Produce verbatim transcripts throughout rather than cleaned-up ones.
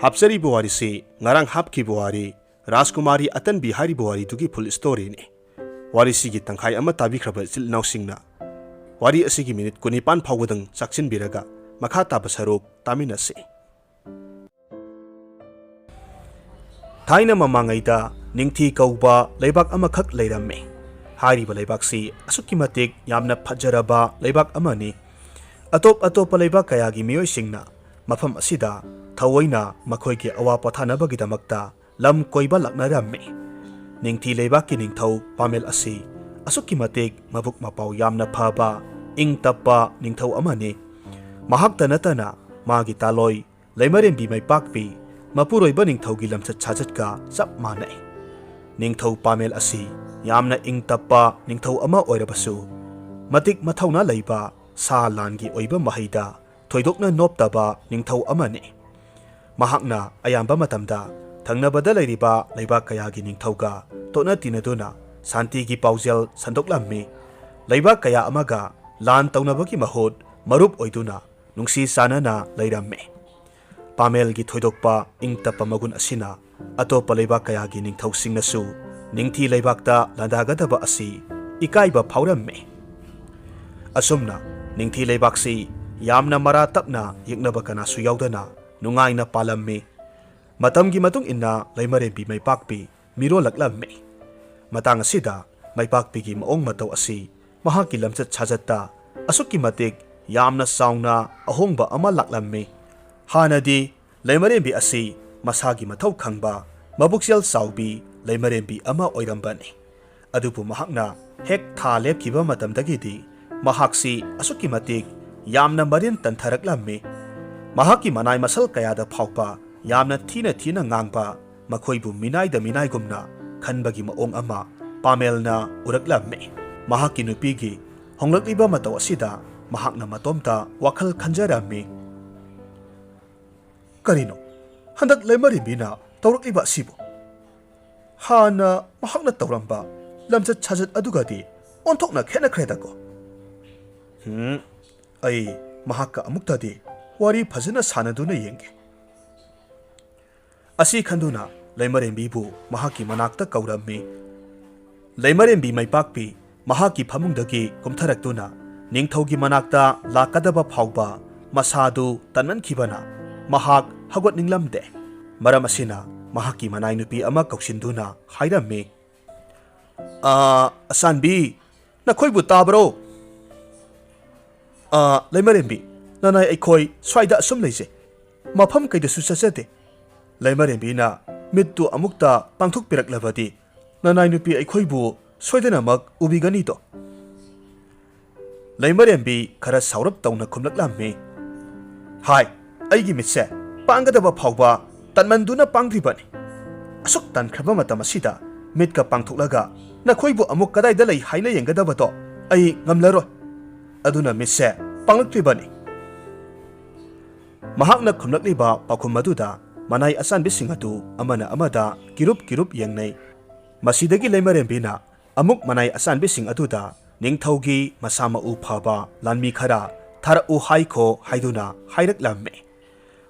ꯍꯥꯞꯆꯔꯤꯕ ꯋꯥꯔꯤꯁꯤ ꯉꯔꯥꯡ ꯍꯥꯞꯈꯤꯕ ꯋꯥꯔꯤ, ꯔꯥꯖꯀꯨꯃꯥꯔꯤ ꯑꯇꯟꯕꯤ ꯍꯥꯏꯔꯤꯕ ꯋꯥꯔꯤꯗꯨꯒꯤ ꯐꯨꯜ ꯁ꯭ꯇꯣꯔꯤꯅꯤ꯫ ꯋꯥꯔꯤꯁꯤꯒꯤ ꯇꯪꯈꯥꯏ ꯑꯃ ꯇꯥꯕꯤꯈ꯭ꯔꯕ ꯏꯆꯤꯜ ꯏꯅꯥꯎꯁꯤꯡꯅ ꯋꯥꯔꯤ ꯑꯁꯤꯒꯤ ꯃꯤꯅꯤꯠ ꯀꯨꯟꯅꯤꯄꯥꯟ ꯐꯥꯎꯕꯗꯪ ꯆꯥꯛꯁꯤꯟꯕꯤꯔꯒ ꯃꯈꯥ ꯇꯥꯕ ꯁꯔꯨꯛ ꯇꯥꯃꯤꯟꯅꯁꯤ꯫ ꯊꯥꯏꯅ ꯃꯃꯥꯡꯉꯩꯗ ꯅꯤꯡꯊꯤ ꯀꯧꯕ ꯂꯩꯕꯥꯛ ꯑꯃꯈꯛ ꯂꯩꯔꯝꯃꯤ꯫ ꯍꯥꯏꯔꯤꯕ ꯂꯩꯕꯥꯛꯁꯤ ꯑꯁꯨꯛꯀꯤ ꯃꯇꯤꯛ ꯌꯥꯝꯅ ꯐꯖꯔꯕ ꯂꯩꯕꯥꯛ ꯑꯃꯅꯤ꯫ ꯑꯇꯣꯞ ꯑꯇꯣꯞꯄ ꯂꯩꯕꯥꯛ ꯀꯌꯥꯒꯤ ꯃꯤꯑꯣꯏꯁꯤꯡꯅ ꯃꯐꯝ ꯑꯁꯤꯗ ꯊꯑꯣꯏꯅ ꯃꯈꯣꯏꯒꯤ ꯑꯋꯥ ꯄꯣꯊꯥꯅꯕꯒꯤꯗꯃꯛꯇ ꯂꯝ ꯀꯣꯏꯕ ꯂꯥꯛꯅꯔꯝꯃꯤ꯫ ꯅꯤꯡꯊꯤ ꯂꯩꯕꯥꯛꯀꯤ ꯅꯤꯡꯊꯧ ꯄꯥꯃꯦꯜ ꯑꯁꯤ ꯑꯁꯨꯛꯀꯤ ꯃꯇꯤꯛ ꯃꯕꯨꯛ ꯃꯄꯥꯎ ꯌꯥꯝꯅ ꯐꯕ, ꯏꯪ ꯇꯞꯄ ꯅꯤꯡꯊꯧ ꯑꯃꯅꯤ꯫ ꯃꯍꯥꯛꯇ ꯅꯠꯇꯅ ꯃꯥꯒꯤ ꯇꯥꯂꯣꯏ ꯂꯩꯃꯔꯦꯟꯕꯤ ꯃꯩꯄꯥꯛꯄꯤ ꯃꯄꯨꯔꯣꯏꯕ ꯅꯤꯡꯊꯧꯒꯤ ꯂꯝꯆꯠ ꯁꯥꯖꯠꯀ ꯆꯞ ꯃꯥꯟꯅꯩ꯫ ꯅꯤꯡꯊꯧ ꯄꯥꯃꯦꯜ ꯑꯁꯤ ꯌꯥꯝꯅ ꯏꯪ ꯇꯞꯄ ꯅꯤꯡꯊꯧ ꯑꯃ ꯑꯣꯏꯔꯕꯁꯨ, ꯃꯇꯤꯛ ꯃꯊꯧꯅꯥ ꯂꯩꯕ ꯁꯥ ꯂꯥꯟꯒꯤ ꯑꯣꯏꯕ ꯃꯍꯩꯗ ꯊꯣꯏꯗꯣꯛꯅ ꯅꯣꯞꯇꯕ ꯅꯤꯡꯊꯧ ꯑꯃꯅꯤ꯫ ꯃꯍꯥꯛꯅ ꯑꯌꯥꯝꯕ ꯃꯇꯝꯗ ꯊꯪꯅꯕꯗ ꯂꯩꯔꯤꯕ ꯂꯩꯕꯥꯛ ꯀꯌꯥꯒꯤ ꯅꯤꯡꯊꯧꯒ ꯇꯣꯠꯅ ꯇꯤꯟꯅꯗꯨꯅ ꯁꯥꯟꯇꯤꯒꯤ ꯄꯥꯎꯖꯦꯜ ꯁꯟꯗꯣꯛꯂꯝꯃꯤ꯫ ꯂꯩꯕꯥꯛ ꯀꯌꯥ ꯑꯃꯒ ꯂꯥꯟ ꯇꯧꯅꯕꯒꯤ ꯃꯍꯨꯠ ꯃꯔꯨꯞ ꯑꯣꯏꯗꯨꯅ ꯅꯨꯡꯁꯤ ꯆꯥꯟꯅꯅ ꯂꯩꯔꯝꯃꯤ꯫ ꯄꯥꯃꯦꯜꯒꯤ ꯊꯣꯏꯗꯣꯛꯄ ꯏꯪ ꯇꯞꯄ ꯃꯒꯨꯟ ꯑꯁꯤꯅ ꯑꯇꯣꯞꯄ ꯂꯩꯕꯥꯛ ꯀꯌꯥꯒꯤ ꯅꯤꯡꯊꯧꯁꯤꯡꯅꯁꯨ ꯅꯤꯡꯊꯤ ꯂꯩꯕꯥꯛꯇ ꯂꯥꯟꯗꯥꯒꯗꯕ ꯑꯁꯤ ꯏꯀꯥꯏꯕ ꯐꯥꯎꯔꯝꯃꯤ꯫ ꯑꯁꯨꯝꯅ ꯅꯤꯡꯊꯤ ꯂꯩꯕꯥꯛꯁꯤ ꯌꯥꯝꯅ ꯃꯔꯥ ꯇꯞꯅ ꯌꯦꯛꯅꯕ ꯀꯅꯥꯁꯨ ꯌꯥꯎꯗꯅ ꯅꯨꯡꯉꯥꯏꯅ ꯄꯥꯜꯂꯝꯃꯤ꯫ ꯃꯇꯝꯒꯤ ꯃꯇꯨꯡ ꯏꯟꯅ ꯂꯩꯃꯔꯦꯟꯕꯤ ꯃꯩꯄꯥꯛꯄꯤ ꯃꯤꯔꯣꯜꯂꯛꯂꯝꯃꯤ꯫ ꯃꯇꯥꯡ ꯑꯁꯤꯗ ꯃꯩꯄꯥꯛꯄꯤꯒꯤ ꯃꯑꯣꯡ ꯃꯇꯧ ꯑꯁꯤ ꯃꯍꯥꯛꯀꯤ ꯂꯝꯆꯠ ꯁꯥꯖꯠꯇ ꯑꯁꯨꯛꯀꯤ ꯃꯇꯤꯛ ꯌꯥꯝꯅ ꯆꯥꯎꯅ ꯑꯍꯣꯡꯕ ꯑꯃ ꯂꯥꯛꯂꯝꯃꯤ꯫ ꯍꯥꯟꯅꯗꯤ ꯂꯩꯃꯔꯦꯟꯕꯤ ꯑꯁꯤ ꯃꯁꯥꯒꯤ ꯃꯊꯧ ꯈꯪꯕ, ꯃꯕꯨꯛꯆꯦꯜ ꯆꯥꯎꯕꯤ ꯂꯩꯃꯔꯦꯟꯕꯤ ꯑꯃ ꯑꯣꯏꯔꯝꯕꯅꯤ꯫ ꯑꯗꯨꯕꯨ ꯃꯍꯥꯛꯅ ꯍꯦꯛ ꯊꯥ ꯂꯦꯞꯈꯤꯕ ꯃꯇꯝꯗꯒꯤꯗꯤ ꯃꯍꯥꯛꯁꯤ ꯑꯁꯨꯛꯀꯤ ꯃꯇꯤꯛ ꯌꯥꯝꯅ ꯃꯔꯤꯟ ꯇꯟꯊꯔꯛꯂꯝꯃꯤ꯫ ꯃꯍꯥꯛꯀꯤ ꯃꯅꯥꯏ ꯃꯁꯜ ꯀꯌꯥꯗ ꯐꯥꯎꯕ ꯌꯥꯝꯅ ꯊꯤꯅ ꯊꯤꯅ ꯉꯥꯡꯕ, ꯃꯈꯣꯏꯕꯨ ꯃꯤꯅꯥꯏꯗ ꯃꯤꯅꯥꯏꯒꯨꯝꯅ ꯈꯟꯕꯒꯤ ꯃꯑꯣꯡ ꯑꯃ ꯄꯥꯃꯦꯜꯅ ꯎꯔꯛꯂꯝꯃꯤ꯫ ꯃꯍꯥꯛꯀꯤ ꯅꯨꯄꯤꯒꯤ ꯍꯣꯡꯂꯛꯂꯤꯕ ꯃꯇꯧ ꯑꯁꯤꯗ ꯃꯍꯥꯛꯅ ꯃꯇꯣꯝꯇ ꯋꯥꯈꯜ ꯈꯟꯖꯔꯝꯃꯤ꯫ "ꯀꯔꯤꯅꯣ ꯍꯟꯗꯛ ꯂꯩꯃꯔꯦꯟꯕꯤꯅ ꯇꯧꯔꯛꯂꯤꯕ ꯑꯁꯤꯕꯨ? ꯍꯥꯟꯅ ꯃꯍꯥꯛꯅ ꯇꯧꯔꯝꯕ ꯂꯝꯆꯠ ꯁꯥꯖꯠ ꯑꯗꯨꯒꯗꯤ ꯑꯣꯟꯊꯣꯛꯅ ꯈꯦꯠꯅꯈ꯭ꯔꯦꯗꯀꯣ꯫ ꯍꯨꯝ, ꯑꯩ ꯃꯍꯥꯛꯀ ꯑꯃꯨꯛꯇꯗꯤ ꯋꯥꯔꯤ ꯐꯖꯅ ꯁꯥꯟꯅꯗꯨꯅ ꯌꯦꯡꯒꯦ꯫ ꯑꯁꯤ ꯈꯟꯗꯨꯅ ꯂꯩꯃꯔꯦꯝꯕꯤꯕꯨ ꯃꯍꯥꯛꯀꯤ ꯃꯅꯥꯛꯇ ꯀꯧꯔꯝꯃꯤ꯫ ꯂꯩꯃꯔꯦꯝꯕꯤ ꯃꯩꯄꯥꯛꯄꯤ ꯃꯍꯥꯛꯀꯤ ꯐꯃꯨꯡꯗꯒꯤ ꯀꯨꯝꯊꯔꯛꯇꯨꯅ ꯅꯤꯡꯊꯧꯒꯤ ꯃꯅꯥꯛꯇ ꯂꯥꯛꯀꯗꯕ ꯐꯥꯎꯕ ꯃꯁꯥꯗꯨ ꯇꯟꯃꯟꯈꯤꯕꯅ ꯃꯍꯥꯛ ꯍꯧꯒꯠꯅꯤꯡꯂꯝꯗꯦ꯫ ꯃꯔꯝ ꯑꯁꯤꯅ ꯃꯍꯥꯛꯀꯤ ꯃꯅꯥꯏ ꯅꯨꯄꯤ ꯑꯃ ꯀꯧꯁꯤꯟꯗꯨꯅ ꯍꯥꯏꯔꯝꯃꯤ, "ꯑꯥ, ꯑꯁꯥꯟꯕꯤ, ꯅꯈꯣꯏꯕꯨ ꯇꯥꯕ꯭ꯔꯣ? ꯑꯥ, ꯂꯩꯃꯔꯦꯝꯕꯤ, ꯅꯅꯥꯏ ꯑꯩꯈꯣꯏ ꯁ꯭ꯋꯥꯏꯗ ꯑꯁꯨꯝ ꯂꯩꯖꯩ꯫ ꯃꯐꯝ ꯀꯩꯗꯁꯨ ꯆꯠꯆꯗꯦ꯫ ꯂꯩꯃꯔꯦꯝꯕꯤꯅ ꯃꯤꯠꯇꯨ ꯑꯃꯨꯛꯇ ꯄꯥꯡꯊꯣꯛꯄꯤꯔꯛꯂꯕꯗꯤ ꯅꯅꯥꯏ ꯅꯨꯄꯤ ꯑꯩꯈꯣꯏꯕꯨ ꯁꯣꯏꯗꯅꯃꯛ ꯎꯕꯤꯒꯅꯤꯗꯣ?" ꯂꯩꯃꯔꯦꯝꯕꯤ ꯈꯔ ꯁꯥꯎꯔꯞ ꯇꯧꯅ ꯈꯨꯝꯂꯛꯂꯝꯃꯤ, "ꯍꯥꯏ, ꯑꯩꯒꯤ ꯃꯤꯠꯁꯦ ꯄꯥꯡꯒꯗꯕ ꯐꯥꯎꯕ ꯇꯟꯃꯟꯗꯨꯅ ꯄꯥꯡꯗ꯭ꯔꯤꯕꯅꯤ꯫ ꯑꯁꯨꯛ ꯇꯟꯈ꯭ꯔꯕ ꯃꯇꯝ ꯑꯁꯤꯗ ꯃꯤꯠꯀ ꯄꯥꯡꯊꯣꯛꯂꯒ ꯅꯈꯣꯏꯕꯨ ꯑꯃꯨꯛ ꯀꯗꯥꯏꯗ ꯂꯩ ꯍꯥꯏꯅ ꯌꯦꯡꯒꯗꯕꯗꯣ ꯑꯩ ꯉꯝꯂꯔꯣꯏ꯫ ꯑꯗꯨꯅ ꯃꯤꯠꯁꯦ ꯄꯥꯡꯂꯛꯇ꯭ꯔꯤꯕꯅꯤ꯫" ꯃꯍꯥꯛꯅ ꯈꯨꯝꯂꯛꯂꯤꯕ ꯄꯥꯎꯈꯨꯝ ꯑꯗꯨꯗ ꯃꯅꯥꯏ ꯑꯆꯥꯟꯕꯤꯁꯤꯡ ꯑꯗꯨ ꯑꯃꯅ ꯑꯃꯗ ꯀꯤꯔꯨꯞ ꯀꯤꯔꯨꯞ ꯌꯦꯡꯅꯩ꯫ ꯃꯁꯤꯗꯒꯤ ꯂꯩꯃꯔꯦꯝꯕꯤꯅ ꯑꯃꯨꯛ ꯃꯅꯥꯏ ꯑꯆꯥꯟꯕꯤꯁꯤꯡ ꯑꯗꯨꯗ ꯅꯤꯡꯊꯧꯒꯤ ꯃꯁꯥ ꯃꯎ ꯐꯕ ꯂꯥꯟꯃꯤ ꯈꯔ ꯊꯥꯔꯛꯎ ꯍꯥꯏꯈꯣ ꯍꯥꯏꯗꯨꯅ ꯍꯥꯏꯔꯛꯂꯝꯃꯤ꯫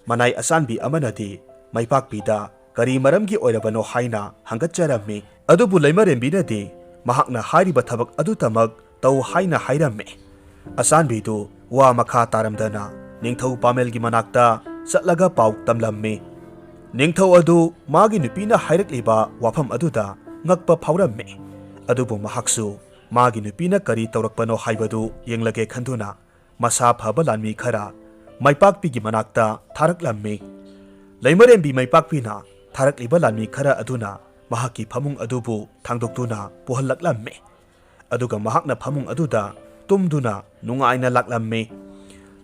ꯃꯅꯥꯏ ꯑꯆꯥꯟꯕꯤ ꯑꯃꯅꯗꯤ ꯃꯩꯄꯥꯛꯄꯤꯗ ꯀꯔꯤ ꯃꯔꯝꯒꯤ ꯑꯣꯏꯔꯕꯅꯣ ꯍꯥꯏꯅ ꯍꯪꯒꯠꯆꯔꯝꯃꯤ꯫ ꯑꯗꯨꯕꯨ ꯂꯩꯃꯔꯦꯝꯕꯤꯅꯗꯤ ꯃꯍꯥꯛꯅ ꯍꯥꯏꯔꯤꯕ ꯊꯕꯛ ꯑꯗꯨꯇꯃꯛ ꯇꯧ ꯍꯥꯏꯅ ꯍꯥꯏꯔꯝꯃꯤ꯫ ꯑꯆꯥꯟꯕꯤꯗꯨ ꯋꯥ ꯃꯈꯥ ꯇꯥꯔꯝꯗꯅ ꯅꯤꯡꯊꯧ ꯄꯥꯃꯦꯜꯒꯤ ꯃꯅꯥꯛꯇ ꯆꯠꯂꯒ ꯄꯥꯎ ꯇꯝꯂꯝꯃꯤ꯫ ꯅꯤꯡꯊꯧ ꯑꯗꯨ ꯃꯥꯒꯤ ꯅꯨꯄꯤꯅ ꯍꯥꯏꯔꯛꯂꯤꯕ ꯋꯥꯐꯝ ꯑꯗꯨꯗ ꯉꯛꯄ ꯐꯥꯎꯔꯝꯃꯤ꯫ ꯑꯗꯨꯕꯨ ꯃꯍꯥꯛꯁꯨ ꯃꯥꯒꯤ ꯅꯨꯄꯤꯅ ꯀꯔꯤ ꯇꯧꯔꯛꯄꯅꯣ ꯍꯥꯏꯕꯗꯨ ꯌꯦꯡꯂꯒꯦ ꯈꯟꯗꯨꯅ ꯃꯁꯥ ꯐꯕ ꯂꯥꯟꯃꯤ ꯈꯔ ꯃꯩꯄꯥꯛꯄꯤꯒꯤ ꯃꯅꯥꯛꯇ ꯊꯥꯔꯛꯂꯝꯃꯤ꯫ ꯂꯩꯃꯔꯦꯝꯕꯤ ꯃꯩꯄꯥꯛꯄꯤꯅ ꯊꯥꯔꯛꯂꯤꯕ ꯂꯥꯟꯃꯤ ꯈꯔ ꯑꯗꯨꯅ ꯃꯍꯥꯛꯀꯤ ꯐꯃꯨꯡ ꯑꯗꯨꯕꯨ ꯊꯥꯡꯗꯣꯛꯇꯨꯅ ꯄꯨꯍꯜꯂꯛꯂꯝꯃꯤ꯫ ꯑꯗꯨꯒ ꯃꯍꯥꯛꯅ ꯐꯃꯨꯡ ꯑꯗꯨꯗ ꯇꯨꯝꯗꯨꯅ ꯅꯨꯡꯉꯥꯏꯅ ꯂꯥꯛꯂꯝꯃꯤ꯫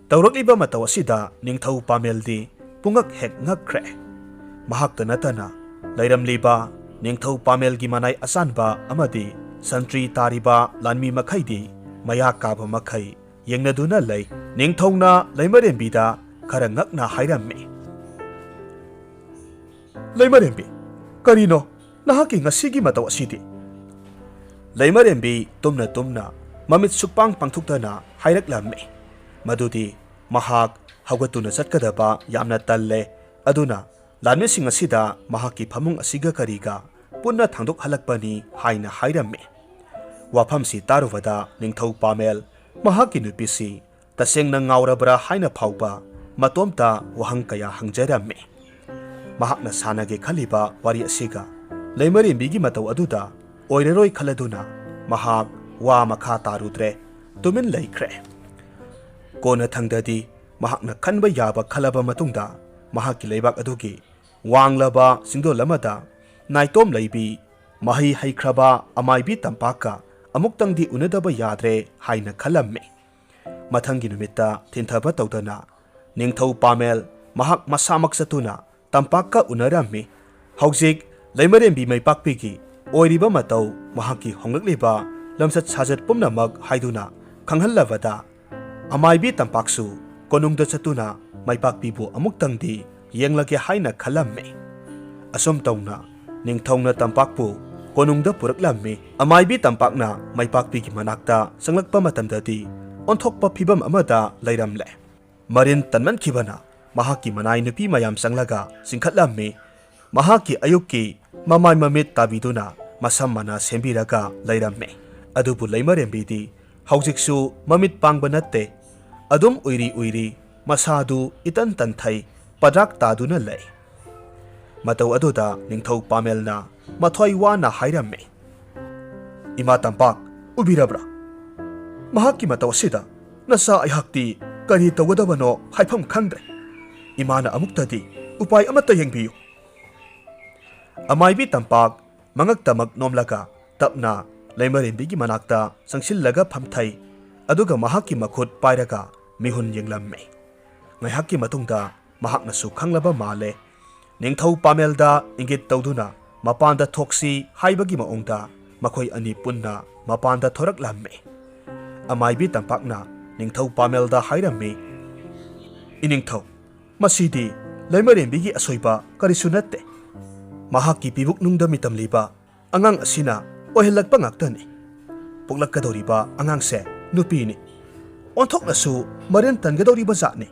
ꯇꯧꯔꯛꯂꯤꯕ ꯃꯇꯧ ꯑꯁꯤꯗ ꯅꯤꯡꯊꯧ ꯄꯥꯃꯦꯜꯗꯤ ꯄꯨꯡꯉꯛ ꯍꯦꯛ ꯉꯛꯈ꯭ꯔꯦ꯫ ꯃꯍꯥꯛꯇ ꯅꯠꯇꯅ ꯂꯩꯔꯝꯂꯤꯕ ꯅꯤꯡꯊꯧ ꯄꯥꯃꯦꯜꯒꯤ ꯃꯅꯥꯏ ꯑꯆꯥꯟꯕ ꯑꯃꯗꯤ ꯁꯟꯇ꯭ꯔꯤ ꯇꯥꯔꯤꯕ ꯂꯥꯟꯃꯤ ꯃꯈꯩꯗꯤ ꯃꯌꯥ ꯀꯥꯕ ꯃꯈꯩ ꯌꯦꯡꯅꯗꯨꯅ ꯂꯩ꯫ ꯅꯤꯡꯊꯧꯅ ꯂꯩꯃꯔꯦꯝꯕꯤꯗ ꯈꯔ ꯉꯛꯅ ꯍꯥꯏꯔꯝꯃꯤ, "ꯂꯩꯃꯔꯦꯝꯕꯤ, ꯀꯔꯤꯅꯣ ꯅꯍꯥꯛꯀꯤ ꯉꯁꯤꯒꯤ ꯃꯇꯧ ꯑꯁꯤꯗꯤ?" ꯂꯩꯃꯔꯦꯝꯕꯤ ꯇꯨꯝꯅ ꯇꯨꯝꯅ ꯃꯃꯤꯠ ꯁꯨꯛꯄꯥꯡ ꯄꯥꯡꯊꯣꯛꯇꯅ ꯍꯥꯏꯔꯛꯂꯝꯃꯤ ꯃꯗꯨꯗꯤ ꯃꯍꯥꯛ ꯍꯧꯒꯠꯇꯨꯅ ꯆꯠꯀꯗꯕ ꯌꯥꯝꯅ ꯇꯜꯂꯦ, ꯑꯗꯨꯅ ꯂꯥꯟꯃꯤꯁꯤꯡ ꯑꯁꯤꯗ ꯃꯍꯥꯛꯀꯤ ꯐꯃꯨꯡ ꯑꯁꯤꯒ ꯀꯔꯤꯒ ꯄꯨꯟꯅ ꯊꯥꯡꯗꯣꯛꯍꯜꯂꯛꯄꯅꯤ ꯍꯥꯏꯅ ꯍꯥꯏꯔꯝꯃꯤ꯫ ꯋꯥꯐꯝꯁꯤ ꯇꯥꯔꯨꯕꯗ ꯅꯤꯡꯊꯧ ꯄꯥꯃꯦꯜ ꯃꯍꯥꯛꯀꯤ ꯅꯨꯄꯤꯁꯤ ꯇꯁꯦꯡꯅ ꯉꯥꯎꯔꯕ꯭ꯔꯥ ꯍꯥꯏꯅ ꯐꯥꯎꯕ ꯃꯇꯣꯝꯇ ꯋꯥꯍꯪ ꯀꯌꯥ ꯍꯪꯖꯔꯝꯃꯤ꯫ ꯃꯍꯥꯛꯅ ꯁꯥꯟꯅꯒꯦ ꯈꯜꯂꯤꯕ ꯋꯥꯔꯤ ꯑꯁꯤꯒ ꯂꯩꯃꯔꯦꯝꯕꯤꯒꯤ ꯃꯇꯧ ꯑꯗꯨꯗ ꯑꯣꯏꯔꯔꯣꯏ ꯈꯜꯂꯗꯨꯅ ꯃꯍꯥꯛ ꯋꯥ ꯃꯈꯥ ꯇꯥꯔꯨꯗ꯭ꯔꯦ, ꯇꯨꯃꯤꯟ ꯂꯩꯈ꯭ꯔꯦ꯫ ꯀꯣꯟꯅꯊꯪꯗꯗꯤ ꯃꯍꯥꯛꯅ ꯈꯟꯕ ꯌꯥꯕ ꯈꯜꯂꯕ ꯃꯇꯨꯡꯗ ꯃꯍꯥꯛꯀꯤ ꯂꯩꯕꯥꯛ ꯑꯗꯨꯒꯤ ꯋꯥꯡꯂꯕ ꯆꯤꯡꯗꯣꯜ ꯑꯃꯗ ꯅꯥꯏꯇꯣꯝ ꯂꯩꯕꯤ ꯃꯍꯩ ꯍꯩꯈ꯭ꯔꯕ ꯑꯃꯥꯏꯕꯤ ꯇꯝꯄꯥꯛꯀ ꯑꯃꯨꯛꯇꯪꯗꯤ ꯎꯅꯗꯕ ꯌꯥꯗ꯭ꯔꯦ ꯍꯥꯏꯅ ꯈꯜꯂꯝꯃꯤ꯫ ꯃꯊꯪꯒꯤ ꯅꯨꯃꯤꯠꯇ ꯊꯤꯟꯊꯕ ꯇꯧꯗꯅ ꯅꯤꯡꯊꯧ ꯄꯥꯃꯦꯜ ꯃꯍꯥꯛ ꯃꯁꯥꯃꯛ ꯆꯠꯇꯨꯅ ꯇꯝꯄꯥꯛꯀ ꯎꯅꯔꯝꯃꯤ꯫ ꯍꯧꯖꯤꯛ ꯂꯩꯃꯔꯦꯝꯕꯤ ꯃꯩꯄꯥꯛꯄꯤꯒꯤ ꯑꯣꯏꯔꯤꯕ ꯃꯇꯧ ꯃꯍꯥꯛꯀꯤ ꯍꯣꯡꯂꯛꯂꯤꯕ ꯂꯝꯆꯠ ꯁꯥꯖꯠ ꯄꯨꯝꯅꯃꯛ ꯍꯥꯏꯗꯨꯅ ꯈꯪꯍꯜꯂꯕꯗ ꯑꯃꯥꯏꯕꯤ ꯇꯝꯄꯥꯛꯁꯨ ꯀꯣꯅꯨꯡꯗ ꯆꯠꯇꯨꯅ ꯃꯩꯄꯥꯛꯄꯤꯕꯨ ꯑꯃꯨꯛꯇꯪꯗꯤ ꯌꯦꯡꯂꯒꯦ ꯍꯥꯏꯅ ꯈꯜꯂꯝꯃꯤ꯫ ꯑꯁꯨꯝ ꯇꯧꯅ ꯅꯤꯡꯊꯧꯅ ꯇꯝꯄꯥꯛꯄꯨ ꯀꯣꯅꯨꯡꯗ ꯄꯨꯔꯛꯂꯝꯃꯤ꯫ ꯑꯃꯥꯏꯕꯤ ꯇꯝꯄꯥꯛꯅ ꯃꯩꯄꯥꯛꯄꯤꯒꯤ ꯃꯅꯥꯛꯇ ꯆꯪꯂꯛꯄ ꯃꯇꯝꯗꯗꯤ ꯑꯣꯟꯊꯣꯛꯄ ꯐꯤꯕꯝ ꯑꯃꯗ ꯂꯩꯔꯝꯂꯦ꯫ ꯃꯔꯤꯟ ꯇꯟꯃꯟꯈꯤꯕꯅ ꯃꯍꯥꯛꯀꯤ ꯃꯅꯥꯏ ꯅꯨꯄꯤ ꯃꯌꯥꯝ ꯆꯪꯂꯒ ꯆꯤꯡꯈꯠꯂꯝꯃꯤ꯫ ꯃꯍꯥꯛꯀꯤ ꯑꯌꯨꯛꯀꯤ ꯃꯃꯥꯏ ꯃꯃꯤꯠ ꯇꯥꯕꯤꯗꯨꯅ ꯃꯁꯝ ꯃꯅꯥ ꯁꯦꯝꯕꯤꯔꯒ ꯂꯩꯔꯝꯃꯤ꯫ ꯑꯗꯨꯕꯨ ꯂꯩꯃꯔꯦꯝꯕꯤꯗꯤ ꯍꯧꯖꯤꯛꯁꯨ ꯃꯃꯤꯠ ꯄꯥꯡꯕ ꯅꯠꯇꯦ꯫ ꯑꯗꯨꯝ ꯎꯏꯔꯤ ꯎꯏꯔꯤ ꯃꯁꯥꯗꯨ ꯏꯇꯟ ꯇꯟꯊꯩ, ꯄꯗ꯭ꯔꯥꯛ ꯇꯥꯗꯨꯅ ꯂꯩ꯫ ꯃꯇꯧ ꯑꯗꯨꯗ ꯅꯤꯡꯊꯧ ꯄꯥꯃꯦꯜꯅ ꯃꯊ꯭ꯋꯥꯏ ꯋꯥꯅ ꯍꯥꯏꯔꯝꯃꯤ, "ꯏꯃꯥ ꯇꯝꯄꯥꯛ, ꯎꯕꯤꯔꯕ꯭ꯔꯥ? ꯃꯍꯥꯛꯀꯤ ꯃꯇꯧ ꯑꯁꯤꯗ ꯅꯆꯥ ꯑꯩꯍꯥꯛꯇꯤ ꯀꯔꯤ ꯇꯧꯒꯗꯕꯅꯣ ꯍꯥꯏꯐꯝ ꯈꯪꯗ꯭ꯔꯦ꯫ ꯏꯃꯥꯅ ꯑꯃꯨꯛꯇꯗꯤ ꯎꯄꯥꯏ ꯑꯃꯠꯇ ꯌꯦꯡꯕꯤꯌꯨ꯫" ꯑꯃꯥꯏꯕꯤ ꯇꯝꯄꯥꯛ ꯃꯉꯛꯇꯃꯛ ꯅꯣꯝꯂꯒ ꯇꯞꯅ ꯂꯩꯃꯔꯦꯝꯕꯤꯒꯤ ꯃꯅꯥꯛꯇ ꯆꯪꯁꯤꯜꯂꯒ ꯐꯝꯊꯩ꯫ ꯑꯗꯨꯒ ꯃꯍꯥꯛꯀꯤ ꯃꯈꯨꯠ ꯄꯥꯏꯔꯒ ꯃꯤꯍꯨꯟ ꯌꯦꯡꯂꯝꯃꯤ꯫ ꯉꯥꯏꯍꯥꯛꯀꯤ ꯃꯇꯨꯡꯗ ꯃꯍꯥꯛꯅꯁꯨ ꯈꯪꯂꯕ ꯃꯥꯜꯂꯦ꯫ ꯅꯤꯡꯊꯧ ꯄꯥꯃꯦꯜꯗ ꯏꯪꯒꯤꯠ ꯇꯧꯗꯨꯅ ꯃꯄꯥꯟꯗ ꯊꯣꯛꯁꯤ ꯍꯥꯏꯕꯒꯤ ꯃꯑꯣꯡꯗ ꯃꯈꯣꯏ ꯑꯅꯤ ꯄꯨꯟꯅ ꯃꯄꯥꯟꯗ ꯊꯣꯔꯛꯂꯝꯃꯤ꯫ ꯑꯃꯥꯏꯕꯤ ꯇꯝꯄꯥꯛꯅ ꯅꯤꯡꯊꯧ ꯄꯥꯃꯦꯜꯗ ꯍꯥꯏꯔꯝꯃꯤ, "ꯏꯅꯤꯡꯊꯧ, ꯃꯁꯤꯗꯤ ꯂꯩꯃꯔꯦꯝꯕꯤꯒꯤ ꯑꯁꯣꯏꯕ ꯀꯔꯤꯁꯨ ꯅꯠꯇꯦ꯫ ꯃꯍꯥꯛꯀꯤ ꯄꯤꯕꯨꯛꯅꯨꯡꯗ ꯃꯤꯇꯝꯂꯤꯕ ꯑꯉꯥꯡ ꯑꯁꯤꯅ ꯑꯣꯏꯍꯜꯂꯛꯄ ꯉꯥꯛꯇꯅꯤ꯫ ꯄꯣꯛꯂꯛꯀꯗꯧꯔꯤꯕ ꯑꯉꯥꯡꯁꯦ ꯅꯨꯄꯤꯅꯤ꯫ ꯑꯣꯟꯊꯣꯛꯅꯁꯨ ꯃꯔꯦꯟ ꯇꯟꯒꯗꯧꯔꯤꯕ ꯖꯥꯠꯅꯤ꯫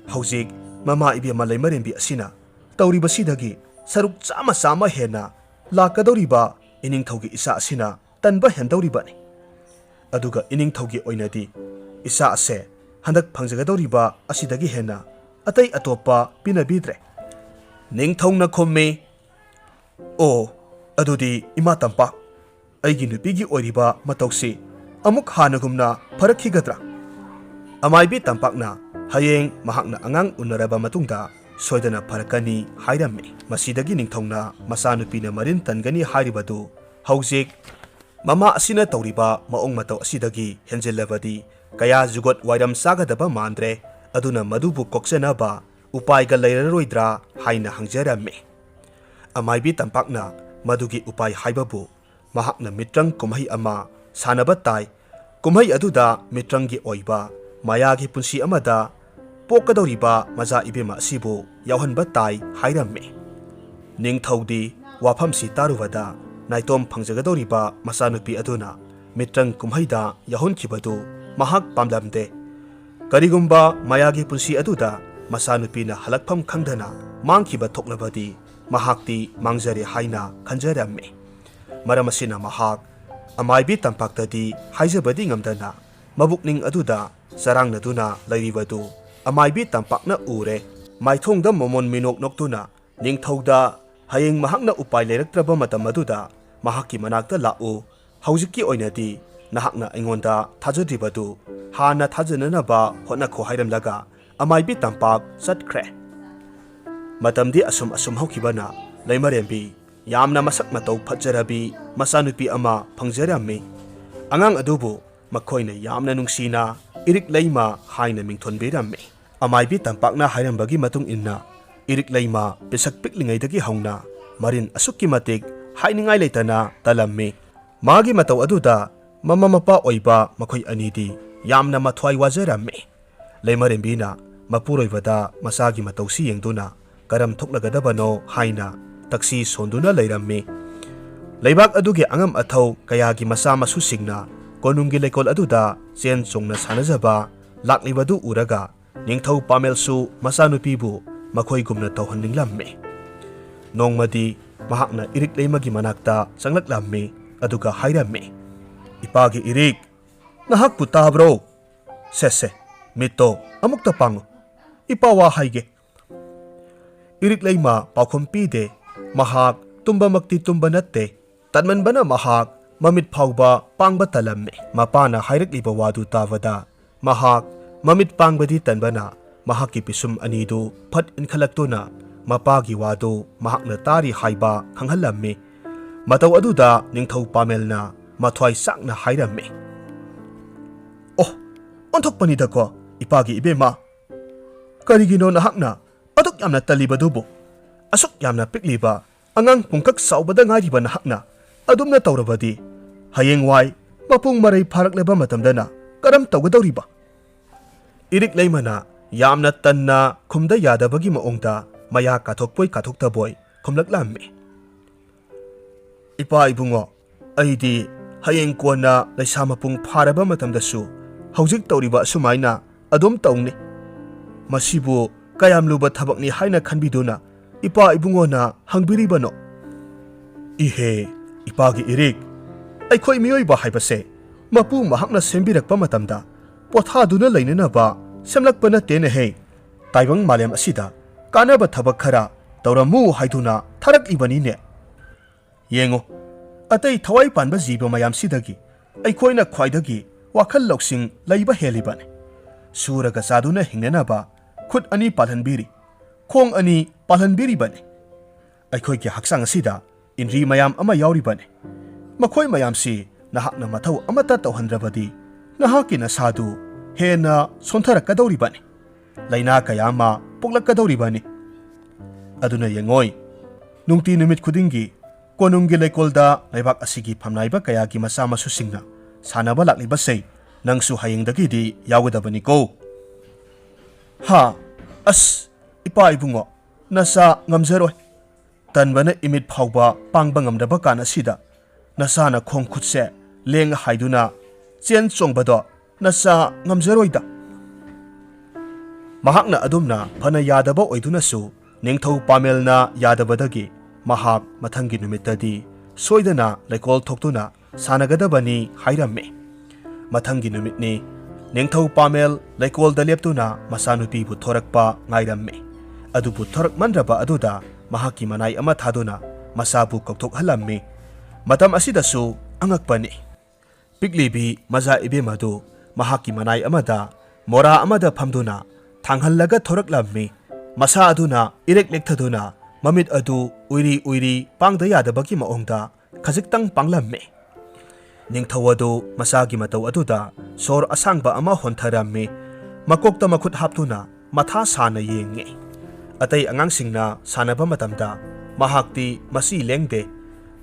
ꯍꯧꯖꯤꯛ ꯃꯃꯥ ꯏꯕꯦꯝꯃ ꯂꯩꯃꯔꯦꯝꯕꯤ ꯑꯁꯤꯅ ꯇꯧꯔꯤꯕꯁꯤꯗꯒꯤ ꯁꯔꯨꯛ ꯆꯥꯝꯃ ꯆꯥꯝꯃ ꯍꯦꯟꯅ ꯂꯥꯛꯀꯗꯧꯔꯤꯕ ꯏꯅꯤꯡꯊꯧꯒꯤ ꯏꯆꯥ ꯑꯁꯤꯅ ꯇꯟꯕ ꯍꯦꯟꯗꯧꯔꯤꯕꯅꯤ꯫ ꯑꯗꯨꯒ ꯏꯅꯤꯡꯊꯧꯒꯤ ꯑꯣꯏꯅꯗꯤ ꯏꯆꯥ ꯑꯁꯦ ꯍꯟꯗꯛ ꯐꯪꯖꯒꯗꯧꯔꯤꯕ ꯑꯁꯤꯗꯒꯤ ꯍꯦꯟꯅ ꯑꯇꯩ ꯑꯇꯣꯞꯄ ꯄꯤꯅꯕꯤꯗ꯭ꯔꯦ꯫ ꯅꯤꯡꯊꯧꯅ ꯈꯨꯝꯃꯤ, "ꯑꯣ, ꯑꯗꯨꯗꯤ ꯏꯃꯥ ꯇꯝꯄꯥꯛ, ꯑꯩꯒꯤ ꯅꯨꯄꯤꯒꯤ ꯑꯣꯏꯔꯤꯕ ꯃꯇꯧꯁꯤ ꯑꯃꯨꯛ ꯍꯥꯟꯅꯒꯨꯝꯅ ꯐꯔꯛꯈꯤꯒꯗ꯭ꯔꯥ?" ꯑꯃꯥꯏꯕꯤ ꯇꯝꯄꯥꯛꯅ ꯍꯌꯦꯡ ꯃꯍꯥꯛꯅ ꯑꯉꯥꯡ ꯎꯅꯔꯕ ꯃꯇꯨꯡꯗ ꯁꯣꯏꯗꯅ ꯐꯔꯛꯀꯅꯤ ꯍꯥꯏꯔꯝꯃꯤ꯫ ꯃꯁꯤꯗꯒꯤ ꯅꯤꯡꯊꯧꯅ ꯃꯆꯥꯅꯨꯄꯤꯅ ꯃꯔꯤꯟ ꯇꯟꯒꯅꯤ ꯍꯥꯏꯔꯤꯕꯗꯨ ꯍꯧꯖꯤꯛ ꯃꯃꯥ ꯑꯁꯤꯅ ꯇꯧꯔꯤꯕ ꯃꯑꯣꯡ ꯃꯇꯧ ꯑꯁꯤꯗꯒꯤ ꯍꯦꯟꯖꯤꯜꯂꯕꯗꯤ ꯀꯌꯥ ꯖꯨꯒꯣꯠ ꯋꯥꯏꯔꯝ ꯆꯥꯒꯗꯕ ꯃꯥꯟꯗ꯭ꯔꯦ꯫ ꯑꯗꯨꯅ ꯃꯗꯨꯕꯨ ꯀꯣꯛꯆꯅꯕ ꯎꯄꯥꯏꯒ ꯂꯩꯔꯔꯣꯏꯗ꯭ꯔꯥ ꯍꯥꯏꯅ ꯍꯪꯖꯔꯝꯃꯤ꯫ ꯑꯃꯥꯏꯕꯤ ꯇꯝꯄꯥꯛꯅ ꯃꯗꯨꯒꯤ ꯎꯄꯥꯏ ꯍꯥꯏꯕꯕꯨ ꯃꯍꯥꯛꯅ ꯃꯤꯇ꯭ꯔꯪ ꯀꯨꯝꯍꯩ ꯑꯃ ꯁꯥꯟꯅꯕ ꯇꯥꯏ꯫ ꯀꯨꯝꯍꯩ ꯑꯗꯨꯗ ꯃꯤꯇ꯭ꯔꯪꯒꯤ ꯑꯣꯏꯕ ꯃꯌꯥꯒꯤ ꯄꯨꯟꯁꯤ ꯑꯃꯗ ꯄꯣꯛꯀꯗꯧꯔꯤꯕ ꯃꯆꯥ ꯏꯕꯦꯝꯃ ꯑꯁꯤꯕꯨ ꯌꯥꯎꯍꯟꯕ ꯇꯥꯏ ꯍꯥꯏꯔꯝꯃꯤ꯫ ꯅꯤꯡꯊꯧꯗꯤ ꯋꯥꯐꯝꯁꯤ ꯇꯥꯔꯨꯕꯗ ꯅꯥꯏꯇꯣꯝ ꯐꯪꯖꯒꯗꯧꯔꯤꯕ ꯃꯆꯥꯅꯨꯄꯤ ꯑꯗꯨꯅ ꯃꯤꯇ꯭ꯔꯪ ꯀꯨꯝꯍꯩꯗ ꯌꯥꯎꯍꯟꯈꯤꯕꯗꯨ ꯃꯍꯥꯛ ꯄꯥꯝꯂꯝꯗꯦ꯫ ꯀꯔꯤꯒꯨꯝꯕ ꯃꯌꯥꯒꯤ ꯄꯨꯟꯁꯤ ꯑꯗꯨꯗ ꯃꯆꯥꯅꯨꯄꯤꯅ ꯍꯜꯂꯛꯐꯝ ꯈꯪꯗꯅ ꯃꯥꯡꯈꯤꯕ ꯊꯣꯛꯂꯕꯗꯤ ꯃꯍꯥꯛꯇꯤ ꯃꯥꯡꯖꯔꯦ ꯍꯥꯏꯅ ꯈꯟꯖꯔꯝꯃꯤ꯫ ꯃꯔꯝ ꯑꯁꯤꯅ ꯃꯍꯥꯛ ꯑꯃꯥꯏꯕꯤ ꯇꯝꯄꯥꯛꯇꯗꯤ ꯍꯥꯏꯖꯕꯗꯤ ꯉꯝꯗꯅ ꯃꯕꯨꯛꯅꯤꯡ ꯑꯗꯨꯗ ꯆꯔꯥꯡꯅꯗꯨꯅ ꯂꯩꯔꯤꯕꯗꯨ ꯑꯃꯥꯏꯕꯤ ꯇꯝꯄꯥꯛꯅ ꯎꯔꯦ꯫ ꯃꯥꯏꯊꯣꯡꯗ ꯃꯣꯃꯣꯟ ꯃꯤꯅꯣꯛ ꯅꯣꯛꯇꯨꯅ ꯅꯤꯡꯊꯧꯗ ꯍꯌꯦꯡ ꯃꯍꯥꯛꯅ ꯎꯄꯥꯏ ꯂꯩꯔꯛꯇ꯭ꯔꯕ ꯃꯇꯝ ꯑꯗꯨꯗ ꯃꯍꯥꯛꯀꯤ ꯃꯅꯥꯛꯇ ꯂꯥꯛꯎ꯫ ꯍꯧꯖꯤꯛꯀꯤ ꯑꯣꯏꯅꯗꯤ ꯅꯍꯥꯛꯅ ꯑꯩꯉꯣꯟꯗ ꯊꯥꯖꯗ꯭ꯔꯤꯕꯗꯨ ꯍꯥꯟꯅ ꯊꯥꯖꯅꯅꯕ ꯍꯣꯠꯅꯈꯣ ꯍꯥꯏꯔꯝꯂꯒ ꯑꯃꯥꯏꯕꯤ ꯇꯝꯄꯥꯛ ꯆꯠꯈ꯭ꯔꯦ꯫ ꯃꯇꯝꯗꯤ ꯑꯁꯨꯝ ꯑꯁꯨꯝ ꯍꯧꯈꯤꯕꯅ ꯂꯩꯃꯔꯦꯝꯕꯤ ꯌꯥꯝꯅ ꯃꯁꯛ ꯃꯇꯧ ꯐꯠꯖꯔꯕꯤ ꯃꯆꯥꯅꯨꯄꯤ ꯑꯃ ꯐꯪꯖꯔꯝꯃꯤ꯫ ꯑꯉꯥꯡ ꯑꯗꯨꯕꯨ ꯃꯈꯣꯏꯅ ꯌꯥꯝꯅ ꯅꯨꯡꯁꯤꯅ ꯏꯔꯤꯛ ꯂꯩꯃ ꯍꯥꯏꯅ ꯃꯤꯡꯊꯣꯟꯕꯤꯔꯝꯃꯤ꯫ ꯑꯃꯥꯏꯕꯤ ꯇꯝꯄꯥꯛꯅ ꯍꯥꯏꯔꯝꯕꯒꯤ ꯃꯇꯨꯡ ꯏꯟꯅ ꯏꯔꯤꯛ ꯂꯩꯃ ꯄꯤꯁꯛ ꯄꯤꯛꯂꯤꯉꯩꯗꯒꯤ ꯍꯧꯅ ꯃꯔꯤꯟ ꯑꯁꯨꯛꯀꯤ ꯃꯇꯤꯛ ꯍꯥꯏꯅꯤꯡꯉꯥꯏ ꯂꯩꯇꯅ ꯇꯜꯂꯝꯃꯤ꯫ ꯃꯥꯒꯤ ꯃꯇꯧ ꯑꯗꯨꯗ ꯃꯃꯥ ꯃꯄꯥ ꯑꯣꯏꯕ ꯃꯈꯣꯏ ꯑꯅꯤꯗꯤ ꯌꯥꯝꯅ ꯃꯊ꯭ꯋꯥꯏ ꯋꯥꯖꯔꯝꯃꯤ꯫ ꯂꯩꯃꯔꯦꯝꯕꯤꯅ ꯃꯄꯨꯔꯣꯏꯕꯗ ꯃꯆꯥꯒꯤ ꯃꯇꯧꯁꯤ ꯌꯦꯡꯗꯨꯅ ꯀꯔꯝ ꯊꯣꯛꯂꯒꯗꯕꯅꯣ ꯍꯥꯏꯅ ꯇꯛꯁꯤ ꯁꯣꯟꯗꯨꯅ ꯂꯩꯔꯝꯃꯤ꯫ ꯂꯩꯕꯥꯛ ꯑꯗꯨꯒꯤ ꯑꯉꯝ ꯑꯊꯧ ꯀꯌꯥꯒꯤ ꯃꯆꯥ ꯃꯁꯨꯁꯤꯡꯅ ꯀꯣꯅꯨꯡꯒꯤ ꯂꯩꯀꯣꯜ ꯑꯗꯨꯗ ꯆꯦꯟ ꯆꯣꯡꯅ ꯁꯥꯟꯅꯖꯕ ꯂꯥꯛꯂꯤꯕꯗꯨ ꯎꯔꯒ ꯅꯤꯡꯊꯧ ꯄꯥꯃꯦꯜꯁꯨ ꯃꯆꯥꯅꯨꯄꯤꯕꯨ ꯃꯈꯣꯏꯒꯨꯝꯅ ꯇꯧꯍꯟꯅꯤꯡꯂꯝꯃꯤ꯫ ꯅꯣꯡꯃꯗꯤ ꯃꯍꯥꯛꯅ ꯏꯔꯤꯛ ꯂꯩꯃꯒꯤ ꯃꯅꯥꯛꯇ ꯆꯪꯂꯛꯂꯝꯃꯤ, ꯑꯗꯨꯒ ꯍꯥꯏꯔꯝꯃꯤ, "ꯏꯄꯥꯒꯤ ꯏꯔꯤꯛ, ꯅꯍꯥꯛꯄꯨ ꯇꯥꯕ꯭ꯔꯣ? ꯁꯦ, ꯁꯦ, ꯃꯤꯠꯇꯣ ꯑꯃꯨꯛꯇ ꯄꯥꯡꯉꯨ꯫ ꯏꯄꯥ ꯋꯥ ꯍꯥꯏꯒꯦ꯫" ꯏꯔꯤꯛ ꯂꯩꯃ ꯄꯥꯎꯈꯨꯝ ꯄꯤꯗꯦ꯫ ꯃꯍꯥꯛ ꯇꯨꯝꯕꯃꯛꯇꯤ ꯇꯨꯝꯕ ꯅꯠꯇꯦ꯫ ꯇꯟꯃꯟꯕꯅ ꯃꯍꯥꯛ ꯃꯃꯤꯠ ꯐꯥꯎꯕ ꯄꯥꯡꯕ ꯇꯜꯂꯝꯃꯤ꯫ ꯃꯄꯥꯅ ꯍꯥꯏꯔꯛꯂꯤꯕ ꯋꯥꯗꯨ ꯇꯥꯕꯗ ꯃꯍꯥꯛ ꯃꯃꯤꯠ ꯄꯥꯡꯕꯗꯤ ꯇꯟꯕꯅ ꯃꯍꯥꯛꯀꯤ ꯄꯤꯁꯨꯝ ꯑꯅꯤꯗꯨ ꯐꯠ ꯏꯟꯈꯠꯂꯛꯇꯨꯅ ꯃꯄꯥꯒꯤ ꯋꯥꯗꯨ ꯃꯍꯥꯛꯅ ꯇꯥꯔꯤ ꯍꯥꯏꯕ ꯈꯪꯍꯜꯂꯝꯃꯤ꯫ ꯃꯇꯧ ꯑꯗꯨꯗ ꯅꯤꯡꯊꯧ ꯄꯥꯃꯦꯜꯅ ꯃꯊ꯭ꯋꯥꯏ ꯆꯥꯛꯅ ꯍꯥꯏꯔꯝꯃꯤ, "ꯑꯣ, ꯑꯣꯟꯊꯣꯛꯄꯅꯤꯗꯀꯣ, ꯏꯄꯥꯒꯤ ꯏꯕꯦꯝꯃ꯫ ꯀꯔꯤꯒꯤꯅꯣ ꯅꯍꯥꯛꯅ ꯑꯗꯨꯛ ꯌꯥꯝꯅ ꯇꯜꯂꯤꯕꯗꯨꯕꯨ? ꯑꯁꯨꯛ ꯌꯥꯝꯅ ꯄꯤꯛꯂꯤꯕ ꯑꯉꯥꯡ ꯄꯨꯡꯀꯛ ꯆꯥꯎꯕꯗ ꯉꯥꯏꯔꯤꯕ ꯅꯍꯥꯛꯅ ꯑꯗꯨꯝꯅ ꯇꯧꯔꯕꯗꯤ, ꯍꯌꯦꯡꯋꯥꯏ ꯃꯄꯨꯡ ꯃꯔꯩ ꯐꯥꯔꯛꯂꯕ ꯃꯇꯝꯗꯅ ꯀꯔꯝ ꯇꯧꯒꯗꯧꯔꯤꯕ?" ꯏꯔꯤꯛ ꯂꯩꯃꯅ ꯌꯥꯝꯅ ꯇꯟꯅ ꯈꯨꯝꯗ ꯌꯥꯗꯕꯒꯤ ꯃꯑꯣꯡꯗ ꯃꯌꯥ ꯀꯥꯊꯣꯛꯄꯣꯏ ꯀꯥꯊꯣꯛꯇꯕꯣꯏ ꯈꯨꯝꯂꯛꯂꯝꯃꯤ, "ꯏꯄꯥ ꯏꯕꯨꯡꯉꯣ, ꯑꯩꯗꯤ ꯍꯌꯦꯡ ꯀꯣꯟꯅ ꯂꯩꯁꯥ ꯃꯄꯨꯡ ꯐꯥꯔꯕ ꯃꯇꯝꯗꯁꯨ ꯍꯧꯖꯤꯛ ꯇꯧꯔꯤꯕ ꯑꯁꯨꯃꯥꯏꯅ ꯑꯗꯨꯝ ꯇꯧꯅꯤ꯫ ꯃꯁꯤꯕꯨ ꯀꯌꯥꯝ ꯂꯨꯕ ꯊꯕꯛꯅꯤ ꯍꯥꯏꯅ ꯈꯟꯕꯤꯗꯨꯅ ꯏꯄꯥ ꯏꯕꯨꯡꯉꯣꯅ ꯍꯪꯕꯤꯔꯤꯕꯅꯣ?" "ꯏꯍꯦ, ꯏꯄꯥꯒꯤ ꯏꯔꯤꯛ, ꯑꯩꯈꯣꯏ ꯃꯤꯑꯣꯏꯕ ꯍꯥꯏꯕꯁꯦ ꯃꯄꯨ ꯃꯍꯥꯛꯅ ꯁꯦꯝꯕꯤꯔꯛꯄ ꯃꯇꯝꯗ ꯄꯣꯊꯥꯗꯨꯅ ꯂꯩꯅꯅꯕ ꯁꯦꯝꯂꯛꯄ ꯅꯠꯇꯦꯅꯦꯍꯦ꯫ ꯇꯥꯏꯕꯪ ꯃꯥꯂꯦꯝ ꯑꯁꯤꯗ ꯀꯥꯟꯅꯕ ꯊꯕꯛ ꯈꯔ ꯇꯧꯔꯝꯃꯨ ꯍꯥꯏꯗꯨꯅ ꯊꯥꯔꯛꯂꯤꯕꯅꯤꯅꯦ꯫ ꯌꯦꯡꯉꯨ, ꯑꯇꯩ ꯊꯋꯥꯏ ꯄꯥꯟꯕ ꯖꯤꯕ ꯃꯌꯥꯝꯁꯤꯗꯒꯤ ꯑꯩꯈꯣꯏꯅ ꯈ꯭ꯋꯥꯏꯗꯒꯤ ꯋꯥꯈꯜ ꯂꯧꯁꯤꯡ ꯂꯩꯕ ꯍꯦꯜꯂꯤꯕꯅꯤ꯫ ꯁꯨꯔꯒ ꯆꯥꯗꯨꯅ ꯍꯤꯡꯅꯅꯕ ꯈꯨꯠ ꯑꯅꯤ ꯄꯥꯜꯍꯟꯕꯤꯔꯤ, ꯈꯣꯡ ꯑꯅꯤ ꯄꯥꯜꯍꯟꯕꯤꯔꯤꯕꯅꯤ꯫ ꯑꯩꯈꯣꯏꯒꯤ ꯍꯛꯆꯥꯡ ꯑꯁꯤꯗ ꯏꯟꯗ꯭ꯔꯤ ꯃꯌꯥꯝ ꯑꯃ ꯌꯥꯎꯔꯤꯕꯅꯤ꯫ ꯃꯈꯣꯏ ꯃꯌꯥꯝꯁꯤ ꯅꯍꯥꯛꯅ ꯃꯊꯧ ꯑꯃꯠꯇ ꯇꯧꯍꯟꯗ꯭ꯔꯕꯗꯤ ꯅꯍꯥꯛꯀꯤ ꯅꯁꯥꯗꯨ ꯍꯦꯟꯅ ꯁꯣꯟꯊꯔꯛꯀꯗꯧꯔꯤꯕꯅꯤ꯫ ꯂꯥꯏꯅꯥ ꯀꯌꯥ ꯑꯃ ꯄꯣꯛꯂꯛꯀꯗꯧꯔꯤꯕꯅꯤ꯫ ꯑꯗꯨꯅ ꯌꯦꯡꯉꯣꯏ, ꯅꯨꯡꯇꯤ ꯅꯨꯃꯤꯠ ꯈꯨꯗꯤꯡꯒꯤ ꯀꯣꯅꯨꯡꯒꯤ ꯂꯩꯀꯣꯜꯗ ꯂꯩꯕꯥꯛ ꯑꯁꯤꯒꯤ ꯐꯝꯅꯥꯏꯕ ꯀꯌꯥꯒꯤ ꯃꯆꯥ ꯃꯁꯨꯁꯤꯡꯅ ꯁꯥꯟꯅꯕ ꯂꯥꯛꯂꯤꯕꯁꯦ ꯅꯪꯁꯨ ꯍꯌꯦꯡꯗꯒꯤꯗꯤ ꯌꯥꯎꯒꯗꯕꯅꯤꯀꯣ꯫" "ꯍꯥ? ꯑꯁ, ꯏꯄꯥ ꯏꯕꯨꯡꯉꯣ, ꯅꯆꯥ ꯉꯝꯖꯔꯣꯏ꯫ ꯇꯟꯕꯅ ꯏꯃꯤꯠ ꯐꯥꯎꯕ ꯄꯥꯡꯕ ꯉꯝꯗꯕ ꯀꯥꯟ ꯑꯁꯤꯗ ꯅꯆꯥꯅ ꯈꯣꯡ ꯈꯨꯠꯁꯦ ꯂꯦꯡ ꯍꯥꯏꯗꯨꯅ ꯆꯦꯟ ꯆꯣꯡꯕꯗꯣ ꯅꯆꯥ ꯉꯝꯖꯔꯣꯏꯗ꯫" ꯃꯍꯥꯛꯅ ꯑꯗꯨꯝꯅ ꯐꯅ ꯌꯥꯗꯕ ꯑꯣꯏꯗꯨꯅꯁꯨ, ꯅꯤꯡꯊꯧ ꯄꯥꯃꯦꯜꯅ ꯌꯥꯗꯕꯗꯒꯤ ꯃꯍꯥꯛ ꯃꯊꯪꯒꯤ ꯅꯨꯃꯤꯠꯇꯗꯤ ꯁꯣꯏꯗꯅ ꯂꯩꯀꯣꯜ ꯊꯣꯛꯇꯨꯅ ꯁꯥꯟꯅꯒꯗꯕꯅꯤ ꯍꯥꯏꯔꯝꯃꯤ꯫ ꯃꯊꯪꯒꯤ ꯅꯨꯃꯤꯠꯅꯤ꯫ ꯅꯤꯡꯊꯧ ꯄꯥꯃꯦꯜ ꯂꯩꯀꯣꯜꯗ ꯂꯦꯞꯇꯨꯅ ꯃꯆꯥꯅꯨꯄꯤꯕꯨ ꯊꯣꯔꯛꯄ ꯉꯥꯏꯔꯝꯃꯤ꯫ ꯑꯗꯨꯕꯨ ꯊꯣꯔꯛꯃꯟꯗ꯭ꯔꯕ ꯑꯗꯨꯗ ꯃꯍꯥꯛꯀꯤ ꯃꯅꯥꯏ ꯑꯃ ꯊꯥꯗꯨꯅ ꯃꯆꯥꯕꯨ ꯀꯧꯊꯣꯛꯍꯜꯂꯝꯃꯤ꯫ ꯃꯇꯝ ꯑꯁꯤꯗꯁꯨ ꯑꯉꯛꯄꯅꯤ꯫ ꯄꯤꯛꯂꯤꯕꯤ ꯃꯆꯥ ꯏꯕꯦꯝ ꯑꯗꯨ ꯃꯍꯥꯛꯀꯤ ꯃꯅꯥꯏ ꯑꯃꯗ ꯃꯣꯔꯥ ꯑꯃꯗ ꯐꯝꯗꯨꯅ ꯊꯥꯡꯍꯜꯂꯒ ꯊꯣꯔꯛꯂꯝꯃꯤ꯫ ꯃꯁꯥ ꯑꯗꯨꯅ ꯏꯔꯦꯛ ꯂꯦꯛꯊꯗꯨꯅ ꯃꯃꯤꯠ ꯑꯗꯨ ꯎꯏꯔꯤ ꯎꯏꯔꯤ ꯄꯥꯡꯗ ꯌꯥꯗꯕꯒꯤ ꯃꯑꯣꯡꯗ ꯈꯖꯤꯛꯇꯪ ꯄꯥꯡꯂꯝꯃꯤ꯫ ꯅꯤꯡꯊꯧ ꯑꯗꯨ ꯃꯆꯥꯒꯤ ꯃꯇꯧ ꯑꯗꯨꯗ ꯁꯣꯔ ꯑꯁꯥꯡꯕ ꯑꯃ ꯍꯣꯟꯊꯔꯝꯃꯤ꯫ ꯃꯀꯣꯛꯇ ꯃꯈꯨꯠ ꯍꯥꯞꯇꯨꯅ ꯃꯊꯥ ꯁꯥꯅ ꯌꯦꯡꯉꯤ꯫ ꯑꯇꯩ ꯑꯉꯥꯡꯁꯤꯡꯅ ꯁꯥꯟꯅꯕ ꯃꯇꯝꯗ ꯃꯍꯥꯛꯇꯤ ꯃꯁꯤ ꯂꯦꯡꯗꯦ꯫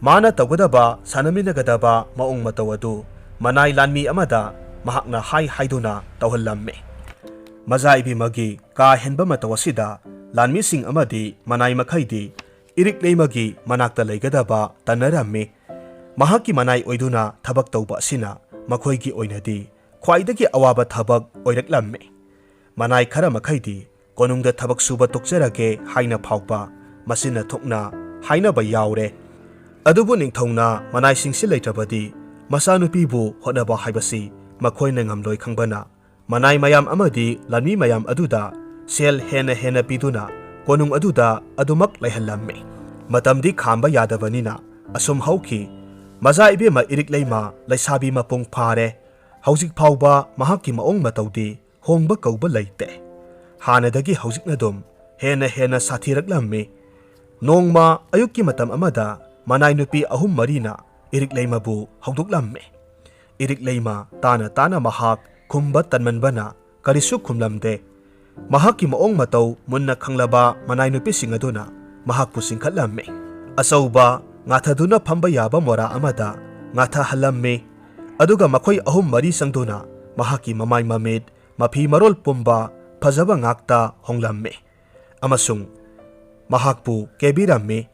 ꯃꯥꯅ ꯇꯧꯒꯗꯕ, ꯁꯥꯟꯅꯃꯤꯟꯅꯒꯗꯕ ꯃꯑꯣꯡ ꯃꯇꯧ ꯑꯗꯨ ꯃꯅꯥꯏ ꯂꯥꯟꯃꯤ ꯑꯃꯗ ꯃꯍꯥꯛꯅ ꯍꯥꯏ ꯍꯥꯏꯗꯨꯅ ꯇꯧꯍꯜꯂꯝꯃꯤ꯫ ꯃꯆꯥ ꯏꯕꯦꯝꯃꯒꯤ ꯀꯥ ꯍꯦꯟꯕ ꯃꯇꯧ ꯑꯁꯤꯗ ꯂꯥꯟꯃꯤꯁꯤꯡ ꯑꯃꯗꯤ ꯃꯅꯥꯏ ꯃꯈꯩꯗꯤ ꯏꯔꯤꯛ ꯂꯩꯃꯒꯤ ꯃꯅꯥꯛꯇ ꯂꯩꯒꯗꯕ ꯇꯟꯅꯔꯝꯃꯤ꯫ ꯃꯍꯥꯛꯀꯤ ꯃꯅꯥꯏ ꯑꯣꯏꯗꯨꯅ ꯊꯕꯛ ꯇꯧꯕ ꯑꯁꯤꯅ ꯃꯈꯣꯏꯒꯤ ꯑꯣꯏꯅꯗꯤ ꯈ꯭ꯋꯥꯏꯗꯒꯤ ꯑꯋꯥꯕ ꯊꯕꯛ ꯑꯣꯏꯔꯛꯂꯝꯃꯤ꯫ ꯃꯅꯥꯏ ꯈꯔ ꯃꯈꯩꯗꯤ ꯀꯣꯅꯨꯡꯗ ꯊꯕꯛ ꯁꯨꯕ ꯇꯣꯛꯆꯔꯒꯦ ꯍꯥꯏꯅ ꯐꯥꯎꯕ ꯃꯆꯤꯟꯅ ꯊꯣꯛꯅ ꯍꯥꯏꯅꯕ ꯌꯥꯎꯔꯦ꯫ ꯑꯗꯨꯕꯨ ꯅꯤꯡꯊꯧꯅ ꯃꯅꯥꯏꯁꯤꯡꯁꯤ ꯂꯩꯇ꯭ꯔꯕꯗꯤ ꯃꯆꯥꯅꯨꯄꯤꯕꯨ ꯍꯣꯠꯅꯕ ꯍꯥꯏꯕꯁꯤ ꯃꯈꯣꯏꯅ ꯉꯝꯂꯣꯏ ꯈꯪꯕꯅ, ꯃꯅꯥꯏ ꯃꯌꯥꯝ ꯑꯃꯗꯤ ꯂꯥꯟꯃꯤ ꯃꯌꯥꯝ ꯑꯗꯨꯗ ꯁꯦꯜ ꯍꯦꯟꯅ ꯍꯦꯟꯅ ꯄꯤꯗꯨꯅ ꯀꯣꯅꯨꯡ ꯑꯗꯨꯗ ꯑꯗꯨꯃꯛ ꯂꯩꯍꯜꯂꯝꯃꯤ꯫ ꯃꯇꯝꯗꯤ ꯈꯥꯝꯕ ꯌꯥꯗꯕꯅꯤꯅ ꯑꯁꯨꯝ ꯍꯧꯈꯤ꯫ ꯃꯆꯥ ꯏꯕꯦꯝꯃ ꯏꯔꯤꯛ ꯂꯩꯃ ꯂꯩꯁꯥꯕꯤ ꯃꯄꯨꯡ ꯐꯥꯔꯦ꯫ ꯍꯧꯖꯤꯛ ꯐꯥꯎꯕ ꯃꯍꯥꯛꯀꯤ ꯃꯑꯣꯡ ꯃꯇꯧꯗꯤ ꯍꯣꯡꯕ ꯀꯧꯕ ꯂꯩꯇꯦ꯫ ꯍꯥꯟꯅꯗꯒꯤ ꯍꯧꯖꯤꯛꯅ ꯑꯗꯨꯝ ꯍꯦꯟꯅ ꯍꯦꯟꯅ ꯁꯥꯊꯤꯔꯛꯂꯝꯃꯤ꯫ ꯅꯣꯡꯃ ꯑꯌꯨꯛꯀꯤ ꯃꯇꯝ ꯑꯃꯗ ꯃꯅꯥꯏ ꯅꯨꯄꯤ ꯑꯍꯨꯝ ꯃꯔꯤꯅ ꯏꯔꯤꯛ ꯂꯩꯃꯕꯨ ꯍꯧꯗꯣꯛꯂꯝꯃꯤ꯫ ꯏꯔꯤꯛ ꯂꯩꯃ ꯇꯥꯅ ꯇꯥꯅ ꯃꯍꯥꯛ ꯈꯨꯝꯕ ꯇꯟꯃꯟꯕꯅ ꯀꯔꯤꯁꯨ ꯈꯨꯝꯂꯝꯗꯦ꯫ ꯃꯍꯥꯛꯀꯤ ꯃꯑꯣꯡ ꯃꯇꯧ ꯃꯨꯟꯅ ꯈꯪꯂꯕ ꯃꯅꯥꯏ ꯅꯨꯄꯤꯁꯤꯡ ꯑꯗꯨꯅ ꯃꯍꯥꯛꯄꯨ ꯆꯤꯡꯈꯠꯂꯝꯃꯤ꯫ ꯑꯆꯧꯕ ꯉꯥꯊꯗꯨꯅ ꯐꯝꯕ ꯌꯥꯕ ꯃꯣꯔꯥ ꯑꯃꯗ ꯉꯥꯊꯍꯜꯂꯝꯃꯤ꯫ ꯑꯗꯨꯒ ꯃꯈꯣꯏ ꯑꯍꯨꯝ ꯃꯔꯤ ꯆꯪꯗꯨꯅ ꯃꯍꯥꯛꯀꯤ ꯃꯃꯥꯏ ꯃꯃꯤꯠ, ꯃꯐꯤ ꯃꯔꯣꯜ ꯄꯨꯝꯕ ꯐꯖꯕ ꯉꯥꯛꯇ ꯍꯣꯡꯂꯝꯃꯤ ꯑꯃꯁꯨꯡ ꯃꯍꯥꯛꯄꯨ ꯀꯦꯕꯤꯔꯝꯃꯤ꯫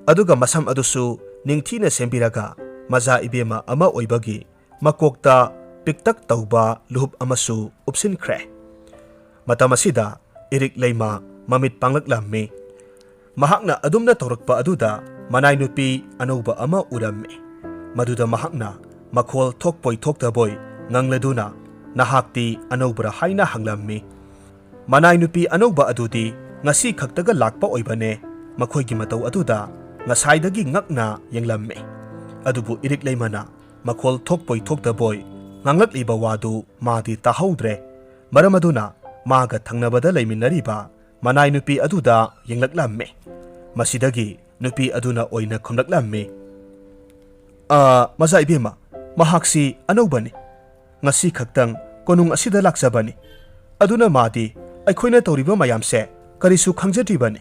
ꯑꯗꯨꯒ ꯃꯁꯝ ꯑꯗꯨꯁꯨ ꯅꯤꯡꯊꯤꯅ ꯁꯦꯝꯕꯤꯔꯒ ꯃꯆꯥ ꯏꯕꯦꯝꯃ ꯑꯃ ꯑꯣꯏꯕꯒꯤ ꯃꯀꯣꯛꯇ ꯄꯤꯛꯇꯛ ꯇꯧꯕ ꯂꯨꯍꯨꯞ ꯑꯃꯁꯨ ꯎꯞꯁꯤꯟꯈ꯭ꯔꯦ꯫ ꯃꯇꯝ ꯑꯁꯤꯗ ꯏꯔꯤꯛ ꯂꯩꯃ ꯃꯃꯤꯠ ꯄꯥꯡꯂꯛꯂꯝꯃꯤ꯫ ꯃꯍꯥꯛꯅ ꯑꯗꯨꯝꯅ ꯇꯧꯔꯛꯄ ꯑꯗꯨꯗ ꯃꯅꯥꯏ ꯅꯨꯄꯤ ꯑꯅꯧꯕ ꯑꯃ ꯎꯔꯝꯃꯤ꯫ ꯃꯗꯨꯗ ꯃꯍꯥꯛꯅ ꯃꯈꯣꯜ ꯊꯣꯛꯄꯣꯏ ꯊꯣꯛꯇꯕꯣꯏ ꯉꯪꯂꯗꯨꯅ, "ꯅꯍꯥꯛꯇꯤ ꯑꯅꯧꯕꯔꯥ?" ꯍꯥꯏꯅ ꯍꯪꯂꯝꯃꯤ꯫ ꯃꯅꯥꯏ ꯅꯨꯄꯤ ꯑꯅꯧꯕ ꯑꯗꯨꯗꯤ ꯉꯁꯤ ꯈꯛꯇꯒ ꯂꯥꯛꯄ ꯑꯣꯏꯕꯅꯦ꯫ ꯃꯈꯣꯏꯒꯤ ꯃꯇꯧ ꯑꯗꯨꯗ ꯉꯁꯥꯏꯗꯒꯤ ꯉꯛꯅ ꯌꯦꯡꯂꯝꯃꯤ꯫ ꯑꯗꯨꯕꯨ ꯏꯔꯤꯛ ꯂꯩꯃꯅ ꯃꯈꯣꯜ ꯊꯣꯛꯄꯣꯏ ꯊꯣꯛꯇꯕꯣꯏ ꯉꯥꯡꯂꯛꯂꯤꯕ ꯋꯥꯗꯨ ꯃꯥꯗꯤ ꯇꯥꯍꯧꯗ꯭ꯔꯦ꯫ ꯃꯔꯝ ꯑꯗꯨꯅ ꯃꯥꯒ ꯊꯪꯅꯕꯗ ꯂꯩꯃꯤꯟꯅꯔꯤꯕ ꯃꯅꯥꯏ ꯅꯨꯄꯤ ꯑꯗꯨꯗ ꯌꯦꯡꯂꯛꯂꯝꯃꯤ꯫ ꯃꯁꯤꯗꯒꯤ ꯅꯨꯄꯤ ꯑꯗꯨꯅ ꯑꯣꯏꯅ ꯈꯨꯝꯂꯛꯂꯝꯃꯤ, "ꯑ, ꯃꯆꯥ ꯏꯕꯦꯝꯃ, ꯃꯍꯥꯛꯁꯤ ꯑꯅꯧꯕꯅꯤ꯫ ꯉꯁꯤ ꯈꯛꯇꯪ ꯀꯣꯅꯨꯡ ꯑꯁꯤꯗ ꯂꯥꯛꯆꯕꯅꯤ꯫ ꯑꯗꯨꯅ ꯃꯥꯗꯤ ꯑꯩꯈꯣꯏꯅ ꯇꯧꯔꯤꯕ ꯃꯌꯥꯝꯁꯦ ꯀꯔꯤꯁꯨ ꯈꯪꯖꯗ꯭ꯔꯤꯕꯅꯤ꯫"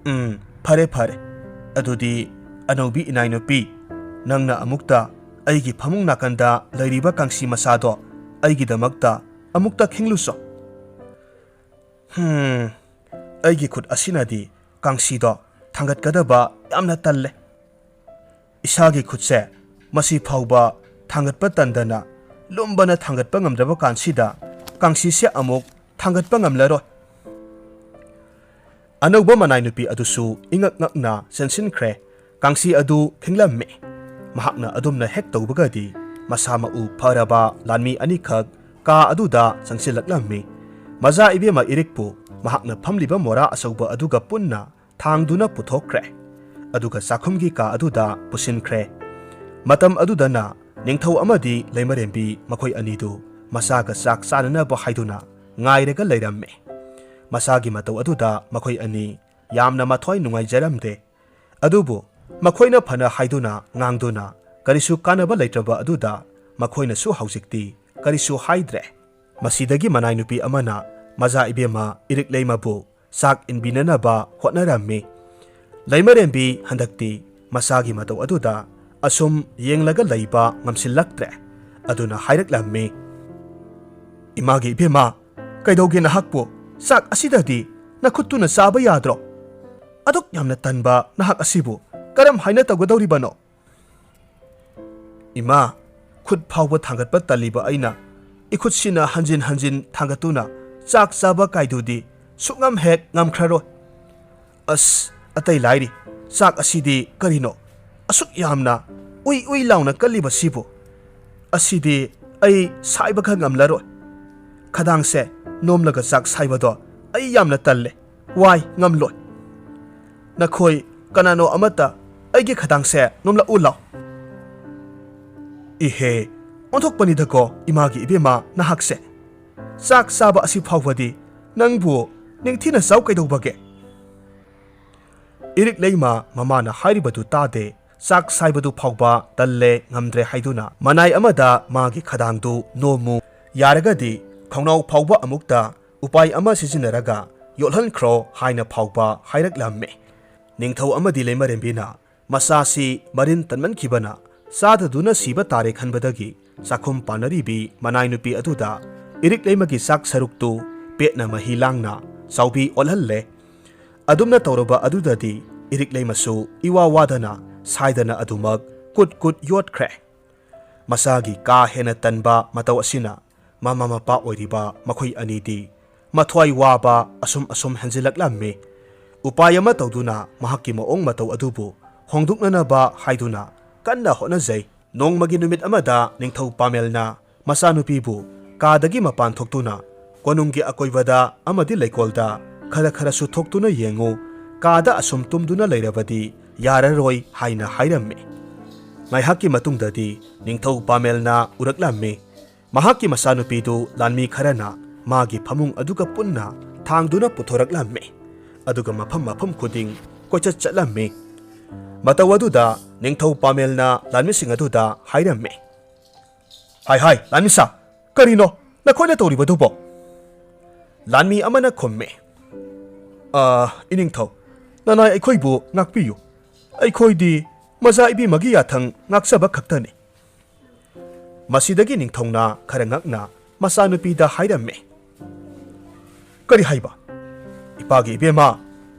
"ꯎꯝ, ꯐꯔꯦ, ꯐꯔꯦ꯫ ꯑꯗꯨꯗꯤ ꯑꯅꯧꯕꯤ ꯏꯅꯥꯏ ꯅꯨꯄꯤ, ꯅꯪꯅ ꯑꯃꯨꯛꯇ ꯑꯩꯒꯤ ꯐꯃꯨꯡ ꯅꯥꯀꯟꯗ ꯂꯩꯔꯤꯕ ꯀꯥꯡꯁꯤ ꯃꯆꯥꯗꯣ ꯑꯩꯒꯤꯗꯃꯛꯇ ꯑꯃꯨꯛꯇ ꯈꯤꯡꯂꯨꯆꯣ꯫" "ꯍꯝ, ꯑꯩꯒꯤ ꯈꯨꯠ ꯑꯁꯤꯅꯗꯤ ꯀꯥꯡꯁꯤꯗꯣ ꯊꯥꯡꯒꯠꯀꯗꯕ ꯌꯥꯝꯅ ꯇꯜꯂꯦ꯫ ꯏꯁꯥꯒꯤ ꯈꯨꯠꯁꯦ ꯃꯁꯤ ꯐꯥꯎꯕ ꯊꯥꯡꯒꯠꯄ ꯇꯟꯗꯅ ꯂꯨꯝꯕꯅ ꯊꯥꯡꯒꯠꯄ ꯉꯝꯗ꯭ꯔꯕ ꯀꯥꯟꯁꯤꯗ ꯀꯥꯡꯁꯤꯁꯦ ꯑꯃꯨꯛ ꯊꯥꯡꯒꯠꯄ ꯉꯝꯂꯔꯣꯏ꯫" ꯑꯅꯧꯕ ꯃꯅꯥꯏ ꯅꯨꯄꯤ ꯑꯗꯨꯁꯨ ꯏꯉꯛ ꯉꯛꯅ ꯆꯦꯟꯁꯤꯟꯈ꯭ꯔꯦ꯫ ꯀꯥꯡꯁꯤ ꯑꯗꯨ ꯈꯤꯡꯂꯝꯃꯤ꯫ ꯃꯍꯥꯛꯅ ꯑꯗꯨꯝꯅ ꯍꯦꯛ ꯇꯧꯕꯒꯗꯤ ꯃꯁꯥ ꯃꯎ ꯐꯔꯕ ꯂꯥꯟꯃꯤ ꯑꯅꯤꯈꯛ ꯀꯥ ꯑꯗꯨꯗ ꯆꯪꯁꯤꯜꯂꯛꯂꯝꯃꯤ꯫ ꯃꯆꯥ ꯏꯕꯦꯝꯃ ꯏꯔꯤꯛꯄꯨ ꯃꯍꯥꯛꯅ ꯐꯝꯂꯤꯕ ꯃꯣꯔꯥ ꯑꯆꯧꯕ ꯑꯗꯨꯒ ꯄꯨꯟꯅ ꯊꯥꯡꯗꯨꯅ ꯄꯨꯊꯣꯛꯈ꯭ꯔꯦ꯫ ꯑꯗꯨꯒ ꯆꯥꯛꯈꯨꯝꯒꯤ ꯀꯥ ꯑꯗꯨꯗ ꯄꯨꯁꯤꯟꯈ꯭ꯔꯦ꯫ ꯃꯇꯝ ꯑꯗꯨꯗꯅ ꯅꯤꯡꯊꯧ ꯑꯃꯗꯤ ꯂꯩꯃꯔꯦꯝꯕꯤ ꯃꯈꯣꯏ ꯑꯅꯤꯗꯨ ꯃꯆꯥꯒ ꯆꯥꯛ ꯆꯥꯅꯅꯕ ꯍꯥꯏꯗꯨꯅ ꯉꯥꯏꯔꯒ ꯂꯩꯔꯝꯃꯤ꯫ ꯃꯆꯥꯒꯤ ꯃꯇꯧ ꯑꯗꯨꯗ ꯃꯈꯣꯏ ꯑꯅꯤ ꯌꯥꯝꯅ ꯃꯊ꯭ꯋꯥꯏ ꯅꯨꯡꯉꯥꯏꯖꯔꯝꯗꯦ꯫ ꯑꯗꯨꯕꯨ ꯃꯈꯣꯏꯅ ꯐꯅ ꯍꯥꯏꯗꯨꯅ ꯉꯥꯡꯗꯨꯅ ꯀꯔꯤꯁꯨ ꯀꯥꯟꯅꯕ ꯂꯩꯇ꯭ꯔꯕ ꯑꯗꯨꯗ ꯃꯈꯣꯏꯅꯁꯨ ꯍꯧꯖꯤꯛꯇꯤ ꯀꯔꯤꯁꯨ ꯍꯥꯏꯗ꯭ꯔꯦ꯫ ꯃꯁꯤꯗꯒꯤ ꯃꯅꯥꯏ ꯅꯨꯄꯤ ꯑꯃꯅ ꯃꯆꯥ ꯏꯕꯦꯝꯃ ꯏꯔꯤꯛ ꯂꯩꯃꯕꯨ ꯆꯥꯛ ꯏꯟꯕꯤꯅꯅꯕ ꯍꯣꯠꯅꯔꯝꯃꯤ꯫ ꯂꯩꯃꯔꯦꯝꯕꯤ ꯍꯟꯗꯛꯇꯤ ꯃꯆꯥꯒꯤ ꯃꯇꯧ ꯑꯗꯨꯗ ꯑꯁꯨꯝ ꯌꯦꯡꯂꯒ ꯂꯩꯕ ꯉꯝꯁꯤꯜꯂꯛꯇ꯭ꯔꯦ꯫ ꯑꯗꯨꯅ ꯍꯥꯏꯔꯛꯂꯝꯃꯤ, "ꯏꯃꯥꯒꯤ ꯏꯕꯦꯝꯃ, ꯀꯩꯗꯧꯒꯦ ꯅꯍꯥꯛꯄꯨ? ꯆꯥꯛ ꯑꯁꯤꯗꯗꯤ ꯅꯈꯨꯠꯇꯨꯅ ꯆꯥꯕ ꯌꯥꯗ꯭ꯔꯣ? ꯑꯗꯨꯛ ꯌꯥꯝꯅ ꯇꯟꯕ ꯅꯍꯥꯛ ꯑꯁꯤꯕꯨ ꯀꯔꯝ ꯍꯥꯏꯅ ꯇꯧꯒꯗꯧꯔꯤꯕꯅꯣ?" "ꯏꯃꯥ, ꯈꯨꯠ ꯐꯥꯎꯕ ꯊꯥꯡꯒꯠꯄ ꯇꯜꯂꯤꯕ ꯑꯩꯅ ꯏꯈꯨꯠꯁꯤꯅ ꯍꯟꯖꯤꯟ ꯍꯟꯖꯤꯟ ꯊꯥꯡꯒꯠꯇꯨꯅ ꯆꯥꯛ ꯆꯥꯕ ꯀꯥꯏꯗꯨꯗꯤ ꯁꯨꯛꯉꯝ ꯍꯦꯛ ꯉꯝꯈ꯭ꯔꯔꯣꯏ꯫ ꯑꯁ, ꯑꯇꯩ ꯂꯥꯏꯔꯤ, ꯆꯥꯛ ꯑꯁꯤꯗꯤ ꯀꯔꯤꯅꯣ? ꯑꯁꯨꯛ ꯌꯥꯝꯅ ꯎꯏ ꯎꯏ ꯂꯥꯎꯅ ꯀꯜꯂꯤꯕꯁꯤꯕꯨ? ꯑꯁꯤꯗꯤ ꯑꯩ ꯁꯥꯏꯕ ꯈꯔ ꯉꯝꯂꯔꯣꯏ꯫ ꯈꯗꯥꯡꯁꯦ ꯅꯣꯝꯂꯒ ꯆꯥꯛ ꯁꯥꯏꯕꯗꯣ ꯑꯩ ꯌꯥꯝꯅ ꯇꯜꯂꯦ꯫ ꯋꯥꯏ, ꯉꯝꯂꯣꯏ꯫ ꯅꯈꯣꯏ ꯀꯅꯥꯅꯣ ꯑꯃꯠꯇ ꯑꯩꯒꯤ ꯈꯗꯥꯡꯁꯦ ꯅꯣꯝꯂꯛꯎ ꯂꯥꯎ꯫ ꯏꯍꯦ, ꯑꯣꯟꯊꯣꯛꯄꯅꯤꯗꯀꯣ ꯏꯃꯥꯒꯤ ꯏꯕꯦꯝꯃ ꯅꯍꯥꯛꯁꯦ꯫ ꯆꯥꯛ ꯆꯥꯕ ꯑꯁꯤ ꯐꯥꯎꯕꯗꯤ ꯅꯪꯕꯨ ꯅꯤꯡꯊꯤꯅ ꯆꯥꯎ ꯀꯩꯗꯧꯕꯒꯦ? ꯏꯔꯤꯛ ꯂꯩꯃ ꯃꯃꯥꯅ ꯍꯥꯏꯔꯤꯕꯗꯨ ꯇꯥꯗꯦ꯫ ꯆꯥꯛ ꯁꯥꯏꯕꯗꯨ ꯐꯥꯎꯕ ꯇꯜꯂꯦ, ꯉꯝꯗ꯭ꯔꯦ ꯍꯥꯏꯗꯨꯅ ꯃꯅꯥꯏ ꯑꯃꯗ ꯃꯥꯒꯤ ꯈꯗꯥꯡꯗꯨ ꯅꯣꯝꯃꯨ, ꯌꯥꯔꯒꯗꯤ ꯈꯣꯡꯅꯥꯎ ꯐꯥꯎꯕ ꯑꯃꯨꯛꯇ ꯎꯄꯥꯏ ꯑꯃ ꯁꯤꯖꯤꯟꯅꯔꯒ ꯌꯣꯠꯍꯟꯈ꯭ꯔꯣ ꯍꯥꯏꯅ ꯐꯥꯎꯕ ꯍꯥꯏꯔꯛꯂꯝꯃꯤ꯫ ꯅꯤꯡꯊꯧ ꯑꯃꯗꯤ ꯂꯩꯃꯔꯦꯝꯕꯤꯅ ꯃꯆꯥꯁꯤ ꯃꯔꯤꯟ ꯇꯟꯃꯟꯈꯤꯕꯅ ꯆꯥꯗꯗꯨꯅ ꯁꯤꯕ ꯇꯥꯔꯦ ꯈꯟꯕꯗꯒꯤ ꯆꯥꯛꯈꯨꯝ ꯄꯥꯟꯅꯔꯤꯕꯤ ꯃꯅꯥꯏ ꯅꯨꯄꯤ ꯑꯗꯨꯗ ꯏꯔꯤꯛ ꯂꯩꯃꯒꯤ ꯆꯥꯛ ꯁꯔꯨꯛꯇꯨ ꯄꯦꯠꯅ ꯃꯍꯤ ꯂꯥꯡꯅ ꯆꯥꯎꯕꯤ ꯑꯣꯜꯍꯜꯂꯦ꯫ ꯑꯗꯨꯝꯅ ꯇꯧꯔꯕ ꯑꯗꯨꯗꯗꯤ ꯏꯔꯤꯛ ꯂꯩꯃꯁꯨ ꯏꯋꯥ ꯋꯥꯗꯅ ꯁꯥꯏꯗꯅ ꯑꯗꯨꯃꯛ ꯀꯨꯠ ꯀꯨꯠ ꯌꯣꯠꯈ꯭ꯔꯦ꯫ ꯃꯆꯥꯒꯤ ꯀꯥ ꯍꯦꯟꯅ ꯇꯟꯕ ꯃꯇꯧ ꯑꯁꯤꯅ ꯃꯃꯥ ꯃꯄꯥ ꯑꯣꯏꯔꯤꯕ ꯃꯈꯣꯏ ꯑꯅꯤꯗꯤ ꯃꯊ꯭ꯋꯥꯏ ꯋꯥꯕ ꯑꯁꯨꯝ ꯑꯁꯨꯝ ꯍꯦꯟꯖꯤꯜꯂꯛꯂꯝꯃꯤ꯫ ꯎꯄꯥꯏ ꯑꯃ ꯇꯧꯗꯨꯅ ꯃꯍꯥꯛꯀꯤ ꯃꯑꯣꯡ ꯃꯇꯧ ꯑꯗꯨꯕꯨ ꯍꯣꯡꯗꯣꯛꯅꯅꯕ ꯍꯥꯏꯗꯨꯅ ꯀꯟꯅ ꯍꯣꯠꯅꯖꯩ꯫ ꯅꯣꯡꯃꯒꯤ ꯅꯨꯃꯤꯠ ꯑꯃꯗ ꯅꯤꯡꯊꯧ ꯄꯥꯃꯦꯜꯅ ꯃꯆꯥꯅꯨꯄꯤꯕꯨ ꯀꯥꯗꯒꯤ ꯃꯄꯥꯟ ꯊꯣꯛꯇꯨꯅ ꯀꯣꯅꯨꯡꯒꯤ ꯑꯀꯣꯏꯕꯗ ꯑꯃꯗꯤ ꯂꯩꯀꯣꯜꯗ ꯈꯔ ꯈꯔꯁꯨ ꯊꯣꯛꯇꯨꯅ ꯌꯦꯡꯉꯨ, ꯀꯥꯗ ꯑꯁꯨꯝ ꯇꯨꯝꯗꯨꯅ ꯂꯩꯔꯕꯗꯤ ꯌꯥꯔꯔꯣꯏ ꯍꯥꯏꯅ ꯍꯥꯏꯔꯝꯃꯤ꯫ ꯉꯥꯏꯍꯥꯛꯀꯤ ꯃꯇꯨꯡꯗꯗꯤ ꯅꯤꯡꯊꯧ ꯄꯥꯃꯦꯜꯅ ꯎꯔꯛꯂꯝꯃꯤ꯫ ꯃꯍꯥꯛꯀꯤ ꯃꯆꯥꯅꯨꯄꯤꯗꯨ ꯂꯥꯟꯃꯤ ꯈꯔꯅ ꯃꯥꯒꯤ ꯐꯃꯨꯡ ꯑꯗꯨꯒ ꯄꯨꯟꯅ ꯊꯥꯡꯗꯨꯅ ꯄꯨꯊꯣꯔꯛꯂꯝꯃꯤ, ꯑꯗꯨꯒ ꯃꯐꯝ ꯃꯐꯝ ꯈꯨꯗꯤꯡ ꯀꯣꯏꯆꯠ ꯆꯠꯂꯝꯃꯤ꯫ ꯃꯇꯧ ꯑꯗꯨꯗ ꯅꯤꯡꯊꯧ ꯄꯥꯃꯦꯜꯅ ꯂꯥꯟꯃꯤꯁꯤꯡ ꯑꯗꯨꯗ ꯍꯥꯏꯔꯝꯃꯤ, "ꯍꯥꯏ ꯍꯥꯏ, ꯂꯥꯟꯃꯤꯁꯥ, ꯀꯔꯤꯅꯣ ꯅꯈꯣꯏꯅ ꯇꯧꯔꯤꯕꯗꯨꯕꯣ?" ꯂꯥꯟꯃꯤ ꯑꯃꯅ ꯈꯨꯝꯃꯤ, "ꯑ, ꯏꯅꯤꯡꯊꯧ, ꯅꯅꯥꯏ ꯑꯩꯈꯣꯏꯕꯨ ꯉꯥꯛꯄꯤꯌꯨ꯫ ꯑꯩꯈꯣꯏꯗꯤ ꯃꯆꯥ ꯏꯕꯦꯝꯃꯒꯤ ꯌꯥꯊꯪ ꯉꯥꯛꯆꯕ ꯈꯛꯇꯅꯤ꯫" ꯃꯁꯤꯗꯒꯤ ꯅꯤꯡꯊꯧꯅ ꯈꯔ ꯉꯛꯅ ꯃꯆꯥꯅꯨꯄꯤꯗ ꯍꯥꯏꯔꯝꯃꯤ, "ꯀꯔꯤ ꯍꯥꯏꯕ? ꯏꯄꯥꯒꯤ ꯏꯕꯦꯝꯃ,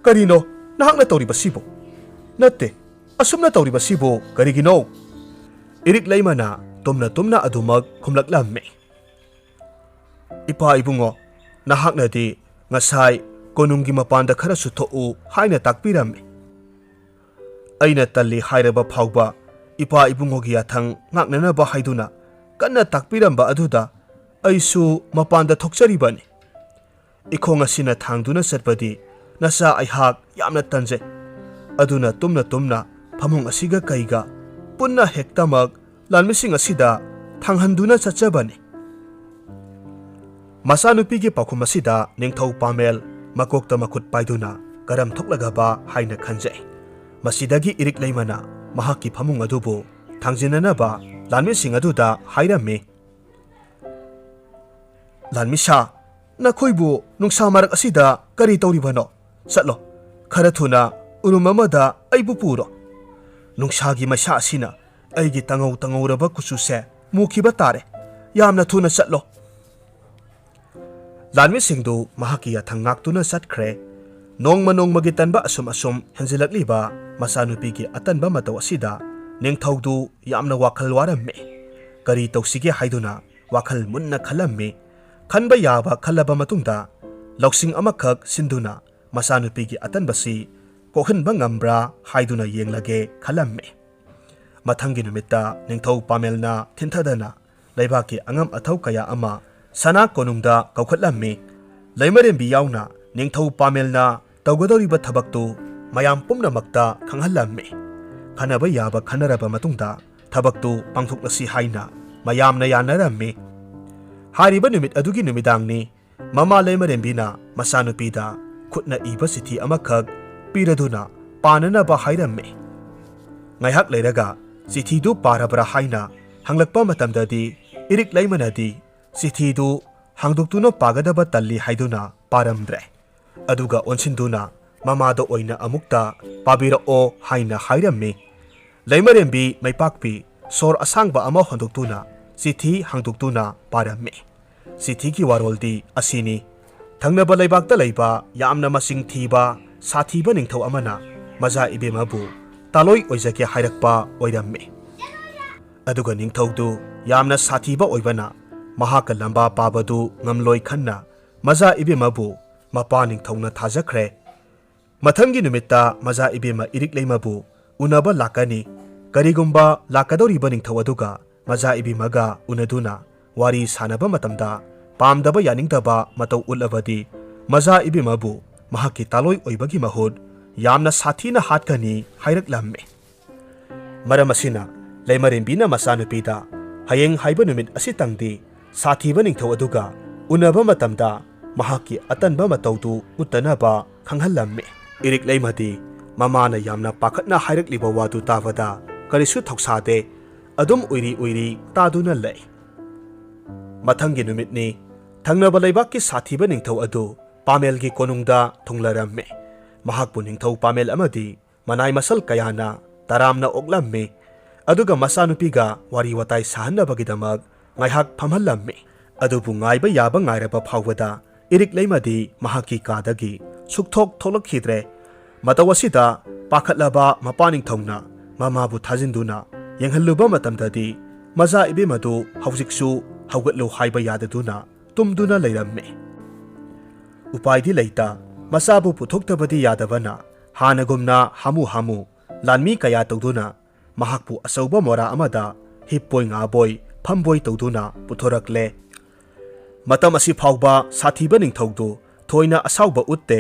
ꯀꯔꯤꯅꯣ ꯅꯍꯥꯛꯅ ꯇꯧꯔꯤꯕꯁꯤꯕꯨ? ꯅꯠꯇꯦ, ꯑꯁꯨꯝꯅ ꯇꯧꯔꯤꯕꯁꯤꯕꯨ ꯀꯔꯤꯒꯤꯅꯣ?" ꯏꯔꯤꯛ ꯂꯩꯃꯅ ꯇꯨꯝꯅ ꯇꯨꯝꯅ ꯑꯗꯨꯃꯛ ꯈꯨꯝꯂꯛꯂꯝꯃꯤ, "ꯏꯄꯥ ꯏꯕꯨꯡꯉꯣ, ꯅꯍꯥꯛꯅꯗꯤ ꯉꯁꯥꯏ ꯀꯣꯅꯨꯡꯒꯤ ꯃꯄꯥꯟꯗ ꯈꯔꯁꯨ ꯊꯣꯛꯎ ꯍꯥꯏꯅ ꯇꯥꯛꯄꯤꯔꯝꯃꯤ꯫ ꯑꯩꯅ ꯇꯜꯂꯤ ꯍꯥꯏꯔꯕ ꯐꯥꯎꯕ ꯏꯄꯥ ꯏꯕꯨꯡꯉꯣꯒꯤ ꯌꯥꯊꯪ ꯉꯥꯛꯅꯅꯕ ꯍꯥꯏꯗꯨꯅ ꯀꯟꯅ ꯇꯥꯛꯄꯤꯔꯝꯕ ꯑꯗꯨꯗ ꯑꯩꯁꯨ ꯃꯄꯥꯟꯗ ꯊꯣꯛꯆꯔꯤꯕꯅꯤ꯫ ꯏꯈꯣꯡ ꯑꯁꯤꯅ ꯊꯥꯡꯗꯨꯅ ꯆꯠꯄꯗꯤ ꯅꯆꯥ ꯑꯩꯍꯥꯛ ꯌꯥꯝꯅ ꯇꯟꯖꯩ꯫ ꯑꯗꯨꯅ ꯇꯨꯝꯅ ꯇꯨꯝꯅ ꯐꯃꯨꯡ ꯑꯁꯤꯒ ꯀꯩꯒ ꯄꯨꯟꯅ ꯍꯦꯛꯇꯃꯛ ꯂꯥꯟꯃꯤꯁꯤꯡ ꯑꯁꯤꯗ ꯊꯥꯡꯍꯟꯗꯨꯅ ꯆꯠꯆꯕꯅꯤ"꯫ ꯃꯆꯥꯅꯨꯄꯤꯒꯤ ꯄꯥꯎꯈꯨꯝ ꯑꯁꯤꯗ ꯅꯤꯡꯊꯧ ꯄꯥꯃꯦꯜ ꯃꯀꯣꯛꯇ ꯃꯈꯨꯠ ꯄꯥꯏꯗꯨꯅ ꯀꯔꯝ ꯊꯣꯛꯂꯒꯕ ꯍꯥꯏꯅ ꯈꯟꯖꯩ꯫ ꯃꯁꯤꯗꯒꯤ ꯏꯔꯤꯛ ꯂꯩꯃꯅ ꯃꯍꯥꯛꯀꯤ ꯐꯃꯨꯡ ꯑꯗꯨꯕꯨ ꯊꯥꯡꯖꯤꯟꯅꯅꯕ ꯂꯥꯟꯃꯤꯁꯤꯡ ꯑꯗꯨꯗ ꯍꯥꯏꯔꯝꯃꯤ꯫ "ꯂꯥꯟꯃꯤꯁꯥ, ꯅꯈꯣꯏꯕꯨ ꯅꯨꯡꯁꯥ ꯃꯔꯛ ꯑꯁꯤꯗ ꯀꯔꯤ ꯇꯧꯔꯤꯕꯅꯣ? ꯆꯠꯂꯣ, ꯈꯔ ꯊꯨꯅ ꯎꯔꯨꯝ ꯑꯃꯗ ꯑꯩꯕꯨ ꯄꯨꯔꯣ꯫ ꯅꯨꯡꯁꯥꯒꯤ ꯃꯩꯁꯥ ꯑꯁꯤꯅ ꯑꯩꯒꯤ ꯇꯉꯧ ꯇꯉꯧꯔꯕ ꯀꯨꯆꯨꯁꯦ ꯃꯨꯈꯤꯕ ꯇꯥꯔꯦ꯫ ꯌꯥꯝꯅ ꯊꯨꯅ ꯆꯠꯂꯣ"꯫ ꯂꯥꯟꯃꯤꯁꯤꯡꯗꯨ ꯃꯍꯥꯛꯀꯤ ꯌꯥꯊꯪ ꯉꯥꯛꯇꯨꯅ ꯆꯠꯈ꯭ꯔꯦ꯫ ꯅꯣꯡꯃ ꯅꯣꯡꯃꯒꯤ ꯇꯟꯕ ꯑꯁꯨꯝ ꯑꯁꯨꯝ ꯍꯦꯟꯖꯤꯜꯂꯛꯂꯤꯕ ꯃꯆꯥꯅꯨꯄꯤꯒꯤ ꯑꯇꯟꯕ ꯃꯇꯧ ꯑꯁꯤꯗ ꯅꯤꯡꯊꯧꯗꯨ ꯌꯥꯝꯅ ꯋꯥꯈꯜ ꯋꯥꯔꯝꯃꯤ꯫ ꯀꯔꯤ ꯇꯧꯁꯤꯒꯦ ꯍꯥꯏꯗꯨꯅ ꯋꯥꯈꯜ ꯃꯨꯟꯅ ꯈꯜꯂꯝꯃꯤ꯫ ꯈꯟꯕ ꯌꯥꯕ ꯈꯜꯂꯕ ꯃꯇꯨꯡꯗ ꯂꯧꯁꯤꯡ ꯑꯃꯈꯛ ꯁꯤꯟꯗꯨꯅ ꯃꯆꯥꯅꯨꯄꯤꯒꯤ ꯑꯇꯟꯕꯁꯤ ꯀꯣꯛꯍꯟꯕ ꯉꯝꯕ꯭ꯔꯥ ꯍꯥꯏꯗꯨꯅ ꯌꯦꯡꯂꯒꯦ ꯈꯜꯂꯝꯃꯤ꯫ ꯃꯊꯪꯒꯤ ꯅꯨꯃꯤꯠꯇ ꯅꯤꯡꯊꯧ ꯄꯥꯃꯦꯜꯅ ꯊꯤꯟꯊꯗꯅ ꯂꯩꯕꯥꯛꯀꯤ ꯑꯉꯝ ꯑꯊꯧ ꯀꯌꯥ ꯑꯃ ꯁꯅꯥ ꯀꯣꯅꯨꯡꯗ ꯀꯧꯈꯠꯂꯝꯃꯤ꯫ ꯂꯩꯃꯔꯦꯝꯕꯤ ꯌꯥꯎꯅ ꯅꯤꯡꯊꯧ ꯄꯥꯃꯦꯜꯅ ꯇꯧꯒꯗꯧꯔꯤꯕ ꯊꯕꯛꯇꯨ ꯃꯌꯥꯝ ꯄꯨꯝꯅꯃꯛꯇ ꯈꯪꯍꯜꯂꯝꯃꯤ꯫ ꯈꯟꯅꯕ ꯌꯥꯕ ꯈꯟꯅꯔꯕ ꯃꯇꯨꯡꯗ ꯊꯕꯛꯇꯨ ꯄꯥꯡꯊꯣꯛꯂꯁꯤ ꯍꯥꯏꯅ ꯃꯌꯥꯝꯅ ꯌꯥꯅꯔꯝꯃꯤ꯫ ꯍꯥꯏꯔꯤꯕ ꯅꯨꯃꯤꯠ ꯑꯗꯨꯒꯤ ꯅꯨꯃꯤꯗꯥꯡꯅꯤ꯫ ꯃꯃꯥ ꯂꯩꯃꯔꯦꯝꯕꯤꯅ ꯃꯆꯥꯅꯨꯄꯤꯗ ꯈꯨꯠꯅ ꯏꯕ ꯆꯤꯊꯤ ꯑꯃꯈꯛ ꯄꯤꯔꯗꯨꯅ ꯄꯥꯅꯅꯕ ꯍꯥꯏꯔꯝꯃꯤ꯫ ꯉꯥꯏꯍꯥꯛ ꯂꯩꯔꯒ ꯆꯤꯊꯤꯗꯨ ꯄꯥꯔꯕ꯭ꯔꯥ ꯍꯥꯏꯅ ꯍꯪꯂꯛꯄ ꯃꯇꯝꯗꯗꯤ ꯏꯔꯤꯛ ꯂꯩꯃꯅꯗꯤ ꯆꯤꯊꯤꯗꯨ ꯍꯥꯡꯗꯣꯛꯇꯨꯅ ꯄꯥꯒꯗꯕ ꯇꯜꯂꯤ ꯍꯥꯏꯗꯨꯅ ꯄꯥꯔꯝꯗ꯭ꯔꯦ꯫ ꯑꯗꯨꯒ ꯑꯣꯟꯁꯤꯟꯗꯨꯅ ꯃꯃꯥꯗ ꯑꯣꯏꯅ ꯑꯃꯨꯛꯇ ꯄꯥꯕꯤꯔꯛꯑꯣ ꯍꯥꯏꯅ ꯍꯥꯏꯔꯝꯃꯤ꯫ ꯂꯩꯃꯔꯦꯝꯕꯤ ꯃꯩꯄꯥꯛꯄꯤ ꯁꯣꯔ ꯑꯁꯥꯡꯕ ꯑꯃ ꯍꯣꯟꯗꯣꯛꯇꯨꯅ ꯆꯤꯊꯤ ꯍꯥꯡꯗꯣꯛꯇꯨꯅ ꯄꯥꯔꯝꯃꯤ꯫ ꯆꯤꯊꯤꯒꯤ ꯋꯥꯔꯣꯜꯗꯤ ꯑꯁꯤꯅꯤ: "ꯊꯪꯅꯕ ꯂꯩꯕꯥꯛꯇ ꯂꯩꯕ ꯌꯥꯝꯅ ꯃꯁꯤꯡ ꯊꯤꯕ ꯁꯥꯊꯤꯕ ꯅꯤꯡꯊꯧ ꯑꯃꯅ ꯃꯆꯥ ꯏꯕꯦꯝꯃꯕꯨ ꯇꯥꯂꯣꯏ ꯑꯣꯏꯖꯒꯦ ꯍꯥꯏꯔꯛꯄ ꯑꯣꯏꯔꯝꯃꯤ꯫ ꯑꯗꯨꯒ ꯅꯤꯡꯊꯧꯗꯨ ꯌꯥꯝꯅ ꯁꯥꯊꯤꯕ ꯑꯣꯏꯕꯅ ꯃꯍꯥꯛꯀ ꯂꯝꯕꯥ ꯄꯥꯕꯗꯨ ꯉꯝꯂꯣꯏ ꯈꯟꯅ ꯃꯖꯥ ꯏꯕꯦꯝꯃꯕꯨ ꯃꯄꯥ ꯅꯤꯡꯊꯧꯅ ꯊꯥꯖꯈ꯭ꯔꯦ꯫ ꯃꯊꯪꯒꯤ ꯅꯨꯃꯤꯠꯇ ꯃꯖꯥ ꯏꯕꯦꯝꯃ ꯏꯔꯤꯛꯂꯩꯃꯕꯨ ꯎꯅꯕ ꯂꯥꯛꯀꯅꯤ꯫ ꯀꯔꯤꯒꯨꯝꯕ ꯂꯥꯛꯀꯗꯧꯔꯤꯕ ꯅꯤꯡꯊꯧ ꯑꯗꯨꯒ ꯃꯖꯥ ꯏꯕꯦꯝꯃꯒ ꯎꯅꯗꯨꯅ ꯋꯥꯔꯤ ꯁꯥꯟꯅꯕ ꯃꯇꯝꯗ ꯄꯥꯝꯗꯕ ꯌꯥꯅꯤꯡꯗꯕ ꯃꯇꯧ ꯎꯠꯂꯕꯗꯤ ꯃꯖꯥ ꯏꯕꯦꯝꯃꯕꯨ ꯃꯍꯥꯛꯀꯤ ꯇꯥꯂꯣꯏ ꯑꯣꯏꯕꯒꯤ ꯃꯍꯨꯠ ꯌꯥꯝꯅ ꯁꯥꯊꯤꯅ ꯍꯥꯠꯀꯅꯤ ꯍꯥꯏꯔꯛꯂꯝꯃꯤ꯫ ꯃꯔꯝ ꯑꯁꯤꯅ ꯂꯩꯃꯔꯦꯝꯕꯤꯅ ꯃꯆꯥꯅꯨꯄꯤꯗ ꯍꯌꯦꯡ ꯍꯥꯏꯕ ꯅꯨꯃꯤꯠ ꯑꯁꯤꯇꯪꯗꯤ ꯁꯥꯊꯤꯕ ꯅꯤꯡꯊꯧ ꯑꯗꯨꯒ ꯎꯅꯕ ꯃꯇꯝꯗ ꯃꯍꯥꯛꯀꯤ ꯑꯇꯟꯕ ꯃꯇꯧꯗꯨ ꯎꯠꯇꯅꯕ ꯈꯪꯍꯜꯂꯝꯃꯤ꯫ ꯏꯔꯤꯛꯂꯩꯃꯗꯤ ꯃꯃꯥꯅ ꯌꯥꯝꯅ ꯄꯥꯈꯠꯅ ꯍꯥꯏꯔꯛꯂꯤꯕ ꯋꯥꯗꯨ ꯇꯥꯕꯗ ꯀꯔꯤꯁꯨ ꯊꯧꯁꯥꯗꯦ꯫ ꯑꯗꯨꯝ ꯎꯏꯔꯤ ꯎꯏꯔꯤ ꯇꯥꯗꯨꯅ ꯂꯩ꯫ ꯃꯊꯪꯒꯤ ꯅꯨꯃꯤꯠꯅꯤ꯫ ꯊꯪꯅꯕ ꯂꯩꯕꯥꯛꯀꯤ ꯁꯥꯊꯤꯕ ꯅꯤꯡꯊꯧ ꯑꯗꯨ ꯄꯥꯃꯦꯜꯒꯤ ꯀꯣꯅꯨꯡꯗ ꯊꯨꯡꯂꯔꯝꯃꯤ꯫ ꯃꯍꯥꯛꯄꯨ ꯅꯤꯡꯊꯧ ꯄꯥꯃꯦꯜ ꯑꯃꯗꯤ ꯃꯅꯥꯏ ꯃꯁꯜ ꯀꯌꯥꯅ ꯇꯔꯥꯝꯅ ꯑꯣꯛꯂꯝꯃꯤ꯫ ꯑꯗꯨꯒ ꯃꯆꯥꯅꯨꯄꯤꯒ ꯋꯥꯔꯤ ꯋꯥꯇꯥꯏ ꯁꯥꯍꯟꯅꯕꯒꯤꯗꯃꯛ ꯉꯥꯏꯍꯥꯛ ꯐꯝꯍꯜꯂꯝꯃꯤ꯫ ꯑꯗꯨꯕꯨ ꯉꯥꯏꯕ ꯌꯥꯕ ꯉꯥꯏꯔꯕ ꯐꯥꯎꯕꯗ ꯏꯔꯤꯛꯂꯩꯃꯗꯤ ꯃꯍꯥꯛꯀꯤ ꯀꯥꯗꯒꯤ ꯁꯨꯛꯊꯣꯛ ꯊꯣꯛꯂꯛꯈꯤꯗ꯭ꯔꯦ꯫ ꯃꯇꯧ ꯑꯁꯤꯗ ꯄꯥꯈꯠꯂꯕ ꯃꯄꯥ ꯅꯤꯡꯊꯧꯅ ꯃꯃꯥꯕꯨ ꯊꯥꯖꯤꯟꯗꯨꯅ ꯌꯦꯡꯍꯜꯂꯨꯕ ꯃꯇꯝꯗꯗꯤ ꯃꯆꯥ ꯏꯕꯦꯝꯃꯗꯨ ꯍꯧꯖꯤꯛꯁꯨ ꯍꯧꯒꯠꯂꯨ ꯍꯥꯏꯕ ꯌꯥꯗꯗꯨꯅ ꯇꯨꯝꯗꯨꯅ ꯂꯩꯔꯝꯃꯤ꯫ ꯎꯄꯥꯏꯗꯤ ꯂꯩꯇ ꯃꯆꯥꯕꯨ ꯄꯨꯊꯣꯛꯇꯕꯗꯤ ꯌꯥꯗꯕꯅ ꯍꯥꯟꯅꯒꯨꯝꯅ ꯍꯥꯃꯨ ꯍꯥꯃꯨ ꯂꯥꯟꯃꯤ ꯀꯌꯥ ꯇꯧꯗꯨꯅ ꯃꯍꯥꯛꯄꯨ ꯑꯆꯧꯕ ꯃꯣꯔꯥ ꯑꯃꯗ ꯍꯤꯞꯄꯣꯏ ꯉꯥꯕꯣꯏ ꯐꯝꯕꯣꯏ ꯇꯧꯗꯨꯅ ꯄꯨꯊꯣꯔꯛꯂꯦ꯫ ꯃꯇꯝ ꯑꯁꯤ ꯐꯥꯎꯕ ꯁꯥꯊꯤꯕ ꯅꯤꯡꯊꯧꯗꯨ ꯊꯣꯏꯅ ꯑꯁꯥꯎꯕ ꯎꯠꯇꯦ꯫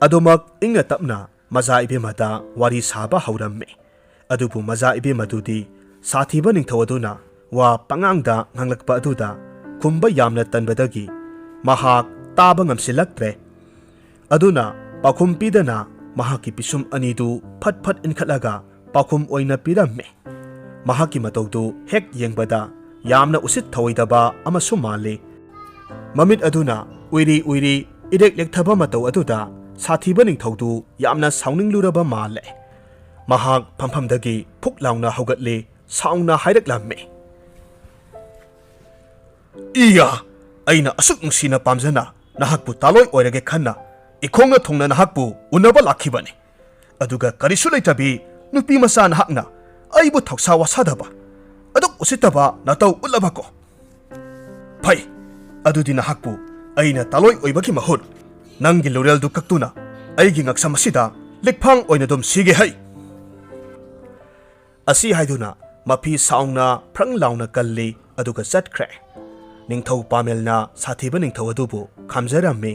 ꯑꯗꯨꯃꯛ ꯏꯪꯅ ꯇꯞꯅ ꯃꯆꯥ ꯏꯕꯦꯝꯃꯗ ꯋꯥꯔꯤ ꯁꯥꯕ ꯍꯧꯔꯝꯃꯤ꯫ ꯑꯗꯨꯕꯨ ꯃꯆꯥ ꯏꯕꯦꯝꯃꯗꯨꯗꯤ ꯁꯥꯊꯤꯕ ꯅꯤꯡꯊꯧ ꯑꯗꯨꯅ ꯋꯥ ꯄꯉꯥꯡꯗ ꯉꯥꯡꯂꯛꯄ ꯑꯗꯨꯗ ꯈꯨꯝꯕ ꯌꯥꯝꯅ ꯇꯟꯕꯗꯒꯤ ꯃꯍꯥꯛ ꯇꯥꯕ ꯉꯝꯁꯤꯜꯂꯛꯇ꯭ꯔꯦ꯫ ꯑꯗꯨꯅ ꯄꯥꯎꯈꯨꯝ ꯄꯤꯗꯅ ꯃꯍꯥꯛꯀꯤ ꯄꯤꯁꯨꯝ ꯑꯅꯤꯗꯨ ꯐꯠ ꯐꯠ ꯏꯟꯈꯠꯂꯒ ꯄꯥꯎꯈꯨꯝ ꯑꯣꯏꯅ ꯄꯤꯔꯝꯃꯤ꯫ ꯃꯍꯥꯛꯀꯤ ꯃꯇꯧꯗꯨ ꯍꯦꯛ ꯌꯦꯡꯕꯗ ꯌꯥꯝꯅ ꯎꯁꯤꯠ ꯊꯑꯣꯏꯗꯕ ꯑꯃꯁꯨ ꯃꯥꯜꯂꯤ꯫ ꯃꯃꯤꯠ ꯑꯗꯨꯅ ꯎꯏꯔꯤ ꯎꯏꯔꯤ ꯏꯔꯦꯛ ꯂꯦꯛꯊꯕ ꯃꯇꯧ ꯑꯗꯨꯗ ꯁꯥꯊꯤꯕ ꯅꯤꯡꯊꯧꯗꯨ ꯌꯥꯝꯅ ꯁꯥꯎꯅꯤꯡꯂꯨꯔꯕ ꯃꯥꯜꯂꯦ꯫ ꯃꯍꯥꯛ ꯐꯝꯐꯝꯗꯒꯤ ꯐꯨꯛ ꯂꯥꯎꯅ ꯍꯧꯒꯠꯂꯤ, ꯁꯥꯎꯅ ꯍꯥꯏꯔꯛꯂꯝꯃꯤ꯫ "ꯏꯌꯥ! ꯑꯩꯅ ꯑꯁꯨꯛ ꯅꯨꯡꯁꯤꯅ ꯄꯥꯝꯖꯅ ꯅꯍꯥꯛꯄꯨ ꯇꯥꯂꯣꯏ ꯑꯣꯏꯔꯒꯦ ꯈꯟꯅ ꯏꯈꯣꯡꯅ ꯊꯨꯡꯅ ꯅꯍꯥꯛꯄꯨ ꯎꯅꯕ ꯂꯥꯛꯈꯤꯕꯅꯤ꯫ ꯑꯗꯨꯒ ꯀꯔꯤꯁꯨ ꯂꯩꯇꯕꯤ ꯅꯨꯄꯤ ꯃꯆꯥ ꯅꯍꯥꯛꯅ ꯑꯩꯕꯨ ꯊꯧꯁꯥ ꯋꯥꯁꯥꯗꯕ, ꯑꯗꯨꯛ ꯎꯁꯤꯠꯇꯕ ꯅꯇꯧ ꯎꯠꯂꯕꯀꯣ?" ꯍꯩ, ꯑꯗꯨꯗꯤ ꯅꯍꯥꯛꯄꯨ ꯑꯩꯅ ꯇꯥꯂꯣꯏ ꯑꯣꯏꯕꯒꯤ ꯃꯍꯨꯠ ꯅꯪꯒꯤ ꯂꯨꯔꯦꯜꯗꯨ ꯀꯛꯇꯨꯅ ꯑꯩꯒꯤ ꯉꯛꯁꯝ ꯑꯁꯤꯗ ꯂꯤꯛꯐꯥꯡ ꯑꯣꯏꯅ ꯑꯗꯨꯝ ꯁꯤꯒꯦ ꯍꯩ!" ꯑꯁꯤ ꯍꯥꯏꯗꯨꯅ ꯃꯐꯤ ꯁꯥꯎꯅ ꯐ꯭ꯔꯪ ꯂꯥꯎꯅ ꯀꯜꯂꯤ, ꯑꯗꯨꯒ ꯆꯠꯈ꯭ꯔꯦ꯫ ꯅꯤꯡꯊꯧ ꯄꯥꯃꯦꯜꯅ ꯁꯥꯊꯤꯕ ꯅꯤꯡꯊꯧ ꯑꯗꯨꯕꯨ ꯈꯥꯝꯖꯔꯝꯃꯤ,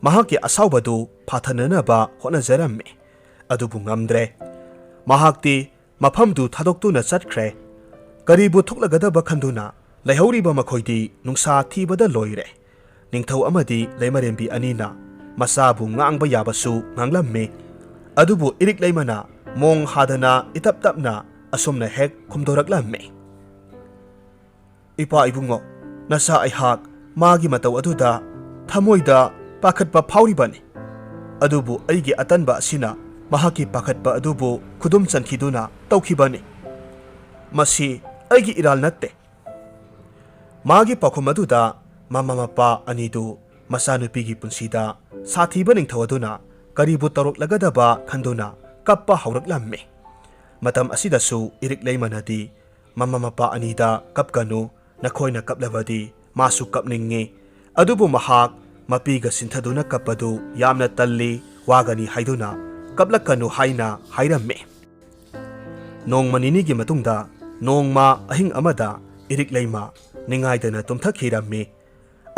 ꯃꯍꯥꯛꯀꯤ ꯑꯁꯥꯎꯕꯗꯨ ꯐꯥꯊꯅꯅꯕ ꯍꯣꯠꯅꯖꯔꯝꯃꯤ, ꯑꯗꯨꯕꯨ ꯉꯝꯗ꯭ꯔꯦ꯫ ꯃꯍꯥꯛꯇꯤ ꯃꯐꯝꯗꯨ ꯊꯥꯗꯣꯛꯇꯨꯅ ꯆꯠꯈ꯭ꯔꯦ꯫ ꯀꯔꯤꯕꯨ ꯊꯣꯛꯂꯒꯗꯕ ꯈꯟꯗꯨꯅ ꯂꯩꯍꯧꯔꯤꯕ ꯃꯈꯣꯏꯗꯤ ꯅꯨꯡꯁꯥ ꯊꯤꯕꯗ ꯂꯣꯏꯔꯦ꯫ ꯅꯤꯡꯊꯧ ꯑꯃꯗꯤ ꯂꯩꯃꯔꯦꯝꯕꯤ ꯑꯅꯤꯅ ꯃꯆꯥꯕꯨ ꯉꯥꯡꯕ ꯌꯥꯕꯁꯨ ꯉꯥꯡꯂꯝꯃꯤ꯫ ꯑꯗꯨꯕꯨ ꯏꯔꯤꯛ ꯂꯩꯃꯅ ꯃꯣꯡ ꯍꯥꯗꯅ ꯏꯇꯞ ꯇꯞꯅ ꯑꯁꯨꯝꯅ ꯍꯦꯛ ꯈꯨꯝꯗꯣꯔꯛꯂꯝꯃꯤ, "ꯏꯄꯥ ꯏꯕꯨꯡꯉꯣ, ꯅꯆꯥ ꯑꯩꯍꯥꯛ ꯃꯥꯒꯤ ꯃꯇꯧ ꯑꯗꯨꯗ ꯊꯃꯣꯏꯗ ꯄꯥꯈꯠꯄ ꯐꯥꯎꯔꯤꯕꯅꯤ꯫ ꯑꯗꯨꯕꯨ ꯑꯩꯒꯤ ꯑꯇꯟꯕ ꯑꯁꯤꯅ ꯃꯍꯥꯛꯀꯤ ꯄꯥꯈꯠꯄ ꯑꯗꯨꯕꯨ ꯈꯨꯗꯨꯝ ꯆꯟꯈꯤꯗꯨꯅ ꯇꯧꯈꯤꯕꯅꯤ꯫ ꯃꯁꯤ ꯑꯩꯒꯤ ꯏꯔꯥꯜ ꯅꯠꯇꯦ꯫" ꯃꯥꯒꯤ ꯄꯥꯎꯈꯨꯝ ꯑꯗꯨꯗ ꯃꯃꯥ ꯃꯄꯥ ꯑꯅꯤꯗꯨ ꯃꯆꯥꯅꯨꯄꯤꯒꯤ ꯄꯨꯟꯁꯤꯗ ꯁꯥꯊꯤꯕ ꯅꯤꯡꯊꯧ ꯑꯗꯨꯅ ꯀꯔꯤꯕꯨ ꯇꯧꯔꯛꯂꯒꯗꯕ ꯈꯟꯗꯨꯅ ꯀꯞꯄ ꯍꯧꯔꯛꯂꯝꯃꯤ꯫ ꯃꯇꯝ ꯑꯁꯤꯗꯁꯨ ꯏꯔꯤꯛ ꯂꯩꯃꯅꯗꯤ ꯃꯃꯥ ꯃꯄꯥ ꯑꯅꯤꯗ, "ꯀꯞꯀꯅꯨ, ꯅꯈꯣꯏꯅ ꯀꯞꯂꯕꯗꯤ ꯃꯥꯁꯨ ꯀꯞꯅꯤꯡꯉꯤ, ꯑꯗꯨꯕꯨ ꯃꯍꯥꯛ ꯃꯄꯤꯒ ꯁꯤꯟꯊꯗꯨꯅ ꯀꯞꯄꯗꯨ ꯌꯥꯝꯅ ꯇꯜꯂꯤ, ꯋꯥꯒꯅꯤ ꯍꯥꯏꯗꯨꯅ ꯀꯞꯂꯛꯀꯅꯨ" ꯍꯥꯏꯅ ꯍꯥꯏꯔꯝꯃꯤ꯫ ꯅꯣꯡꯃ ꯅꯤꯅꯤꯒꯤ ꯃꯇꯨꯡꯗ ꯅꯣꯡꯃ ꯑꯍꯤꯡ ꯑꯃꯗ ꯏꯔꯤꯛ ꯂꯩꯃ ꯅꯤꯡꯉꯥꯏꯗꯅ ꯇꯨꯝꯊꯈꯤꯔꯝꯃꯤ꯫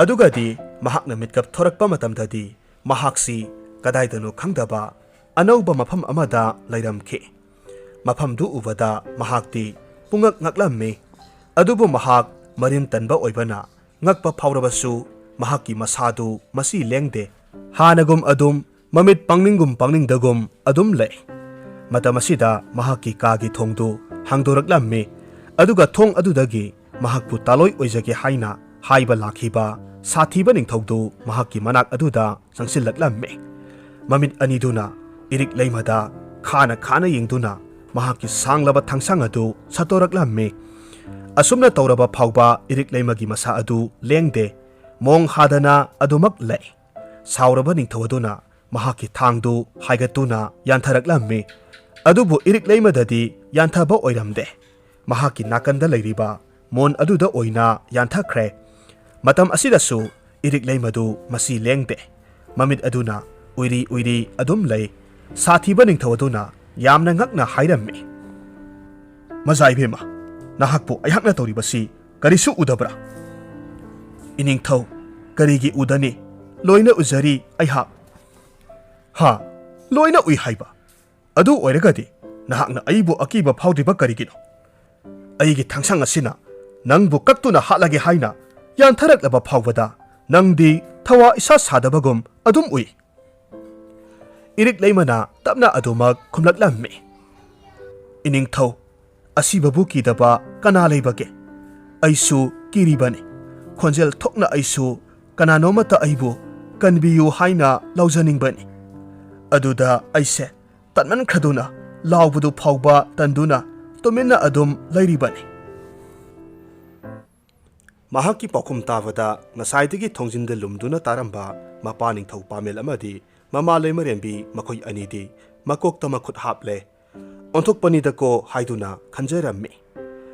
ꯑꯗꯨꯒꯗꯤ ꯃꯍꯥꯛꯅ ꯃꯤꯠꯀꯞ ꯊꯣꯔꯛꯄ ꯃꯇꯝꯗꯗꯤ ꯃꯍꯥꯛꯁꯤ ꯀꯗꯥꯏꯗꯅꯣ ꯈꯪꯗꯕ ꯑꯅꯧꯕ ꯃꯐꯝ ꯑꯃꯗ ꯂꯩꯔꯝꯈꯤ꯫ ꯃꯐꯝꯗꯨ ꯎꯕꯗ ꯃꯍꯥꯛꯇꯤ ꯄꯨꯡꯉꯛ ꯉꯛꯂꯝꯃꯤ꯫ ꯑꯗꯨꯕꯨ ꯃꯍꯥꯛ ꯃꯔꯤꯟ ꯇꯟꯕ ꯑꯣꯏꯕꯅ ꯉꯛꯄ ꯐꯥꯎꯔꯕꯁꯨ ꯃꯍꯥꯛꯀꯤ ꯃꯁꯥꯗꯨ ꯃꯁꯤ ꯂꯦꯡꯗꯦ꯫ ꯍꯥꯟꯅꯒꯨꯝ ꯑꯗꯨꯝ ꯃꯃꯤꯠ ꯄꯥꯡꯅꯤꯡꯒꯨꯝ ꯄꯥꯡꯅꯤꯡꯗꯒꯨꯝ ꯑꯗꯨꯝ ꯂꯩ꯫ ꯃꯇꯝ ꯑꯁꯤꯗ ꯃꯍꯥꯛꯀꯤ ꯀꯥꯒꯤ ꯊꯣꯡꯗꯨ ꯍꯥꯡꯗꯣꯔꯛꯂꯝꯃꯤ, ꯑꯗꯨꯒ ꯊꯣꯡ ꯑꯗꯨꯗꯒꯤ ꯃꯍꯥꯛꯄꯨ ꯇꯥꯂꯣꯏ ꯑꯣꯏꯖꯒꯦ ꯍꯥꯏꯅ ꯍꯥꯏꯕ ꯂꯥꯛꯈꯤꯕ ꯁꯥꯊꯤꯕ ꯅꯤꯡꯊꯧꯗꯨ ꯃꯍꯥꯛꯀꯤ ꯃꯅꯥꯛ ꯑꯗꯨꯗ ꯆꯪꯁꯤꯜꯂꯛꯂꯝꯃꯤ꯫ ꯃꯃꯤꯠ ꯑꯅꯤꯗꯨꯅ ꯏꯔꯤꯛ ꯂꯩꯃꯗ ꯈꯥꯅ ꯈꯥꯅ ꯌꯦꯡꯗꯨꯅ ꯃꯍꯥꯛꯀꯤ ꯁꯥꯡꯂꯕ ꯊꯥꯡꯁꯥꯡ ꯑꯗꯨ ꯁꯠꯇꯣꯔꯛꯂꯝꯃꯤ꯫ ꯑꯁꯨꯝꯅ ꯇꯧꯔꯕ ꯐꯥꯎꯕ ꯏꯔꯤꯛ ꯂꯩꯃꯒꯤ ꯃꯁꯥ ꯑꯗꯨ ꯂꯦꯡꯗꯦ, ꯃꯣꯡ ꯍꯥꯗꯅ ꯑꯗꯨꯃꯛ ꯂꯩ꯫ ꯁꯥꯎꯔꯕ ꯅꯤꯡꯊꯧ ꯑꯗꯨꯅ ꯃꯍꯥꯛꯀꯤ ꯊꯥꯡꯗꯨ ꯍꯥꯏꯒꯠꯇꯨꯅ ꯌꯥꯟꯊꯔꯛꯂꯝꯃꯤ꯫ ꯑꯗꯨꯕꯨ ꯏꯔꯤꯛ ꯂꯩꯃꯗꯗꯤ ꯌꯥꯟꯊꯕ ꯑꯣꯏꯔꯝꯗꯦ꯫ ꯃꯍꯥꯛꯀꯤ ꯅꯥꯀꯟꯗ ꯂꯩꯔꯤꯕ ꯃꯣꯟ ꯑꯗꯨꯗ ꯑꯣꯏꯅ ꯌꯥꯟꯊꯈ꯭ꯔꯦ꯫ ꯃꯇꯝ ꯑꯁꯤꯗꯁꯨ ꯏꯔꯤꯛ ꯂꯩꯃꯗꯨ ꯃꯁꯤ ꯂꯦꯡꯗꯦ꯫ ꯃꯃꯤꯠ ꯑꯗꯨꯅ ꯎꯏꯔꯤ ꯎꯏꯔꯤ ꯑꯗꯨꯝ ꯂꯩ꯫ ꯁꯥꯊꯤꯕ ꯅꯤꯡꯊꯧ ꯑꯗꯨꯅ ꯌꯥꯝꯅ ꯉꯛꯅ ꯍꯥꯏꯔꯝꯃꯤ, "ꯃꯖꯥ ꯏꯕꯦꯝꯃ, ꯅꯍꯥꯛꯄꯨ ꯑꯩꯍꯥꯛꯅ ꯇꯧꯔꯤꯕꯁꯤ ꯀꯔꯤꯁꯨ ꯎꯗꯕ꯭ꯔꯥ?" "ꯏꯅꯤꯡꯊꯧ, ꯀꯔꯤꯒꯤ ꯎꯗꯅꯤ? ꯂꯣꯏꯅ ꯎꯖꯔꯤ ꯑꯩꯍꯥꯛ꯫" "ꯍꯥ? ꯂꯣꯏꯅ ꯎꯏ ꯍꯥꯏꯕ? ꯑꯗꯨ ꯑꯣꯏꯔꯒꯗꯤ ꯅꯍꯥꯛꯅ ꯑꯩꯕꯨ ꯑꯀꯤꯕ ꯐꯥꯎꯗ꯭ꯔꯤꯕ ꯀꯔꯤꯒꯤꯅꯣ? ꯑꯩꯒꯤ ꯊꯥꯡꯁꯥꯡ ꯑꯁꯤꯅ ꯅꯪꯕꯨ ꯀꯛꯇꯨꯅ ꯍꯥꯠꯂꯒꯦ ꯍꯥꯏꯅ ꯌꯥꯟꯊꯔꯛꯂꯕ ꯐꯥꯎꯕꯗ ꯅꯪꯗꯤ ꯊꯋꯥ ꯏꯁꯥ ꯁꯥꯗꯕꯒꯨꯝ ꯑꯗꯨꯝ ꯎꯏ꯫" ꯏꯔꯤꯛ ꯂꯩꯃꯅ ꯇꯞꯅ ꯑꯗꯨꯃꯛ ꯈꯨꯝꯂꯛꯂꯝꯃꯤ, "ꯏꯅꯤꯡꯊꯧ, ꯑꯁꯤꯕꯕꯨ ꯀꯤꯗꯕ ꯀꯅꯥ ꯂꯩꯕꯒꯦ? ꯑꯩꯁꯨ ꯀꯤꯔꯤꯕꯅꯤ꯫ ꯈꯣꯟꯖꯦꯜ ꯊꯣꯛꯅ ꯑꯩꯁꯨ ꯀꯅꯥꯅꯣꯃꯠꯇ ꯑꯩꯕꯨ ꯀꯟꯕꯤꯌꯨ ꯍꯥꯏꯅ ꯂꯧꯖꯅꯤꯡꯕꯅꯤ꯫ ꯑꯗꯨꯗ ꯑꯩꯁꯦ ꯇꯟꯃꯟꯈ꯭ꯔꯗꯨꯅ ꯂꯥꯎꯕꯗꯨ ꯐꯥꯎꯕ ꯇꯟꯗꯨꯅ ꯇꯨꯃꯤꯟꯅ ꯑꯗꯨꯝ ꯂꯩꯔꯤꯕꯅꯤ꯫" ꯃꯍꯥꯛꯀꯤ ꯄꯥꯎꯈꯨꯝ ꯇꯥꯕꯗ ꯉꯁꯥꯏꯗꯒꯤ ꯊꯣꯡꯖꯤꯟꯗ ꯂꯨꯝꯗꯨꯅ ꯇꯥꯔꯝꯕ ꯃꯄꯥ ꯅꯤꯡꯊꯧ ꯄꯥꯃꯦꯜ ꯑꯃꯗꯤ ꯃꯃꯥ ꯂꯩꯃꯔꯦꯝꯕꯤ ꯃꯈꯣꯏ ꯑꯅꯤꯗꯤ ꯃꯀꯣꯛꯇ ꯃꯈꯨꯠ ꯍꯥꯞꯂꯦ꯫ "ꯑꯣꯟꯊꯣꯛꯄꯅꯤꯗꯀꯣ" ꯍꯥꯏꯗꯨꯅ ꯈꯟꯖꯔꯝꯃꯤ꯫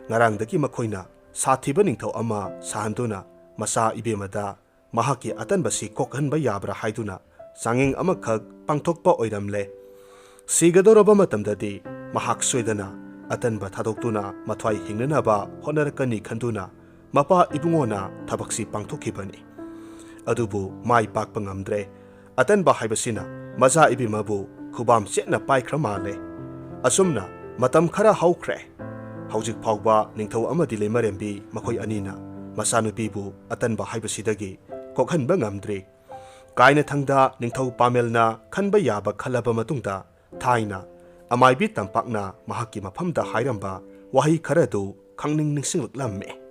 ꯉꯔꯥꯡꯗꯒꯤ ꯃꯈꯣꯏꯅ ꯁꯥꯊꯤꯕ ꯅꯤꯡꯊꯧ ꯑꯃ ꯁꯥꯍꯟꯗꯨꯅ ꯃꯆꯥ ꯏꯕꯦꯝꯃꯗ ꯃꯍꯥꯛꯀꯤ ꯑꯇꯟꯕꯁꯤ ꯀꯣꯛꯍꯟꯕ ꯌꯥꯕ꯭ꯔꯥ ꯍꯥꯏꯗꯨꯅ ꯆꯥꯡꯌꯦꯡ ꯑꯃꯈꯛ ꯄꯥꯡꯊꯣꯛꯄ ꯑꯣꯏꯔꯝꯂꯦ꯫ ꯁꯤꯒꯗꯧꯔꯕ ꯃꯇꯝꯗꯗꯤ ꯃꯍꯥꯛ ꯁꯣꯏꯗꯅ ꯑꯇꯟꯕ ꯊꯥꯗꯣꯛꯇꯨꯅ ꯃꯊ꯭ꯋꯥꯏ ꯍꯤꯡꯅꯅꯕ ꯍꯣꯠꯅꯔꯛꯀꯅꯤ ꯈꯟꯗꯨꯅ ꯃꯄꯥ ꯏꯕꯨꯡꯉꯣꯅ ꯊꯕꯛꯁꯤ ꯄꯥꯡꯊꯣꯛꯈꯤꯕꯅꯤ꯫ ꯑꯗꯨꯕꯨ ꯃꯥꯏ ꯄꯥꯛꯄ ꯉꯝꯗ꯭ꯔꯦ꯫ ꯑꯇꯟꯕ ꯍꯥꯏꯕꯁꯤꯅ ꯃꯆꯥ ꯏꯕꯦꯝꯃꯕꯨ ꯈꯨꯕꯥꯝ ꯆꯦꯠꯅ ꯄꯥꯏꯈ꯭ꯔ ꯃꯥꯜꯂꯦ꯫ ꯑꯁꯨꯝꯅ ꯃꯇꯝ ꯈꯔ ꯍꯧꯈ꯭ꯔꯦ꯫ ꯍꯧꯖꯤꯛ ꯐꯥꯎꯕ ꯅꯤꯡꯊꯧ ꯑꯃꯗꯤ ꯂꯩꯃꯔꯦꯝꯕꯤ ꯃꯈꯣꯏ ꯑꯅꯤꯅ ꯃꯆꯥꯅꯨꯄꯤꯕꯨ ꯑꯇꯟꯕ ꯍꯥꯏꯕꯁꯤꯗꯒꯤ ꯀꯣꯛꯍꯟꯕ ꯉꯝꯗ꯭ꯔꯤ꯫ ꯀꯥꯏꯅꯊꯪꯗ ꯅꯤꯡꯊꯧ ꯄꯥꯃꯦꯜꯅ ꯈꯟꯕ ꯌꯥꯕ ꯈꯜꯂꯕ ꯃꯇꯨꯡꯗ ꯊꯥꯏꯅ ꯑꯃꯥꯏꯕꯤ ꯇꯝꯄꯥꯛꯅ ꯃꯍꯥꯛꯀꯤ ꯃꯐꯝꯗ ꯍꯥꯏꯔꯝꯕ ꯋꯥꯍꯩ ꯈꯔꯗꯨ ꯈꯪꯅꯤꯡ ꯅꯤꯡꯁꯤꯡꯂꯛꯂꯝꯃꯤ꯫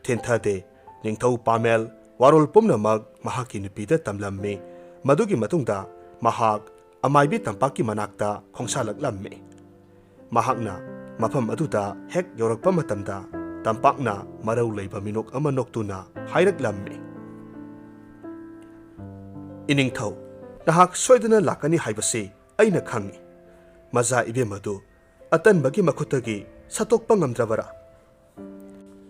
ꯊꯦꯟꯊꯗꯦ, ꯅꯤꯡꯊꯧ ꯄꯥꯃꯦꯜ ꯋꯥꯔꯣꯜ ꯄꯨꯝꯅꯃꯛ ꯃꯍꯥꯛꯀꯤ ꯅꯨꯄꯤꯗ ꯇꯝꯂꯝꯃꯤ꯫ ꯃꯗꯨꯒꯤ ꯃꯇꯨꯡꯗ ꯃꯍꯥꯛ ꯑꯃꯥꯏꯕꯤ ꯇꯝꯄꯥꯛꯀꯤ ꯃꯅꯥꯛꯇ ꯈꯣꯡꯁꯥꯜꯂꯛꯂꯝꯃꯤ꯫ ꯃꯍꯥꯛꯅ ꯃꯐꯝ ꯑꯗꯨꯗ ꯍꯦꯛ ꯌꯧꯔꯛꯄ ꯃꯇꯝꯗ ꯇꯝꯄꯥꯛꯅ ꯃꯔꯧ ꯂꯩꯕ ꯃꯤꯅꯣꯛ ꯑꯃ ꯅꯣꯛꯇꯨꯅ ꯍꯥꯏꯔꯛꯂꯝꯃꯤ, "ꯏꯅꯤꯡꯊꯧ, ꯅꯍꯥꯛ ꯁꯣꯏꯗꯅ ꯂꯥꯛꯀꯅꯤ ꯍꯥꯏꯕꯁꯤ ꯑꯩꯅ ꯈꯪꯏ꯫ ꯃꯆꯥ ꯏꯕꯦꯝ ꯑꯗꯨ ꯑꯇꯟꯕꯒꯤ ꯃꯈꯨꯠꯇꯒꯤ ꯁꯠꯇꯣꯛꯄ ꯉꯝꯗ꯭ꯔꯕꯔꯥ?"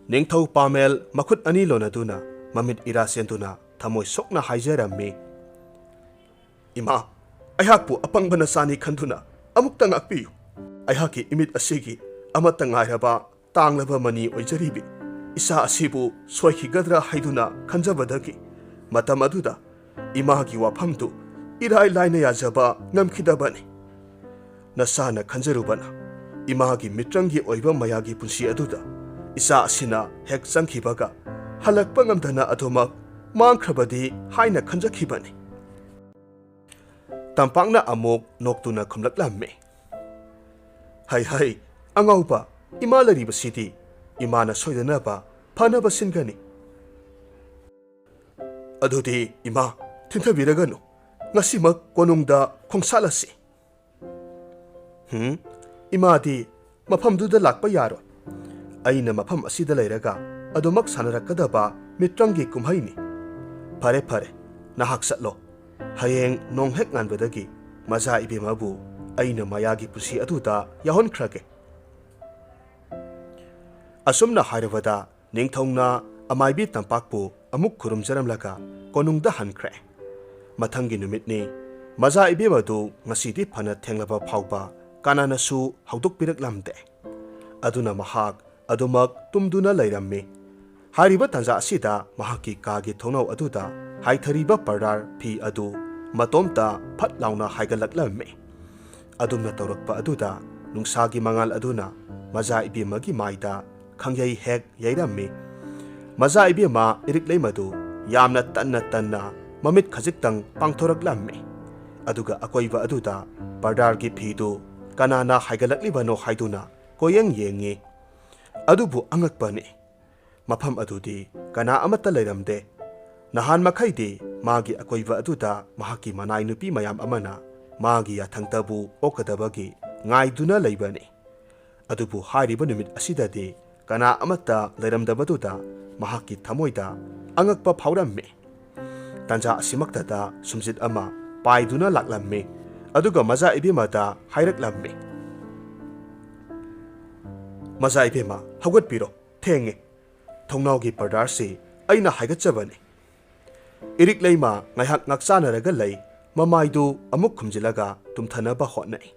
ꯅꯤꯡꯊꯧ ꯄꯥꯃꯦꯜ ꯃꯈꯨꯠ ꯑꯅꯤ ꯂꯣꯟꯅꯗꯨꯅ ꯃꯃꯤꯠ ꯏꯔꯥ ꯆꯦꯟꯗꯨꯅ ꯊꯃꯣꯏ ꯁꯣꯛꯅ ꯍꯥꯏꯖꯔꯝꯃꯤ, "ꯏꯃꯥ, ꯑꯩꯍꯥꯛꯄꯨ ꯑꯄꯪꯕ ꯅꯆꯥꯅꯤ ꯈꯟꯗꯨꯅ ꯑꯃꯨꯛꯇ ꯉꯥꯛꯄꯤꯌꯨ꯫ ꯑꯩꯍꯥꯛꯀꯤ ꯏꯃꯤꯠ ꯑꯁꯤꯒꯤ ꯑꯃꯠꯇ ꯉꯥꯏꯔꯕ ꯇꯥꯡꯂꯕ ꯃꯅꯤ ꯑꯣꯏꯖꯔꯤꯕꯤ ꯏꯆꯥ ꯑꯁꯤꯕꯨ ꯁꯣꯏꯈꯤꯒꯗ꯭ꯔꯥ ꯍꯥꯏꯗꯨꯅ ꯈꯟꯖꯕꯗꯒꯤ ꯃꯇꯝ ꯑꯗꯨꯗ ꯏꯃꯥꯒꯤ ꯋꯥꯐꯝꯗꯨ ꯏꯔꯥꯏ ꯂꯥꯏꯅ ꯌꯥꯖꯕ ꯉꯝꯈꯤꯗꯕꯅꯤ꯫ ꯅꯁꯥꯅ ꯈꯟꯖꯔꯨꯕꯅ ꯏꯃꯥꯒꯤ ꯃꯤꯇ꯭ꯔꯪꯒꯤ ꯑꯣꯏꯕ ꯃꯌꯥꯒꯤ ꯄꯨꯟꯁꯤ ꯑꯗꯨꯗ ꯏꯆꯥ ꯑꯁꯤꯅ ꯍꯦꯛ ꯆꯪꯈꯤꯕꯒ ꯍꯜꯂꯛꯄ ꯉꯝꯗꯅ ꯑꯗꯨꯃꯛ ꯃꯥꯡꯈ꯭ꯔꯕꯗꯤ ꯍꯥꯏꯅ ꯈꯟꯖꯈꯤꯕꯅꯤ꯫" ꯇꯝꯄꯥꯛꯅ ꯑꯃꯨꯛ ꯅꯣꯛꯇꯨꯅ ꯈꯨꯝꯂꯛꯂꯝꯃꯤ, "ꯍꯩ ꯍꯩ, ꯑꯉꯥꯎꯕ, ꯏꯃꯥ ꯂꯩꯔꯤꯕꯁꯤꯗꯤ ꯏꯃꯥꯅ ꯁꯣꯏꯗꯅꯕ ꯐꯅꯕ ꯁꯤꯟꯒꯅꯤ꯫ ꯑꯗꯨꯗꯤ ꯏꯃꯥ, ꯊꯤꯟꯊꯕꯤꯔꯒꯅꯨ, ꯉꯁꯤꯃꯛ ꯀꯣꯅꯨꯡꯗ ꯈꯣꯡꯁꯥꯠꯂꯁꯤ꯫" "ꯍꯨꯝ, ꯏꯃꯥꯗꯤ ꯃꯐꯝꯗꯨꯗ ꯂꯥꯛꯄ ꯌꯥꯔꯣꯏ꯫ ꯑꯩꯅ ꯃꯐꯝ ꯑꯁꯤꯗ ꯂꯩꯔꯒ ꯑꯗꯨꯃꯛ ꯁꯥꯟꯅꯔꯛꯀꯗꯕ ꯃꯤꯇ꯭ꯔꯪꯒꯤ ꯀꯨꯝꯍꯩꯅꯤ꯫ ꯐꯔꯦ ꯐꯔꯦ, ꯅꯍꯥꯛ ꯆꯠꯂꯣ꯫ ꯍꯌꯦꯡ ꯅꯣꯡ ꯍꯦꯛ ꯉꯥꯟꯕꯗꯒꯤ ꯃꯆꯥ ꯏꯕꯦꯝꯃꯕꯨ ꯑꯩꯅ ꯃꯌꯥꯒꯤ ꯄꯨꯟꯁꯤ ꯑꯗꯨꯗ ꯌꯥꯎꯍꯟꯈ꯭ꯔꯒꯦ꯫" ꯑꯁꯨꯝꯅ ꯍꯥꯏꯔꯕꯗ ꯅꯤꯡꯊꯧꯅ ꯑꯃꯥꯏꯕꯤ ꯇꯝꯄꯥꯛꯄꯨ ꯑꯃꯨꯛ ꯈꯨꯔꯨꯝꯖꯔꯝꯂꯒ ꯀꯣꯅꯨꯡꯗ ꯍꯟꯈ꯭ꯔꯦ꯫ ꯃꯊꯪꯒꯤ ꯅꯨꯃꯤꯠꯅꯤ꯫ ꯃꯆꯥ ꯏꯕꯦꯝꯃꯗꯨ ꯉꯁꯤꯗꯤ ꯐꯅ ꯊꯦꯡꯂꯕ ꯐꯥꯎꯕ ꯀꯅꯥꯅꯁꯨ ꯍꯧꯗꯣꯛꯄꯤꯔꯛꯂꯝꯗꯦ꯫ ꯑꯗꯨꯅ ꯃꯍꯥꯛ ꯑꯗꯨꯃꯛ ꯇꯨꯝꯗꯨꯅ ꯂꯩꯔꯝꯃꯤ꯫ ꯍꯥꯏꯔꯤꯕ ꯇꯥꯟꯖꯥ ꯑꯁꯤꯗ ꯃꯍꯥꯛꯀꯤ ꯀꯥꯒꯤ ꯊꯣꯡꯅꯥꯎ ꯑꯗꯨꯗ ꯍꯥꯏꯊꯔꯤꯕ ꯄꯔꯗꯥꯔ ꯐꯤ ꯑꯗꯨ ꯃꯇꯣꯝꯇ ꯐꯠ ꯂꯥꯎꯅ ꯍꯥꯏꯒꯠꯂꯛꯂꯝꯃꯤ꯫ ꯑꯗꯨꯝꯅ ꯇꯧꯔꯛꯄ ꯑꯗꯨꯗ ꯅꯨꯡꯁꯥꯒꯤ ꯃꯉꯥꯜ ꯑꯗꯨꯅ ꯃꯆꯥ ꯏꯕꯦꯝꯃꯒꯤ ꯃꯥꯏꯗ ꯈꯪꯌꯩ ꯍꯦꯛ ꯌꯩꯔꯝꯃꯤ꯫ ꯃꯆꯥ ꯏꯕꯦꯝꯃ ꯏꯔꯤꯛ ꯂꯩꯃꯗꯨ ꯌꯥꯝꯅ ꯇꯟꯅ ꯇꯟꯅ ꯃꯃꯤꯠ ꯈꯖꯤꯛꯇꯪ ꯄꯥꯡꯊꯣꯔꯛꯂꯝꯃꯤ꯫ ꯑꯗꯨꯒ ꯑꯀꯣꯏꯕ ꯑꯗꯨꯗ ꯄꯔꯗꯥꯔꯒꯤ ꯐꯤꯗꯨ ꯀꯅꯥꯅ ꯍꯥꯏꯒꯠꯂꯛꯂꯤꯕꯅꯣ ꯍꯥꯏꯗꯨꯅ ꯀꯣꯌꯦꯡ ꯌꯦꯡꯉꯤ꯫ ꯑꯗꯨꯕꯨ ꯑꯉꯛꯄꯅꯤ, ꯃꯐꯝ ꯑꯗꯨꯗꯤ ꯀꯅꯥ ꯑꯃꯠꯇ ꯂꯩꯔꯝꯗꯦ꯫ ꯅꯍꯥꯟ ꯃꯈꯩꯗꯤ ꯃꯥꯒꯤ ꯑꯀꯣꯏꯕ ꯑꯗꯨꯗ ꯃꯍꯥꯛꯀꯤ ꯃꯅꯥꯏ ꯅꯨꯄꯤ ꯃꯌꯥꯝ ꯑꯃꯅ ꯃꯥꯒꯤ ꯌꯥꯊꯪꯇꯕꯨ ꯑꯣꯛꯀꯗꯕꯒꯤ ꯉꯥꯏꯗꯨꯅ ꯂꯩꯕꯅꯤ꯫ ꯑꯗꯨꯕꯨ ꯍꯥꯏꯔꯤꯕ ꯅꯨꯃꯤꯠ ꯑꯁꯤꯗꯗꯤ ꯀꯅꯥ ꯑꯃꯠꯇ ꯂꯩꯔꯝꯗꯕꯗꯨꯗ ꯃꯍꯥꯛꯀꯤ ꯊꯃꯣꯏꯗ ꯑꯉꯛꯄ ꯐꯥꯎꯔꯝꯃꯤ꯫ ꯇꯥꯟꯖꯥ ꯑꯁꯤꯃꯛꯇꯗ ꯁꯨꯝꯖꯤꯠ ꯑꯃ ꯄꯥꯏꯗꯨꯅ ꯂꯥꯛꯂꯝꯃꯤ꯫ ꯑꯗꯨꯒ ꯃꯆꯥ ꯏꯕꯦꯝꯃꯗ ꯍꯥꯏꯔꯛꯂꯝꯃꯤ, "ꯃꯆꯥ ꯏꯕꯦꯝꯃ, ꯍꯧꯒꯠꯄꯤꯔꯣ, ꯊꯦꯡꯉꯦ꯫ ꯊꯣꯡꯅꯥꯎꯒꯤ ꯄꯔꯗꯥꯔꯁꯤ ꯑꯩꯅ ꯍꯥꯏꯒꯠꯆꯕꯅꯤ꯫ ꯏꯔꯤꯛ ꯂꯩꯃ ꯉꯥꯏꯍꯥꯛ ꯉꯥꯛꯆꯥꯅꯔꯒ ꯂꯩ, ꯃꯃꯥꯏꯗꯨ ꯑꯃꯨꯛ ꯈꯨꯝꯖꯤꯜꯂꯒ ꯇꯨꯝꯊꯅꯕ ꯍꯣꯠꯅꯩ꯫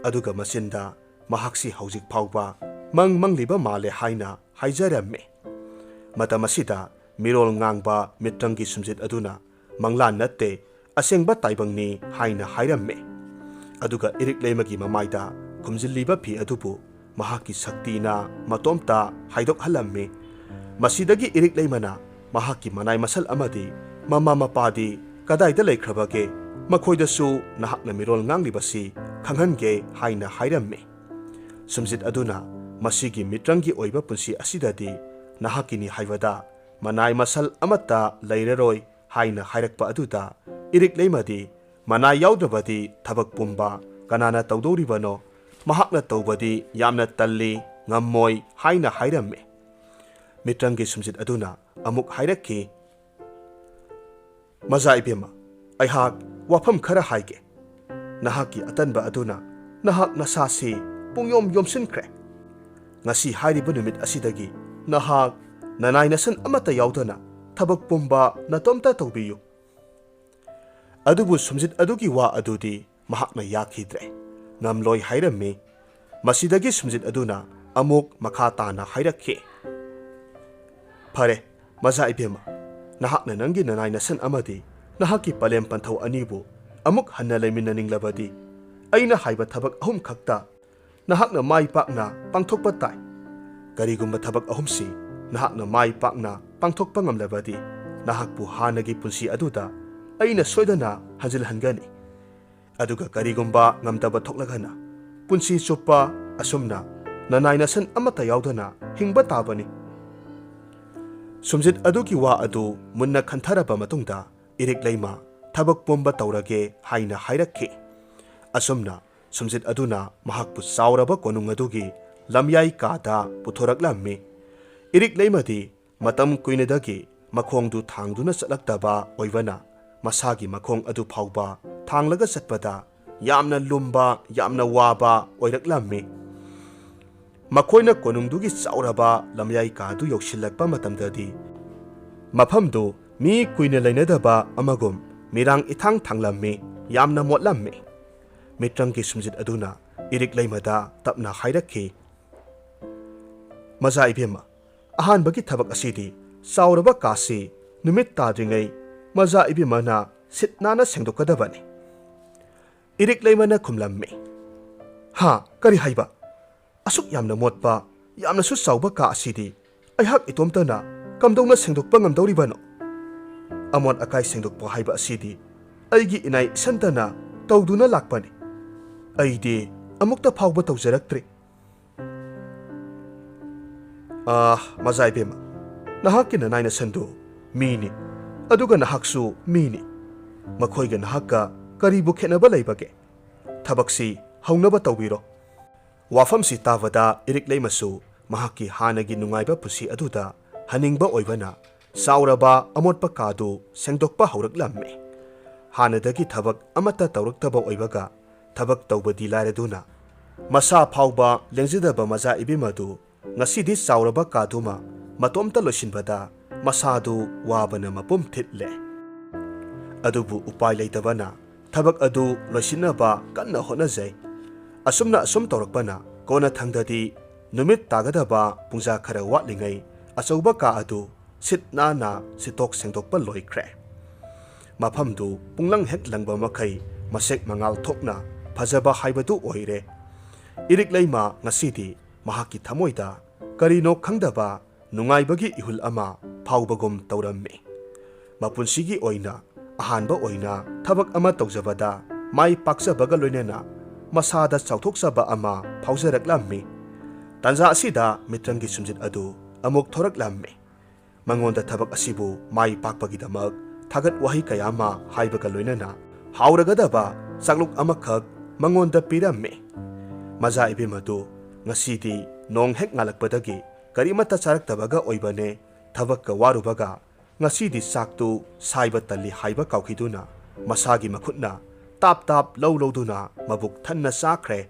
ꯑꯗꯨꯒ ꯃꯆꯤꯟꯗ ꯃꯍꯥꯛꯁꯤ ꯍꯧꯖꯤꯛ ꯐꯥꯎꯕ ꯃꯪ ꯃꯪꯂꯤꯕ ꯃꯥꯜꯂꯦ ꯍꯥꯏꯅ ꯍꯥꯏꯖꯔꯝꯃꯤ꯫ ꯃꯇꯝ ꯑꯁꯤꯗ ꯃꯤꯔꯣꯜ ꯉꯥꯡꯕ ꯃꯤꯇ꯭ꯔꯪꯒꯤ ꯁꯨꯝꯖꯤꯠ ꯑꯗꯨꯅ ꯃꯪꯂꯥꯟ ꯅꯠꯇꯦ, ꯑꯁꯦꯡꯕ ꯇꯥꯏꯕꯪꯅꯤ ꯍꯥꯏꯅ ꯍꯥꯏꯔꯝꯃꯤ꯫ ꯑꯗꯨꯒ ꯏꯔꯤꯛ ꯂꯩꯃꯒꯤ ꯃꯃꯥꯏꯗ ꯈꯨꯝꯖꯤꯜꯂꯤꯕ ꯐꯤ ꯑꯗꯨꯕꯨ ꯃꯍꯥꯛꯀꯤ ꯁꯛꯇꯤꯅ ꯃꯇꯣꯝꯇ ꯍꯥꯏꯗꯣꯛꯍꯜꯂꯝꯃꯤ꯫ ꯃꯁꯤꯗꯒꯤ ꯏꯔꯤꯛ ꯂꯩꯃꯅ ꯃꯍꯥꯛꯀꯤ ꯃꯅꯥꯏ ꯃꯁꯜ ꯑꯃꯗꯤ ꯃꯃꯥ ꯃꯄꯥꯗꯤ ꯀꯗꯥꯏꯗ ꯂꯩꯈ꯭ꯔꯕꯒꯦ? ꯃꯈꯣꯏꯗꯁꯨ ꯅꯍꯥꯛꯅ ꯃꯤꯔꯣꯜ ꯉꯥꯡꯂꯤꯕꯁꯤ ꯈꯪꯍꯟꯒꯦ ꯍꯥꯏꯅ ꯍꯥꯏꯔꯝꯃꯤ꯫ ꯁꯨꯝꯖꯤꯠ ꯑꯗꯨꯅ ꯃꯁꯤꯒꯤ ꯃꯤꯇ꯭ꯔꯪꯒꯤ ꯑꯣꯏꯕ ꯄꯨꯟꯁꯤ ꯑꯁꯤꯗꯗꯤ ꯅꯍꯥꯛꯀꯤꯅꯤ ꯍꯥꯏꯕꯗ ꯃꯅꯥꯏ ꯃꯁꯜ ꯑꯃꯠꯇ ꯂꯩꯔꯔꯣꯏ ꯍꯥꯏꯅ ꯍꯥꯏꯔꯛꯄ ꯑꯗꯨꯗ ꯏꯔꯤꯛ ꯂꯩꯃꯗꯤ ꯃꯅꯥꯏ ꯌꯥꯎꯗ꯭ꯔꯕꯗꯤ ꯊꯕꯛ ꯄꯨꯝꯕ ꯀꯅꯥꯅ ꯇꯧꯗꯧꯔꯤꯕꯅꯣ? ꯃꯍꯥꯛꯅ ꯇꯧꯕꯗꯤ ꯌꯥꯝꯅ ꯇꯜꯂꯤ, ꯉꯝꯃꯣꯏ ꯍꯥꯏꯅ ꯍꯥꯏꯔꯝꯃꯤ꯫ ꯃꯤꯇ꯭ꯔꯪꯒꯤ ꯁꯨꯝꯖꯤꯠ ꯑꯗꯨꯅ ꯑꯃꯨꯛ ꯍꯥꯏꯔꯛꯈꯤ, ꯃꯖꯥ ꯏꯕꯦꯝꯃ, ꯑꯩꯍꯥꯛ ꯋꯥꯐꯝ ꯈꯔ ꯍꯥꯏꯒꯦ꯫ ꯅꯍꯥꯛꯀꯤ ꯑꯇꯟꯕ ꯑꯗꯨꯅ ꯅꯍꯥꯛ ꯅꯁꯥꯁꯤ ꯄꯨꯡꯌꯣꯝ ꯌꯣꯝꯁꯤꯟꯈ꯭ꯔꯦ꯫ ꯉꯁꯤ ꯍꯥꯏꯔꯤꯕ ꯅꯨꯃꯤꯠ ꯑꯁꯤꯗꯒꯤ ꯅꯍꯥꯛ ꯅꯅꯥꯏ ꯅꯁꯟ ꯑꯃꯠꯇ ꯌꯥꯎꯗꯅ ꯊꯕꯛ ꯄꯨꯝꯕ ꯅꯇꯣꯝꯇ ꯇꯧꯕꯤꯌꯨ꯫ ꯑꯗꯨꯕꯨ ꯁꯨꯝꯖꯤꯠ ꯑꯗꯨꯒꯤ ꯋꯥ ꯑꯗꯨꯗꯤ ꯃꯍꯥꯛꯅ ꯌꯥꯈꯤꯗ꯭ꯔꯦ, ꯉꯝꯂꯣꯏ ꯍꯥꯏꯔꯝꯃꯤ꯫ ꯃꯁꯤꯗꯒꯤ ꯁꯨꯝꯖꯤꯠ ꯑꯗꯨꯅ ꯑꯃꯨꯛ ꯃꯈꯥ ꯇꯥꯅ ꯍꯥꯏꯔꯛꯈꯤ, ꯐꯔꯦ, ꯃꯖꯥ ꯏꯕꯦꯝꯃ, ꯅꯍꯥꯛꯅ ꯅꯪꯒꯤ ꯅꯅꯥꯏ ꯅꯁꯟ ꯑꯃꯗꯤ ꯅꯍꯥꯛꯀꯤ ꯄꯂꯦꯝ ꯄꯟꯊꯧ ꯑꯅꯤꯕꯨ ꯑꯃꯨꯛ ꯍꯟꯅ ꯂꯩꯃꯤꯟꯅꯅꯤꯡꯂꯕꯗꯤ ꯑꯩꯅ ꯍꯥꯏꯕ ꯊꯕꯛ ꯑꯍꯨꯝ ꯈꯛꯇ ꯅꯍꯥꯛꯅ ꯃꯥꯏ ꯄꯥꯛꯅ ꯄꯥꯡꯊꯣꯛꯄ ꯇꯥꯏ꯫ ꯀꯔꯤꯒꯨꯝꯕ ꯊꯕꯛ ꯑꯍꯨꯝꯁꯤ ꯅꯍꯥꯛꯅ ꯃꯥꯏ ꯄꯥꯛꯅ ꯄꯥꯡꯊꯣꯛꯄ ꯉꯝꯂꯕꯗꯤ ꯅꯍꯥꯛꯄꯨ ꯍꯥꯟꯅꯒꯤ ꯄꯨꯟꯁꯤ ꯑꯗꯨꯗ ꯑꯩꯅ ꯁꯣꯏꯗꯅ ꯍꯟꯖꯤꯜꯍꯟꯒꯅꯤ꯫ ꯑꯗꯨꯒ ꯀꯔꯤꯒꯨꯝꯕ ꯉꯝꯗꯕ ꯊꯣꯛꯂꯒꯅ ꯄꯨꯟꯁꯤ ꯆꯨꯞꯄ ꯑꯁꯨꯝꯅ ꯅꯅꯥꯏ ꯅꯁꯟ ꯑꯃꯠꯇ ꯌꯥꯎꯗꯅ ꯍꯤꯡꯕ ꯇꯥꯕꯅꯤ꯫ ꯁꯨꯝꯖꯤꯠ ꯑꯗꯨꯒꯤ ꯋꯥ ꯑꯗꯨ ꯃꯨꯟꯅ ꯈꯟꯊꯔꯕ ꯃꯇꯨꯡꯗ ꯏꯔꯤꯛ ꯂꯩꯃ ꯊꯕꯛ ꯄꯨꯝꯕ ꯇꯧꯔꯒꯦ ꯍꯥꯏꯅ ꯍꯥꯏꯔꯛꯈꯤ꯫ ꯑꯁꯨꯝꯅ ꯁꯨꯝꯖꯤꯠ ꯑꯗꯨꯅ ꯃꯍꯥꯛꯄꯨ ꯆꯥꯎꯔꯕ ꯀꯣꯅꯨꯡ ꯑꯗꯨꯒꯤ ꯂꯝꯌꯥꯏ ꯀꯥꯗ ꯄꯨꯊꯣꯔꯛꯂꯝꯃꯤ꯫ ꯏꯔꯤꯛ ꯂꯩꯃꯗꯤ ꯃꯇꯝ ꯀꯨꯏꯅꯗꯒꯤ ꯃꯈꯣꯡꯗꯨ ꯊꯥꯡꯗꯨꯅ ꯆꯠꯂꯛꯇꯕ ꯑꯣꯏꯕꯅ ꯃꯁꯥꯒꯤ ꯃꯈꯣꯡ ꯑꯗꯨ ꯐꯥꯎꯕ ꯊꯥꯡꯂꯒ ꯆꯠꯄꯗ ꯌꯥꯝꯅ ꯂꯨꯝꯕ, ꯌꯥꯝꯅ ꯋꯥꯕ ꯑꯣꯏꯔꯛꯂꯝꯃꯤ꯫ ꯃꯈꯣꯏꯅ ꯀꯣꯅꯨꯡꯗꯨꯒꯤ ꯆꯥꯎꯔꯕ ꯂꯝꯌꯥꯏ ꯀꯥꯗꯨ ꯌꯧꯁꯤꯜꯂꯛꯄ ꯃꯇꯝꯗꯗꯤ ꯃꯐꯝꯗꯨ ꯃꯤ ꯀꯨꯏꯅ ꯂꯩꯅꯗꯕ ꯑꯃꯒꯨꯝ ꯃꯤꯔꯥꯡ ꯏꯊꯥꯡ ꯊꯥꯡꯂꯝꯃꯤ, ꯌꯥꯝꯅ ꯃꯣꯠꯂꯝꯃꯤ꯫ ꯃꯤꯇ꯭ꯔꯪꯒꯤ ꯁꯨꯝꯖꯤꯠ ꯑꯗꯨꯅ ꯏꯔꯤꯛ ꯂꯩꯃꯗ ꯇꯞꯅ ꯍꯥꯏꯔꯛꯈꯤ, "ꯃꯖꯥ ꯏꯕꯦꯝꯃ, ꯑꯍꯥꯟꯕꯒꯤ ꯊꯕꯛ ꯑꯁꯤꯗꯤ ꯆꯥꯎꯔꯕ ꯀꯥꯁꯤ ꯅꯨꯃꯤꯠ ꯇꯥꯗ꯭ꯔꯤꯉꯩ ꯃꯖꯥ ꯏꯕꯦꯝꯃꯅ ꯁꯤꯠ ꯅꯥꯟꯅ ꯁꯦꯡꯗꯣꯛꯀꯗꯕꯅꯤ꯫" ꯏꯔꯤꯛ ꯂꯩꯃꯅ ꯈꯨꯝꯂꯝꯃꯤ, "ꯍꯥ, ꯀꯔꯤ ꯍꯥꯏꯕ? ꯑꯁꯨꯛ ꯌꯥꯝꯅ ꯃꯣꯠꯄ, ꯌꯥꯝꯅꯁꯨ ꯆꯥꯎꯕ ꯀꯥ ꯑꯁꯤꯗꯤ ꯑꯩꯍꯥꯛ ꯏꯇꯣꯝꯇꯅ ꯀꯝꯗꯧꯅ ꯁꯦꯡꯗꯣꯛꯄ ꯉꯝꯗꯧꯔꯤꯕꯅꯣ? ꯑꯃꯣꯠ ꯑꯀꯥꯏ ꯁꯦꯡꯗꯣꯛꯄ ꯍꯥꯏꯕ ꯑꯁꯤꯗꯤ ꯑꯩꯒꯤ ꯏꯅꯥꯏ ꯏꯁꯟꯇꯅ ꯇꯧꯗꯨꯅ ꯂꯥꯛꯄꯅꯤ꯫ ꯑꯩꯗꯤ ꯑꯃꯨꯛꯇ ꯐꯥꯎꯕ ꯇꯧꯖꯔꯛꯇ꯭ꯔꯤ꯫" "ꯑꯥ, ꯃꯖꯥ ꯏꯕꯦꯝꯃ, ꯅꯍꯥꯛꯀꯤ ꯅꯅꯥꯏ ꯅꯁꯟꯗꯨ ꯃꯤꯅꯤ, ꯑꯗꯨꯒ ꯅꯍꯥꯛꯁꯨ ꯃꯤꯅꯤ꯫ ꯃꯈꯣꯏꯒ ꯅꯍꯥꯛꯀ ꯀꯔꯤꯕꯨ ꯈꯦꯠꯅꯕ ꯂꯩꯕꯒꯦ? ꯊꯕꯛꯁꯤ ꯍꯧꯅꯕ ꯇꯧꯕꯤꯔꯣ꯫" ꯋꯥꯐꯝꯁꯤ ꯇꯥꯕꯗ ꯏꯔꯤꯛ ꯂꯩꯃꯁꯨ ꯃꯍꯥꯛꯀꯤ ꯍꯥꯟꯅꯒꯤ ꯅꯨꯡꯉꯥꯏꯕ ꯄꯨꯟꯁꯤ ꯑꯗꯨꯗ ꯍꯟꯅꯤꯡꯕ ꯑꯣꯏꯕꯅ ꯆꯥꯎꯔꯕ ꯑꯃꯣꯠꯄ ꯀꯥꯗꯨ ꯁꯦꯡꯗꯣꯛꯄ ꯍꯧꯔꯛꯂꯝꯃꯤ꯫ ꯍꯥꯟꯅꯗꯒꯤ ꯊꯕꯛ ꯑꯃꯠꯇ ꯇꯧꯔꯛꯇꯕ ꯑꯣꯏꯕꯒ ꯊꯕꯛ ꯇꯧꯕꯗꯤ ꯂꯥꯏꯔꯗꯨꯅ ꯃꯁꯥ ꯐꯥꯎꯕ ꯂꯦꯡꯖꯗꯕ ꯃꯖꯥ ꯏꯕꯦꯝꯃꯗꯨ ꯉꯁꯤꯗꯤ ꯆꯥꯎꯔꯕ ꯀꯥꯗꯨꯃ ꯃꯇꯣꯝꯇ ꯂꯣꯏꯁꯤꯟꯕꯗ ꯃꯁꯥꯗꯨ ꯋꯥꯕꯅ ꯃꯄꯨꯝ ꯊꯤꯠꯂꯦ꯫ ꯑꯗꯨꯕꯨ ꯎꯄꯥꯏ ꯂꯩꯇꯕꯅ ꯊꯕꯛ ꯑꯗꯨ ꯂꯣꯏꯁꯤꯟꯅꯕ ꯀꯟꯅ ꯍꯣꯠꯅꯖꯩ꯫ ꯑꯁꯨꯝꯅ ꯑꯁꯨꯝ ꯇꯧꯔꯛꯄꯅ ꯀꯣꯟꯅꯊꯪꯗꯗꯤ ꯅꯨꯃꯤꯠ ꯇꯥꯒꯗꯕ ꯄꯨꯡꯖꯥ ꯈꯔ ꯋꯥꯠꯂꯤꯉꯩ ꯑꯆꯧꯕ ꯀꯥ ꯑꯗꯨ ꯁꯤꯠ ꯅꯥꯟꯅ ꯁꯤꯠꯇꯣꯛ ꯁꯦꯡꯗꯣꯛꯄ ꯂꯣꯏꯈ꯭ꯔꯦ꯫ ꯃꯐꯝꯗꯨ ꯄꯨꯡꯂꯪ ꯍꯦꯛ ꯂꯪꯕ ꯃꯈꯩ ꯃꯁꯦꯛ ꯃꯉꯥꯜ ꯊꯣꯛꯅ ꯐꯖꯕ ꯍꯥꯏꯕꯗꯨ ꯑꯣꯏꯔꯦ꯫ ꯏꯔꯤꯛ ꯂꯩꯃ ꯉꯁꯤꯗꯤ ꯃꯍꯥꯛꯀꯤ ꯊꯃꯣꯏꯗ ꯀꯔꯤꯅꯣ ꯈꯪꯗꯕ ꯅꯨꯡꯉꯥꯏꯕꯒꯤ ꯏꯍꯨꯜ ꯑꯃ ꯐꯥꯎꯕꯒꯨꯝ ꯇꯧꯔꯝꯃꯤ꯫ ꯃꯄꯨꯟꯁꯤꯒꯤ ꯑꯣꯏꯅ ꯑꯍꯥꯟꯕ ꯑꯣꯏꯅ ꯊꯕꯛ ꯑꯃ ꯇꯧꯖꯕꯗ ꯃꯥꯏ ꯄꯥꯛꯆꯕꯒ ꯂꯣꯏꯅꯅ ꯃꯁꯥꯗ ꯆꯥꯎꯊꯣꯛꯆꯕ ꯑꯃ ꯐꯥꯎꯖꯔꯛꯂꯝꯃꯤ꯫ ꯇꯥꯟꯖꯥ ꯑꯁꯤꯗ ꯃꯤꯇ꯭ꯔꯪꯒꯤ ꯁꯨꯝꯖꯤꯠ ꯑꯗꯨ ꯑꯃꯨꯛ ꯊꯣꯔꯛꯂꯝꯃꯤ꯫ ꯃꯉꯣꯟꯗ ꯊꯕꯛ ꯑꯁꯤꯕꯨ ꯃꯥꯏ ꯄꯥꯛꯄꯒꯤꯗꯃꯛ ꯊꯥꯒꯠ ꯋꯥꯍꯩ ꯀꯌꯥ ꯑꯃ ꯍꯥꯏꯕꯒ ꯂꯣꯏꯅꯅ ꯍꯥꯎꯔꯒꯗꯕ ꯆꯥꯛꯂꯨꯛ ꯑꯃꯈꯛ ꯃꯉꯣꯟꯗ ꯄꯤꯔꯝꯃꯤ꯫ ꯃꯖꯥ ꯏꯕꯦꯝꯃꯗꯨ ꯉꯁꯤꯗꯤ ꯅꯣꯡ ꯍꯦꯛ ꯉꯥꯜꯂꯛꯄꯗꯒꯤ ꯀꯔꯤꯃꯠꯇ ꯆꯥꯔꯛꯇꯕꯒ ꯑꯣꯏꯕꯅꯦ꯫ ꯊꯕꯛꯀ ꯋꯥꯔꯨꯕꯒ ꯉꯁꯤꯗꯤ ꯆꯥꯛꯇꯨ ꯁꯥꯏꯕ ꯇꯜꯂꯤ ꯍꯥꯏꯕ ꯀꯥꯎꯈꯤꯗꯨꯅ ꯃꯁꯥꯒꯤ ꯃꯈꯨꯠꯅ ꯇꯥꯞ ꯇꯥꯞ ꯂꯧ ꯂꯧꯗꯨꯅ ꯃꯕꯨꯛ ꯊꯟꯅ ꯆꯥꯈ꯭ꯔꯦ꯫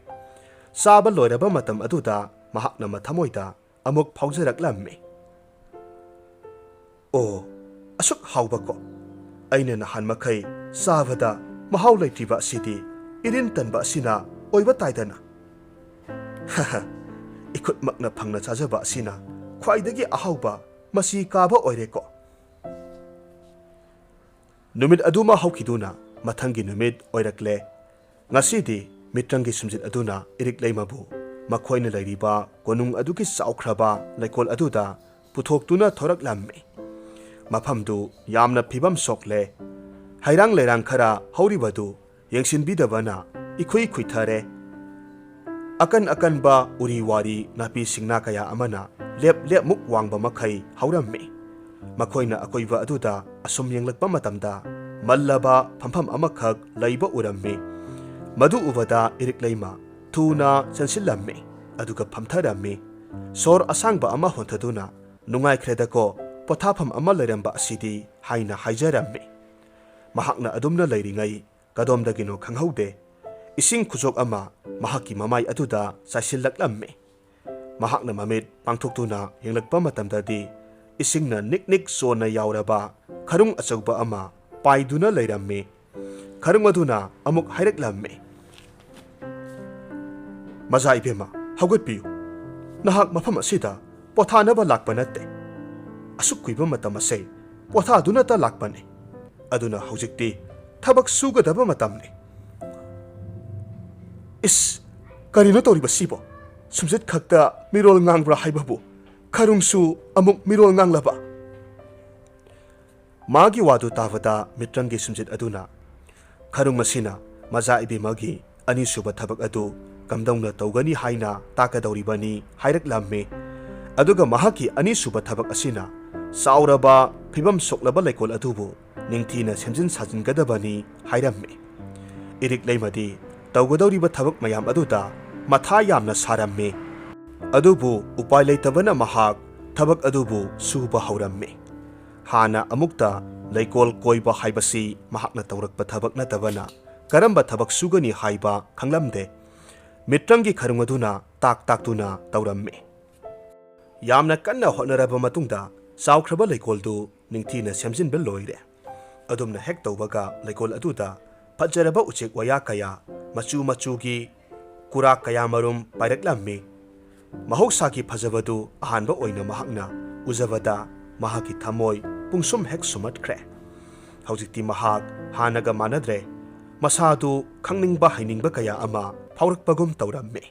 ꯆꯥꯕ ꯂꯣꯏꯔꯕ ꯃꯇꯝ ꯑꯗꯨꯗ ꯃꯍꯥꯛꯅ ꯃꯊꯃꯣꯏꯗ ꯑꯃꯨꯛ ꯐꯥꯎꯖꯔꯛꯂꯝꯃꯤ꯫ "ꯑꯣ, ꯑꯁꯨꯛ ꯍꯥꯎꯕꯀꯣ꯫ ꯑꯩꯅ ꯅꯍꯥꯟ ꯃꯈꯩ ꯆꯥꯕꯗ ꯃꯍꯥꯎ ꯂꯩꯇ꯭ꯔꯤꯕ ꯑꯁꯤꯗꯤ ꯏꯔꯤꯟ ꯇꯟꯕ ꯑꯁꯤꯅ ꯑꯣꯏꯕ ꯇꯥꯏꯗꯅ꯫ ꯏꯈꯨꯠꯃꯛꯅ ꯐꯪꯅ ꯆꯥꯖꯕ ꯑꯁꯤꯅ ꯈ꯭ꯋꯥꯏꯗꯒꯤ ꯑꯍꯥꯎꯕ ꯃꯆꯤ ꯀꯥꯕ ꯑꯣꯏꯔꯦꯀꯣ꯫ ꯅꯨꯃꯤꯠ ꯑꯗꯨꯃ ꯍꯧꯈꯤꯗꯨꯅ ꯃꯊꯪꯒꯤ ꯅꯨꯃꯤꯠ ꯑꯣꯏꯔꯛꯂꯦ꯫ ꯉꯁꯤꯗꯤ ꯃꯤꯇ꯭ꯔꯪꯒꯤ ꯁꯨꯝꯖꯤꯠ ꯑꯗꯨꯅ ꯏꯔꯤꯛ ꯂꯩꯃꯕꯨ ꯃꯈꯣꯏꯅ ꯂꯩꯔꯤꯕ ꯀꯣꯅꯨꯡ ꯑꯗꯨꯒꯤ ꯆꯥꯎꯈ꯭ꯔꯕ ꯂꯩꯀꯣꯜ ꯑꯗꯨꯗ ꯄꯨꯊꯣꯛꯇꯨꯅ ꯊꯣꯔꯛꯂꯝꯃꯤ꯫ ꯃꯐꯝꯗꯨ ꯌꯥꯝꯅ ꯐꯤꯕꯝ ꯁꯣꯛꯂꯦ꯫ ꯍꯩꯔꯥꯡ ꯂꯩꯔꯥꯡ ꯈꯔ ꯍꯧꯔꯤꯕꯗꯨ ꯌꯦꯡꯁꯤꯟꯕꯤꯗꯕꯅ ꯏꯈꯨꯏ ꯈꯨꯏꯊꯔꯦ꯫ ꯑꯀꯟ ꯑꯀꯟꯕ ꯎꯔꯤ ꯋꯥꯔꯤ ꯅꯥꯄꯤ ꯁꯤꯡꯅꯥ ꯀꯌꯥ ꯑꯃꯅ ꯂꯦꯞ ꯂꯦꯞꯃꯨꯛ ꯋꯥꯡꯕ ꯃꯈꯩ ꯍꯧꯔꯝꯃꯤ꯫ ꯃꯈꯣꯏꯅ ꯑꯀꯣꯏꯕ ꯑꯗꯨꯗ ꯑꯁꯨꯝ ꯌꯦꯡꯂꯛꯄ ꯃꯇꯝꯗ ꯃꯜꯂꯕ ꯐꯝꯐꯝ ꯑꯃꯈꯛ ꯂꯩꯕ ꯎꯔꯝꯃꯤ꯫ ꯃꯗꯨ ꯎꯕꯗ ꯏꯔꯤꯛ ꯂꯩꯃ ꯊꯨꯅ ꯆꯪꯁꯤꯜꯂꯝꯃꯤ, ꯑꯗꯨꯒ ꯐꯝꯊꯔꯝꯃꯤ꯫ ꯁꯣꯔ ꯑꯁꯥꯡꯕ ꯑꯃ ꯍꯣꯟꯊꯗꯨꯅ, "ꯅꯨꯡꯉꯥꯏꯈ꯭ꯔꯦꯗꯀꯣ, ꯄꯣꯊꯥꯐꯝ ꯑꯃ ꯂꯩꯔꯝꯕ ꯑꯁꯤꯗꯤ" ꯍꯥꯏꯅ ꯍꯥꯏꯖꯔꯝꯃꯤ꯫ ꯃꯍꯥꯛꯅ ꯑꯗꯨꯝꯅ ꯂꯩꯔꯤꯉꯩ ꯀꯗꯣꯝꯗꯒꯤꯅꯣ ꯈꯪꯍꯧꯗꯦ, ꯏꯁꯤꯡ ꯈꯨꯖꯣꯛ ꯑꯃ ꯃꯍꯥꯛꯀꯤ ꯃꯃꯥꯏ ꯑꯗꯨꯗ ꯆꯥꯏꯁꯤꯜꯂꯛꯂꯝꯃꯤ꯫ ꯃꯍꯥꯛꯅ ꯃꯃꯤꯠ ꯄꯥꯡꯊꯣꯛꯇꯨꯅ ꯌꯦꯡꯂꯛꯄ ꯃꯇꯝꯗꯗꯤ ꯏꯁꯤꯡꯅ ꯅꯤꯛ ꯅꯤꯛ ꯆꯣꯟꯅ ꯌꯥꯎꯔꯕ ꯈꯔꯨꯡ ꯑꯆꯧꯕ ꯑꯃ ꯄꯥꯏꯗꯨꯅ ꯂꯩꯔꯝꯃꯤ꯫ ꯈꯔꯨꯡ ꯑꯗꯨꯅ ꯑꯃꯨꯛ ꯍꯥꯏꯔꯛꯂꯝꯃꯤ, "ꯃꯖꯥ ꯏꯕꯦꯝꯃ, ꯍꯧꯒꯠꯄꯤꯌꯨ꯫ ꯅꯍꯥꯛ ꯃꯐꯝ ꯑꯁꯤꯗ ꯄꯣꯊꯥꯅꯕ ꯂꯥꯛꯄ ꯅꯠꯇꯦ꯫ ꯑꯁꯨꯛ ꯀꯨꯏꯕ ꯃꯇꯝ ꯑꯁꯦ ꯄꯣꯊꯥꯗꯨꯅꯇ ꯂꯥꯛꯄꯅꯤ꯫ ꯑꯗꯨꯅ ꯍꯧꯖꯤꯛꯇꯤ ꯊꯕꯛ ꯁꯨꯒꯗꯕ ꯃꯇꯝꯅꯤ꯫" ꯏꯁ, ꯀꯔꯤꯅꯣ ꯇꯧꯔꯤꯕꯁꯤꯕꯣ? ꯁꯨꯝꯖꯤꯠ ꯈꯛꯇ ꯃꯤꯔꯣꯜ ꯉꯥꯡꯕ꯭ꯔꯥ ꯍꯥꯏꯕꯕꯨ, ꯈꯔꯨꯡꯁꯨ ꯑꯃꯨꯛ ꯃꯤꯔꯣꯜ ꯉꯥꯡꯂꯕ? ꯃꯥꯒꯤ ꯋꯥꯗꯨ ꯇꯥꯕꯗ ꯃꯤꯇ꯭ꯔꯪꯒꯤ ꯁꯨꯝꯖꯤꯠ ꯑꯗꯨꯅ, "ꯈꯔꯨꯡ ꯑꯁꯤꯅ ꯃꯖꯥ ꯏꯕꯦꯝꯃꯒꯤ ꯑꯅꯤꯁꯨꯕ ꯊꯕꯛ ꯑꯗꯨ ꯀꯝꯗꯧꯅ ꯇꯧꯒꯅꯤ ꯍꯥꯏꯅ ꯇꯥꯛꯀꯗꯧꯔꯤꯕꯅꯤ" ꯍꯥꯏꯔꯛꯂꯝꯃꯤ꯫ ꯑꯗꯨꯒ ꯃꯍꯥꯛꯀꯤ ꯑꯅꯤꯁꯨꯕ ꯊꯕꯛ ꯑꯁꯤꯅ ꯆꯥꯎꯔꯕ ꯐꯤꯕꯝ ꯁꯣꯛꯂꯕ ꯂꯩꯀꯣꯜ ꯑꯗꯨꯕꯨ ꯅꯤꯡꯊꯤꯅ ꯁꯦꯝꯖꯤꯟ ꯁꯥꯖꯤꯟꯒꯗꯕꯅꯤ ꯍꯥꯏꯔꯝꯃꯤ꯫ ꯏꯔꯤꯛ ꯂꯩꯃꯗꯤ ꯇꯧꯒꯗꯧꯔꯤꯕ ꯊꯕꯛ ꯃꯌꯥꯝ ꯑꯗꯨꯗ ꯃꯊꯥ ꯌꯥꯝꯅ ꯁꯥꯔꯝꯃꯤ꯫ ꯑꯗꯨꯕꯨ ꯎꯄꯥꯏ ꯂꯩꯇꯕꯅ ꯃꯍꯥꯛ ꯊꯕꯛ ꯑꯗꯨꯕꯨ ꯁꯨꯕ ꯍꯧꯔꯝꯃꯤ꯫ ꯍꯥꯟꯅ ꯑꯃꯨꯛꯇ ꯂꯩꯀꯣꯜ ꯀꯣꯏꯕ ꯍꯥꯏꯕꯁꯤ ꯃꯍꯥꯛꯅ ꯇꯧꯔꯛꯄ ꯊꯕꯛ ꯅꯠꯇꯕꯅ ꯀꯔꯝꯕ ꯊꯕꯛ ꯁꯨꯒꯅꯤ ꯍꯥꯏꯕ ꯈꯪꯂꯝꯗꯦ꯫ ꯃꯤꯇ꯭ꯔꯪꯒꯤ ꯈꯔꯨꯡ ꯑꯗꯨꯅ ꯇꯥꯛ ꯇꯥꯛꯇꯨꯅ ꯇꯧꯔꯝꯃꯤ꯫ ꯌꯥꯝꯅ ꯀꯟꯅ ꯍꯣꯠꯅꯔꯕ ꯃꯇꯨꯡꯗ ꯆꯥꯎꯈ꯭ꯔꯕ ꯂꯩꯀꯣꯜꯗꯨ ꯅꯤꯡꯊꯤꯅ ꯁꯦꯝꯖꯤꯟꯕ ꯂꯣꯏꯔꯦ꯫ ꯑꯗꯨꯝꯅ ꯍꯦꯛ ꯇꯧꯕꯒ ꯂꯩꯀꯣꯜ ꯑꯗꯨꯗ ꯐꯖꯔꯕ ꯎꯆꯦꯛ ꯋꯥꯌꯥ ꯀꯌꯥ, ꯃꯆꯨ ꯃꯆꯨꯒꯤ ꯀꯨꯔꯥꯛ ꯀꯌꯥ ꯃꯔꯨꯝ ꯄꯥꯏꯔꯛꯂꯝꯃꯤ꯫ ꯃꯍꯧꯁꯥꯒꯤ ꯐꯖꯕꯗꯨ ꯑꯍꯥꯟꯕ ꯑꯣꯏꯅ ꯃꯍꯥꯛꯅ ꯎꯖꯕꯗ ꯃꯍꯥꯛꯀꯤ ꯊꯃꯣꯏ ꯄꯨꯡꯁꯨꯝ ꯍꯦꯛ ꯁꯨꯝꯍꯠꯈ꯭ꯔꯦ꯫ ꯍꯧꯖꯤꯛꯇꯤ ꯃꯍꯥꯛ ꯍꯥꯟꯅꯒ ꯃꯥꯟꯅꯗ꯭ꯔꯦ꯫ ꯃꯁꯥꯗꯨ ꯈꯪꯅꯤꯡꯕ ꯍꯩꯅꯤꯡꯕ ꯀꯌꯥ ꯑꯃ ꯐꯥꯎꯔꯛꯄꯒꯨꯝ ꯇꯧꯔꯝꯃꯤ꯫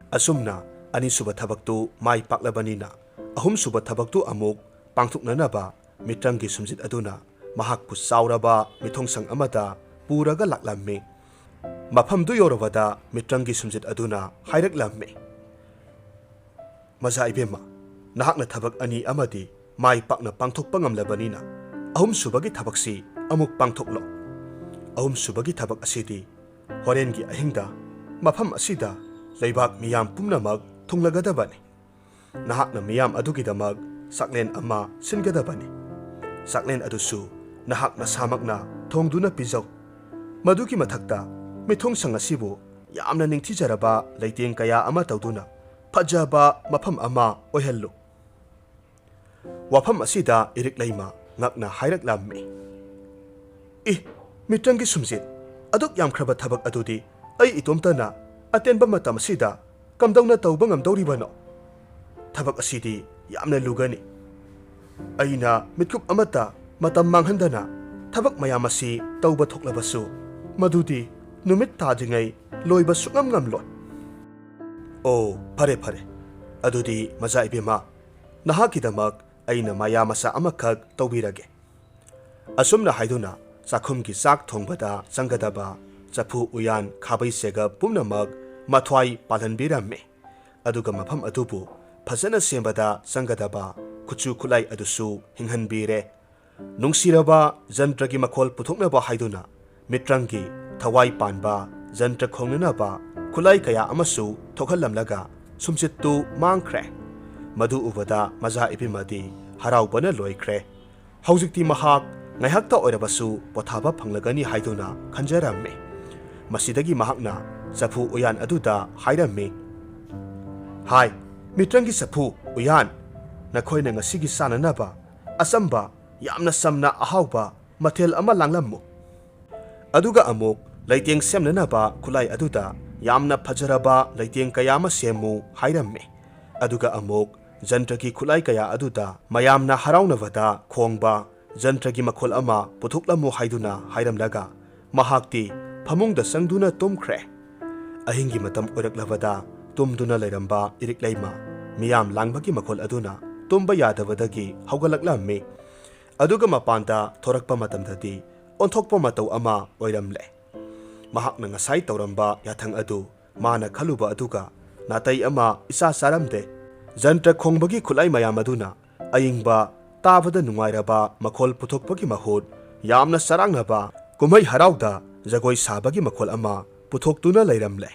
ꯑꯁꯨꯝꯅ ꯑꯅꯤꯁꯨꯕ ꯊꯕꯛꯇꯨ ꯃꯥꯏ ꯄꯥꯛꯂꯕꯅꯤꯅ, ꯑꯍꯨꯝꯁꯨꯕ ꯊꯕꯛꯇꯨ ꯑꯃꯨꯛ ꯄꯥꯡꯊꯣꯛꯅꯅꯕ ꯃꯤꯇ꯭ꯔꯪꯒꯤ ꯁꯨꯝꯖꯤꯠ ꯑꯗꯨꯅ ꯃꯍꯥꯛꯄꯨ ꯆꯥꯎꯔꯕ ꯃꯤꯊꯣꯡꯁꯪ ꯑꯃꯗ ꯄꯨꯔꯒ ꯂꯥꯛꯂꯝꯃꯤ꯫ ꯃꯐꯝꯗꯨ ꯌꯧꯔꯕꯗ ꯃꯤꯇ꯭ꯔꯪꯒꯤ ꯁꯨꯝꯖꯤꯠ ꯑꯗꯨꯅ ꯍꯥꯏꯔꯛꯂꯝꯃꯤ, "ꯃꯖꯥ ꯏꯕꯦꯝꯃ, ꯅꯍꯥꯛꯅ ꯊꯕꯛ ꯑꯅꯤ ꯑꯃꯗꯤ ꯃꯥꯏ ꯄꯥꯛꯅ ꯄꯥꯡꯊꯣꯛꯄ ꯉꯝꯂꯕꯅꯤꯅ, ꯑꯍꯨꯝꯁꯨꯕꯒꯤ ꯊꯕꯛꯁꯤ ꯑꯃꯨꯛ ꯄꯥꯡꯊꯣꯛꯂꯣ꯫ ꯑꯍꯨꯝꯁꯨꯕꯒꯤ ꯊꯕꯛ ꯑꯁꯤꯗꯤ ꯍꯣꯔꯦꯟꯒꯤ ꯑꯍꯤꯡꯗ ꯃꯐꯝ ꯑꯁꯤꯗ ꯂꯩꯕꯥꯛ ꯃꯤꯌꯥꯝ ꯄꯨꯝꯅꯃꯛ ꯊꯨꯡꯂꯒꯗꯕꯅꯤ꯫ ꯅꯍꯥꯛꯅ ꯃꯤꯌꯥꯝ ꯑꯗꯨꯒꯤꯗꯃꯛ ꯆꯥꯛꯂꯦꯟ ꯑꯃ ꯁꯤꯟꯒꯗꯕꯅꯤ꯫ ꯆꯥꯛꯂꯦꯟ ꯑꯗꯨꯁꯨ ꯅꯍꯥꯛ ꯅꯁꯥꯃꯛꯅ ꯊꯣꯡꯗꯨꯅ ꯄꯤꯖꯧ꯫ ꯃꯗꯨꯒꯤ ꯃꯊꯛꯇ, ꯃꯤꯊꯨꯡꯁꯪ ꯑꯁꯤꯕꯨ ꯌꯥꯝꯅ ꯅꯤꯡꯊꯤꯖꯔꯕ ꯂꯩꯇꯦꯡ ꯀꯌꯥ ꯑꯃ ꯇꯧꯗꯨꯅ ꯐꯖꯕ ꯃꯐꯝ ꯑꯃ ꯑꯣꯏꯍꯜꯂꯨ꯫" ꯋꯥꯐꯝ ꯑꯁꯤꯗ ꯏꯔꯤꯛ ꯂꯩꯃ ꯉꯛꯅ ꯍꯥꯏꯔꯛꯂꯝꯃꯤ, "ꯏ, ꯃꯤꯇ꯭ꯔꯪꯒꯤ ꯁꯨꯝꯖꯤꯠ, ꯑꯗꯨꯛ ꯌꯥꯝꯈ꯭ꯔꯕ ꯊꯕꯛ ꯑꯗꯨꯗꯤ ꯑꯩ ꯏꯇꯣꯝꯇꯅ ꯑꯇꯦꯟꯕ ꯃꯇꯝ ꯑꯁꯤꯗ ꯀꯝꯗꯧꯅ ꯇꯧꯕ ꯉꯝꯗꯧꯔꯤꯕꯅꯣ? ꯊꯕꯛ ꯑꯁꯤꯗꯤ ꯌꯥꯝꯅ ꯂꯨꯒꯅꯤ꯫ ꯑꯩꯅ ꯃꯤꯠꯀꯨꯞ ꯑꯃꯠꯇ ꯃꯇꯝ ꯃꯥꯡꯍꯟꯗꯅ ꯊꯕꯛ ꯃꯌꯥꯝ ꯑꯁꯤ ꯇꯧꯕ ꯊꯣꯛꯂꯕꯁꯨ, ꯃꯗꯨꯗꯤ ꯅꯨꯃꯤꯠ ꯇꯥꯗ꯭ꯔꯤꯉꯩ ꯂꯣꯏꯕ ꯁꯨꯛꯉꯝ ꯉꯝꯂꯣꯏ꯫" "ꯑꯣ, ꯐꯔꯦ, ꯐꯔꯦ꯫ ꯑꯗꯨꯗꯤ ꯃꯖꯥ ꯏꯕꯦꯝꯃ, ꯅꯍꯥꯛꯀꯤꯗꯃꯛ ꯑꯩꯅ ꯃꯌꯥ ꯃꯆꯥ ꯑꯃꯈꯛ ꯇꯧꯕꯤꯔꯒꯦ꯫" ꯑꯁꯨꯝꯅ ꯍꯥꯏꯗꯨꯅ ꯆꯥꯛꯈꯨꯝꯒꯤ ꯆꯥꯛ ꯊꯣꯡꯕꯗ ꯆꯪꯒꯗꯕ ꯆꯐꯨ ꯎꯌꯥꯟ ꯈꯥꯕꯩ ꯆꯦꯒꯞ ꯄꯨꯝꯅꯃꯛ ꯃꯊ꯭ꯋꯥꯏ ꯄꯥꯜꯍꯟꯕꯤꯔꯝꯃꯤ꯫ ꯑꯗꯨꯒ ꯃꯐꯝ ꯑꯗꯨꯕꯨ ꯐꯖꯅ ꯁꯦꯝꯕꯗ ꯆꯪꯒꯗꯕ ꯈꯨꯠꯁꯨ ꯈꯨꯠꯂꯥꯏ ꯑꯗꯨꯁꯨ ꯍꯤꯡꯍꯟꯕꯤꯔꯦ꯫ ꯅꯨꯡꯁꯤꯔꯕ ꯖꯟꯇ꯭ꯔꯒꯤ ꯃꯈꯣꯜ ꯄꯨꯊꯣꯛꯅꯕ ꯍꯥꯏꯗꯨꯅ ꯃꯤꯇ꯭ꯔꯪꯒꯤ ꯊꯋꯥꯏ ꯄꯥꯟꯕ ꯖꯟꯇ꯭ꯔ ꯈꯣꯡꯅꯅꯕ ꯈꯨꯠꯂꯥꯏ ꯀꯌꯥ ꯑꯃꯁꯨ ꯊꯣꯛꯍꯜꯂꯝꯂꯒ ꯁꯨꯝꯆꯤꯠꯇꯨ ꯃꯥꯡꯈ꯭ꯔꯦ꯫ ꯃꯗꯨ ꯎꯕꯗ ꯃꯖꯥ ꯏꯕꯦꯝꯃꯗꯤ ꯍꯔꯥꯎꯕꯅ ꯂꯣꯏꯈ꯭ꯔꯦ꯫ ꯍꯧꯖꯤꯛꯇꯤ ꯃꯍꯥꯛ ꯉꯥꯏꯍꯥꯛꯇ ꯑꯣꯏꯔꯕꯁꯨ ꯄꯣꯊꯥꯕ ꯐꯪꯂꯒꯅꯤ ꯍꯥꯏꯗꯨꯅ ꯈꯟꯖꯔꯝꯃꯤ꯫ ꯃꯁꯤꯗꯒꯤ ꯃꯍꯥꯛꯅ ꯆꯐꯨ ꯎꯌꯥꯟ ꯑꯗꯨꯗ ꯍꯥꯏꯔꯝꯃꯤ, "ꯍꯥꯏ, ꯃꯤꯇ꯭ꯔꯪꯒꯤ ꯆꯐꯨ ꯎꯌꯥꯟ, ꯅꯈꯣꯏꯅ ꯉꯁꯤꯒꯤ ꯆꯥꯅꯅꯕ ꯑꯆꯝꯕ ꯌꯥꯝꯅ ꯆꯝꯅ ꯑꯍꯥꯎꯕ ꯃꯊꯦꯜ ꯑꯃ ꯂꯥꯡꯂꯝꯃꯨ꯫ ꯑꯗꯨꯒ ꯑꯃꯨꯛ ꯂꯩꯇꯦꯡ ꯁꯦꯝꯅꯅꯕ ꯈꯨꯠꯂꯥꯏ ꯑꯗꯨꯗ ꯌꯥꯝꯅ ꯐꯖꯔꯕ ꯂꯩꯇꯦꯡ ꯀꯌꯥ ꯑꯃ ꯁꯦꯝꯃꯨ ꯍꯥꯏꯔꯝꯃꯤ꯫ ꯑꯗꯨꯒ ꯑꯃꯨꯛ ꯖꯟꯇ꯭ꯔꯒꯤ ꯈꯨꯠꯂꯥꯏ ꯀꯌꯥ ꯑꯗꯨꯗ ꯃꯌꯥꯝꯅ ꯍꯔꯥꯎꯅꯕꯗ ꯈꯣꯡꯕ ꯖꯟꯇ꯭ꯔꯒꯤ ꯃꯈꯣꯜ ꯑꯃ ꯄꯨꯊꯣꯛꯂꯝꯃꯨ ꯍꯥꯏꯗꯨꯅ ꯍꯥꯏꯔꯝꯂꯒ ꯃꯍꯥꯛꯇꯤ ꯐꯃꯨꯡꯗ ꯆꯪꯗꯨꯅ ꯇꯨꯝꯈ꯭ꯔꯦ꯫ ꯑꯍꯤꯡꯒꯤ ꯃꯇꯝ ꯑꯣꯏꯔꯛꯂꯕꯗ ꯇꯨꯝꯗꯨꯅ ꯂꯩꯔꯝꯕ ꯏꯔꯤꯛꯂꯩꯃ ꯃꯤꯌꯥꯝ ꯂꯥꯡꯕꯒꯤ ꯃꯈꯣꯜ ꯑꯗꯨꯅ ꯇꯨꯝꯕ ꯌꯥꯗꯕꯗꯒꯤ ꯍꯧꯒꯠꯂꯛꯂꯝꯃꯤ꯫ ꯑꯗꯨꯒ ꯃꯄꯥꯟꯗ ꯊꯣꯔꯛꯄ ꯃꯇꯝꯗꯗꯤ ꯑꯣꯟꯊꯣꯛꯄ ꯃꯇꯧ ꯑꯃ ꯑꯣꯏꯔꯝꯂꯦ꯫ ꯃꯍꯥꯛꯅ ꯉꯁꯥꯏ ꯇꯧꯔꯝꯕ ꯌꯥꯊꯪ ꯑꯗꯨ ꯃꯥꯅ ꯈꯜꯂꯨꯕ ꯑꯗꯨꯒ ꯅꯥꯇꯩ ꯑꯃ ꯏꯆꯥ ꯆꯥꯔꯝꯗꯦ꯫ ꯖꯟꯇ꯭ꯔ ꯈꯣꯡꯕꯒꯤ ꯈꯨꯠꯂꯥꯏ ꯃꯌꯥꯝ ꯑꯗꯨꯅ ꯑꯏꯪꯕ, ꯇꯥꯕꯗ ꯅꯨꯡꯉꯥꯏꯔꯕ ꯃꯈꯣꯜ ꯄꯨꯊꯣꯛꯄꯒꯤ ꯃꯍꯨꯠ ꯌꯥꯝꯅ ꯆꯔꯥꯡꯅꯕ ꯀꯨꯝꯍꯩ ꯍꯔꯥꯎꯗ ꯖꯒꯣꯏ ꯁꯥꯕꯒꯤ ꯃꯈꯣꯜ ꯑꯃ ꯄꯨꯊꯣꯛꯇꯨꯅ ꯂꯩꯔꯝꯂꯦ꯫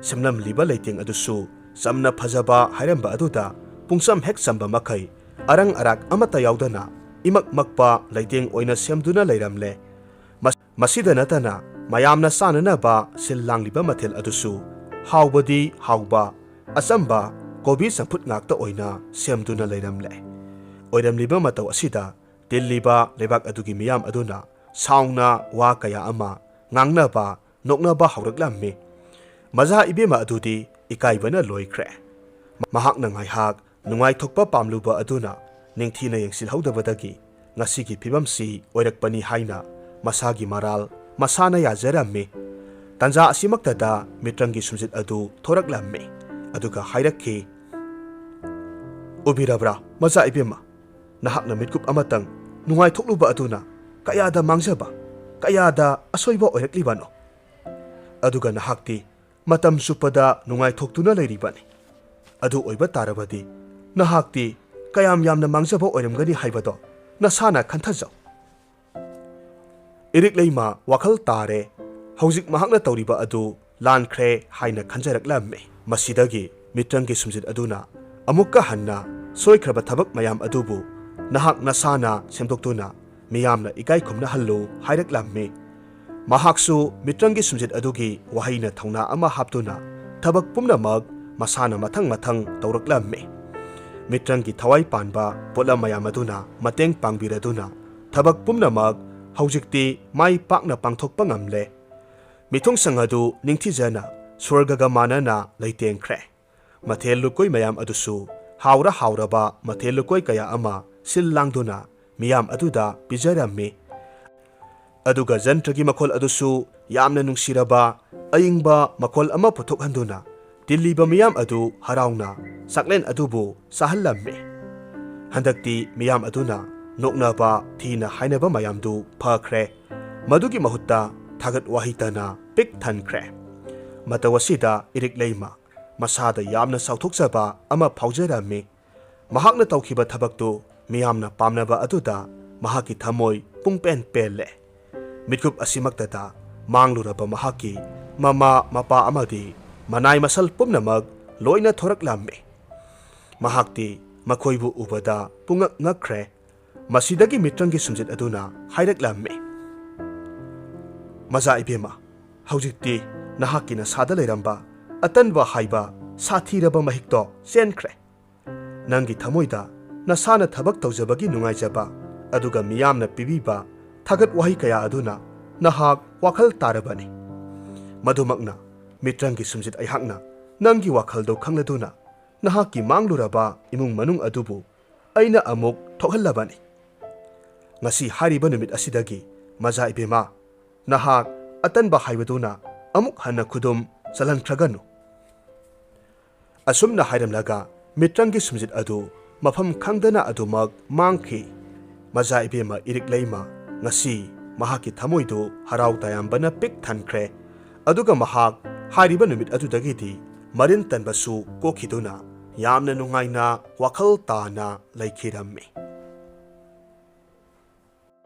ꯁꯦꯝꯂꯝꯂꯤꯕ ꯂꯩꯇꯦꯡ ꯑꯗꯨꯁꯨ ꯆꯝꯅ ꯐꯖꯕ ꯍꯥꯏꯔꯝꯕ ꯑꯗꯨꯗ ꯄꯨꯡꯆꯝ ꯍꯦꯛ ꯆꯝꯕ ꯃꯈꯩ ꯑꯔꯪ ꯑꯔꯥꯛ ꯑꯃꯠꯇ ꯌꯥꯎꯗꯅ ꯏꯃꯛ ꯃꯛꯄ ꯂꯩꯇꯦꯡ ꯑꯣꯏꯅ ꯁꯦꯝꯗꯨꯅ ꯂꯩꯔꯝꯂꯦ꯫ ꯃꯁ-, ꯃꯁꯤꯗ ꯅꯠꯇꯅ ꯃꯌꯥꯝꯅ ꯆꯥꯅꯅꯕ ꯁꯤꯜ ꯂꯥꯡꯂꯤꯕ ꯃꯊꯦꯜ ꯑꯗꯨꯁꯨ ꯍꯥꯎꯕꯗꯤ ꯍꯥꯎꯕ, ꯑꯆꯝꯕ ꯀꯣꯕꯤ ꯆꯝꯐꯨꯠ ꯉꯥꯛꯇ ꯑꯣꯏꯅ ꯁꯦꯝꯗꯨꯅ ꯂꯩꯔꯝꯂꯦ꯫ ꯑꯣꯏꯔꯝꯂꯤꯕ ꯃꯇꯧ ꯑꯁꯤꯗ ꯇꯤꯜꯂꯤꯕ ꯂꯩꯕꯥꯛ ꯑꯗꯨꯒꯤ ꯃꯤꯌꯥꯝ ꯑꯗꯨꯅ ꯁꯥꯎꯅ ꯋꯥ ꯀꯌꯥ ꯑꯃ ꯉꯥꯡꯅꯕ, ꯅꯣꯛꯅꯕ ꯍꯧꯔꯛꯂꯝꯃꯤ꯫ ꯃꯖꯥ ꯏꯕꯦꯝꯃ ꯑꯗꯨꯗꯤ ꯏꯀꯥꯏꯕꯅ ꯂꯣꯏꯈ꯭ꯔꯦ꯫ ꯃꯍꯥꯛꯅ ꯉꯥꯏꯍꯥꯛ ꯅꯨꯡꯉꯥꯏꯊꯣꯛꯄ ꯄꯥꯝꯂꯨꯕ ꯑꯗꯨꯅ ꯅꯤꯡꯊꯤꯅ ꯌꯦꯡꯁꯤꯜꯍꯧꯗꯕꯗꯒꯤ ꯉꯁꯤꯒꯤ ꯐꯤꯕꯝꯁꯤ ꯑꯣꯏꯔꯛꯄꯅꯤ ꯍꯥꯏꯅ ꯃꯁꯥꯒꯤ ꯃꯔꯥꯜ ꯃꯁꯥꯅ ꯌꯥꯖꯔꯝꯃꯤ꯫ ꯇꯥꯟꯖꯥ ꯑꯁꯤꯃꯛꯇꯗ ꯃꯤꯇ꯭ꯔꯪꯒꯤ ꯁꯨꯝꯖꯤꯠ ꯑꯗꯨ ꯊꯣꯔꯛꯂꯝꯃꯤ꯫ ꯑꯗꯨꯒ ꯍꯥꯏꯔꯛꯈꯤ, "ꯎꯕꯤꯔꯕ꯭ꯔꯥ, ꯃꯆꯥ ꯏꯕꯦꯝꯃ? ꯅꯍꯥꯛꯅ ꯃꯤꯠꯀꯨꯞ ꯑꯃꯇꯪ ꯅꯨꯡꯉꯥꯏꯊꯣꯛꯂꯨꯕ ꯑꯗꯨꯅ ꯀꯌꯥꯗ ꯃꯥꯡꯖꯕ, ꯀꯌꯥꯗ ꯑꯁꯣꯏꯕ ꯑꯣꯏꯔꯛꯂꯤꯕꯅꯣ? ꯑꯗꯨꯒ ꯅꯍꯥꯛꯇꯤ ꯃꯇꯝ ꯆꯨꯞꯄꯗ ꯅꯨꯡꯉꯥꯏꯊꯣꯛꯇꯨꯅ ꯂꯩꯔꯤꯕꯅꯤ꯫ ꯑꯗꯨ ꯑꯣꯏꯕ ꯇꯥꯔꯕꯗꯤ ꯅꯍꯥꯛꯇꯤ ꯀꯌꯥꯝ ꯌꯥꯝꯅ ꯃꯥꯡꯖꯕ ꯑꯣꯏꯔꯝꯒꯅꯤ ꯍꯥꯏꯕꯗꯣ ꯅꯁꯥꯅ ꯈꯟꯊꯖꯧ꯫" ꯏꯔꯤꯛꯂꯩꯃ ꯋꯥꯈꯜ ꯇꯥꯔꯦ꯫ ꯍꯧꯖꯤꯛ ꯃꯍꯥꯛꯅ ꯇꯧꯔꯤꯕ ꯑꯗꯨ ꯂꯥꯟꯈ꯭ꯔꯦ ꯍꯥꯏꯅ ꯈꯟꯖꯔꯛꯂꯝꯃꯤ꯫ ꯃꯁꯤꯗꯒꯤ ꯃꯤꯇ꯭ꯔꯪꯒꯤ ꯁꯨꯝꯖꯤꯠ ꯑꯗꯨꯅ ꯑꯃꯨꯛꯀ ꯍꯟꯅ ꯁꯣꯏꯈ꯭ꯔꯕ ꯊꯕꯛ ꯃꯌꯥꯝ ꯑꯗꯨꯕꯨ ꯅꯍꯥꯛ ꯅꯁꯥꯅ ꯁꯦꯝꯗꯣꯛꯇꯨꯅ ꯃꯤꯌꯥꯝꯅ ꯏꯀꯥꯏ ꯈꯨꯝꯅꯍꯜꯂꯨ ꯍꯥꯏꯔꯛꯂꯝꯃꯤ꯫ ꯃꯍꯥꯛꯁꯨ ꯃꯤꯇ꯭ꯔꯪꯒꯤ ꯁꯨꯝꯖꯤꯠ ꯑꯗꯨꯒꯤ ꯋꯥꯍꯩꯅ ꯊꯧꯅꯥ ꯑꯃ ꯍꯥꯞꯇꯨꯅ ꯊꯕꯛ ꯄꯨꯝꯅꯃꯛ ꯃꯁꯥꯅ ꯃꯊꯪ ꯃꯊꯪ ꯇꯧꯔꯛꯂꯝꯃꯤ꯫ ꯃꯤꯇ꯭ꯔꯪꯒꯤ ꯊꯋꯥꯏ ꯄꯥꯟꯕ ꯄꯣꯠꯂꯝ ꯃꯌꯥꯝ ꯑꯗꯨꯅ ꯃꯇꯦꯡ ꯄꯥꯡꯕꯤꯔꯗꯨꯅ ꯊꯕꯛ ꯄꯨꯝꯅꯃꯛ ꯍꯧꯖꯤꯛꯇꯤ ꯃꯥꯏ ꯄꯥꯛꯅ ꯄꯥꯡꯊꯣꯛꯄ ꯉꯝꯂꯦ꯫ ꯃꯤꯊꯨꯡꯁꯪ ꯑꯗꯨ ꯅꯤꯡꯊꯤꯖꯅ ꯁ꯭ꯋꯔꯒꯒ ꯃꯥꯟꯅꯅ ꯂꯩꯇꯦꯡꯈ꯭ꯔꯦ꯫ ꯃꯊꯦꯜ ꯂꯨꯀꯣꯏ ꯃꯌꯥꯝ ꯑꯗꯨꯁꯨ ꯍꯥꯎꯔ ꯍꯥꯎꯔꯕ ꯃꯊꯦꯜ ꯂꯨꯀꯣꯏ ꯀꯌꯥ ꯑꯃ ꯁꯤꯜ ꯂꯥꯡꯗꯨꯅ ꯃꯤꯌꯥꯝ ꯑꯗꯨꯗ ꯄꯤꯖꯔꯝꯃꯤ꯫ ꯑꯗꯨꯒ ꯖꯟꯇ꯭ꯔꯒꯤ ꯃꯈꯣꯜ ꯑꯗꯨꯁꯨ ꯌꯥꯝꯅ ꯅꯨꯡꯁꯤꯔꯕ ꯑꯏꯪꯕ ꯃꯈꯣꯜ ꯑꯃ ꯄꯨꯊꯣꯛꯍꯟꯗꯨꯅ ꯇꯤꯜꯂꯤꯕ ꯃꯤꯌꯥꯝ ꯑꯗꯨ ꯍꯔꯥꯎꯅ ꯆꯥꯛꯂꯦꯟ ꯑꯗꯨꯕꯨ ꯆꯥꯍꯜꯂꯝꯃꯤ꯫ ꯍꯟꯗꯛꯇꯤ ꯃꯤꯌꯥꯝ ꯑꯗꯨꯅ ꯅꯣꯛꯅꯕ ꯊꯤꯅ ꯍꯥꯏꯅꯕ ꯃꯌꯥꯝꯗꯨ ꯐꯈ꯭ꯔꯦ꯫ ꯃꯗꯨꯒꯤ ꯃꯍꯨꯠꯇ ꯊꯥꯒꯠ ꯋꯥꯍꯩꯇꯅ ꯄꯤꯛ ꯊꯟꯈ꯭ꯔꯦ꯫ ꯃꯇꯧ ꯑꯁꯤꯗ ꯏꯔꯤꯛ ꯂꯩꯃ ꯃꯁꯥꯗ ꯌꯥꯝꯅ ꯆꯥꯎꯊꯣꯛꯆꯕ ꯑꯃ ꯐꯥꯎꯖꯔꯝꯃꯤ꯫ ꯃꯍꯥꯛꯅ ꯇꯧꯈꯤꯕ ꯊꯕꯛꯇꯨ ꯃꯤꯌꯥꯝꯅ ꯄꯥꯝꯅꯕ ꯑꯗꯨꯗ ꯃꯍꯥꯛꯀꯤ ꯊꯃꯣꯏ ꯄꯨꯡꯄꯦꯟ ꯄꯦꯜꯂꯦ꯫ ꯃꯤꯠꯀꯨꯞ ꯑꯁꯤꯃꯛꯇꯗ ꯃꯥꯡꯂꯨꯔꯕ ꯃꯍꯥꯛꯀꯤ ꯃꯃꯥ ꯃꯄꯥ ꯑꯃꯗꯤ ꯃꯅꯥꯏ ꯃꯁꯜ ꯄꯨꯝꯅꯃꯛ ꯂꯣꯏꯅ ꯊꯣꯔꯛꯂꯝꯃꯤ꯫ ꯃꯍꯥꯛꯇꯤ ꯃꯈꯣꯏꯕꯨ ꯎꯕꯗ ꯄꯨꯡꯉꯛ ꯉꯛꯈ꯭ꯔꯦ꯫ ꯃꯁꯤꯗꯒꯤ ꯃꯤꯇ꯭ꯔꯪꯒꯤ ꯁꯨꯝꯖꯤꯠ ꯑꯗꯨꯅ ꯍꯥꯏꯔꯛꯂꯝꯃꯤ, "ꯃꯖꯥ ꯏꯕꯦꯝꯃ, ꯍꯧꯖꯤꯛꯇꯤ ꯅꯍꯥꯛꯀꯤ ꯅꯁꯥꯗ ꯂꯩꯔꯝꯕ ꯑꯇꯟꯕ ꯍꯥꯏꯕ ꯁꯥꯊꯤꯔꯕ ꯃꯍꯤꯛꯇꯣ ꯆꯦꯟꯈ꯭ꯔꯦ꯫ ꯅꯪꯒꯤ ꯊꯃꯣꯏꯗ ꯅꯁꯥꯅ ꯊꯕꯛ ꯇꯧꯖꯕꯒꯤ ꯅꯨꯡꯉꯥꯏꯖꯕ, ꯑꯗꯨꯒ ꯃꯤꯌꯥꯝꯅ ꯄꯤꯕꯤꯕ ꯊꯥꯒꯠ ꯋꯥꯍꯩ ꯀꯌꯥ ꯑꯗꯨꯅ ꯅꯍꯥꯛ ꯋꯥꯈꯜ ꯇꯥꯔꯕꯅꯤ꯫ ꯃꯗꯨꯃꯛꯅ ꯃꯤꯇ꯭ꯔꯪꯒꯤ ꯁꯨꯝꯖꯤꯠ ꯑꯩꯍꯥꯛꯅ ꯅꯪꯒꯤ ꯋꯥꯈꯜꯗꯣ ꯈꯪꯂꯗꯨꯅ ꯅꯍꯥꯛꯀꯤ ꯃꯥꯡꯂꯨꯔꯕ ꯏꯃꯨꯡ ꯃꯅꯨꯡ ꯑꯗꯨꯕꯨ ꯑꯩꯅ ꯑꯃꯨꯛ ꯊꯣꯛꯍꯜꯂꯕꯅꯤ꯫ ꯉꯁꯤ ꯍꯥꯏꯔꯤꯕ ꯅꯨꯃꯤꯠ ꯑꯁꯤꯗꯒꯤ ꯃꯖꯥ ꯏꯕꯦꯝꯃ, ꯅꯍꯥꯛ ꯑꯇꯟꯕ ꯍꯥꯏꯕꯗꯨꯅ ꯑꯃꯨꯛ ꯍꯟꯅ ꯈꯨꯗꯨꯝ ꯆꯜꯍꯟꯈ꯭ꯔꯒꯅꯨ"꯫ ꯑꯁꯨꯝꯅ ꯍꯥꯏꯔꯝꯂꯒ ꯃꯤꯇ꯭ꯔꯪꯒꯤ ꯁꯨꯝꯖꯤꯠ ꯑꯗꯨ ꯃꯐꯝ ꯈꯪꯗꯅ ꯑꯗꯨꯃꯛ ꯃꯥꯡꯈꯤ꯫ ꯃꯖꯥ ꯏꯕꯦꯝꯃ ꯏꯔꯤꯛ ꯂꯩꯃ ꯉꯁꯤ ꯃꯍꯥꯛꯀꯤ ꯊꯃꯣꯏꯗꯨ ꯍꯔꯥꯎ ꯇꯌꯥꯝꯕꯅ ꯄꯤꯛ ꯊꯟꯈ꯭ꯔꯦ꯫ ꯑꯗꯨꯒ ꯃꯍꯥꯛ ꯍꯥꯏꯔꯤꯕ ꯅꯨꯃꯤꯠ ꯑꯗꯨꯗꯒꯤꯗꯤ ꯃꯔꯤꯟ ꯇꯟꯕꯁꯨ ꯀꯣꯛꯈꯤꯗꯨꯅ ꯌꯥꯝꯅ ꯅꯨꯡꯉꯥꯏꯅ ꯋꯥꯈꯜ ꯇꯥꯅ ꯂꯩꯈꯤꯔꯝꯃꯤ꯫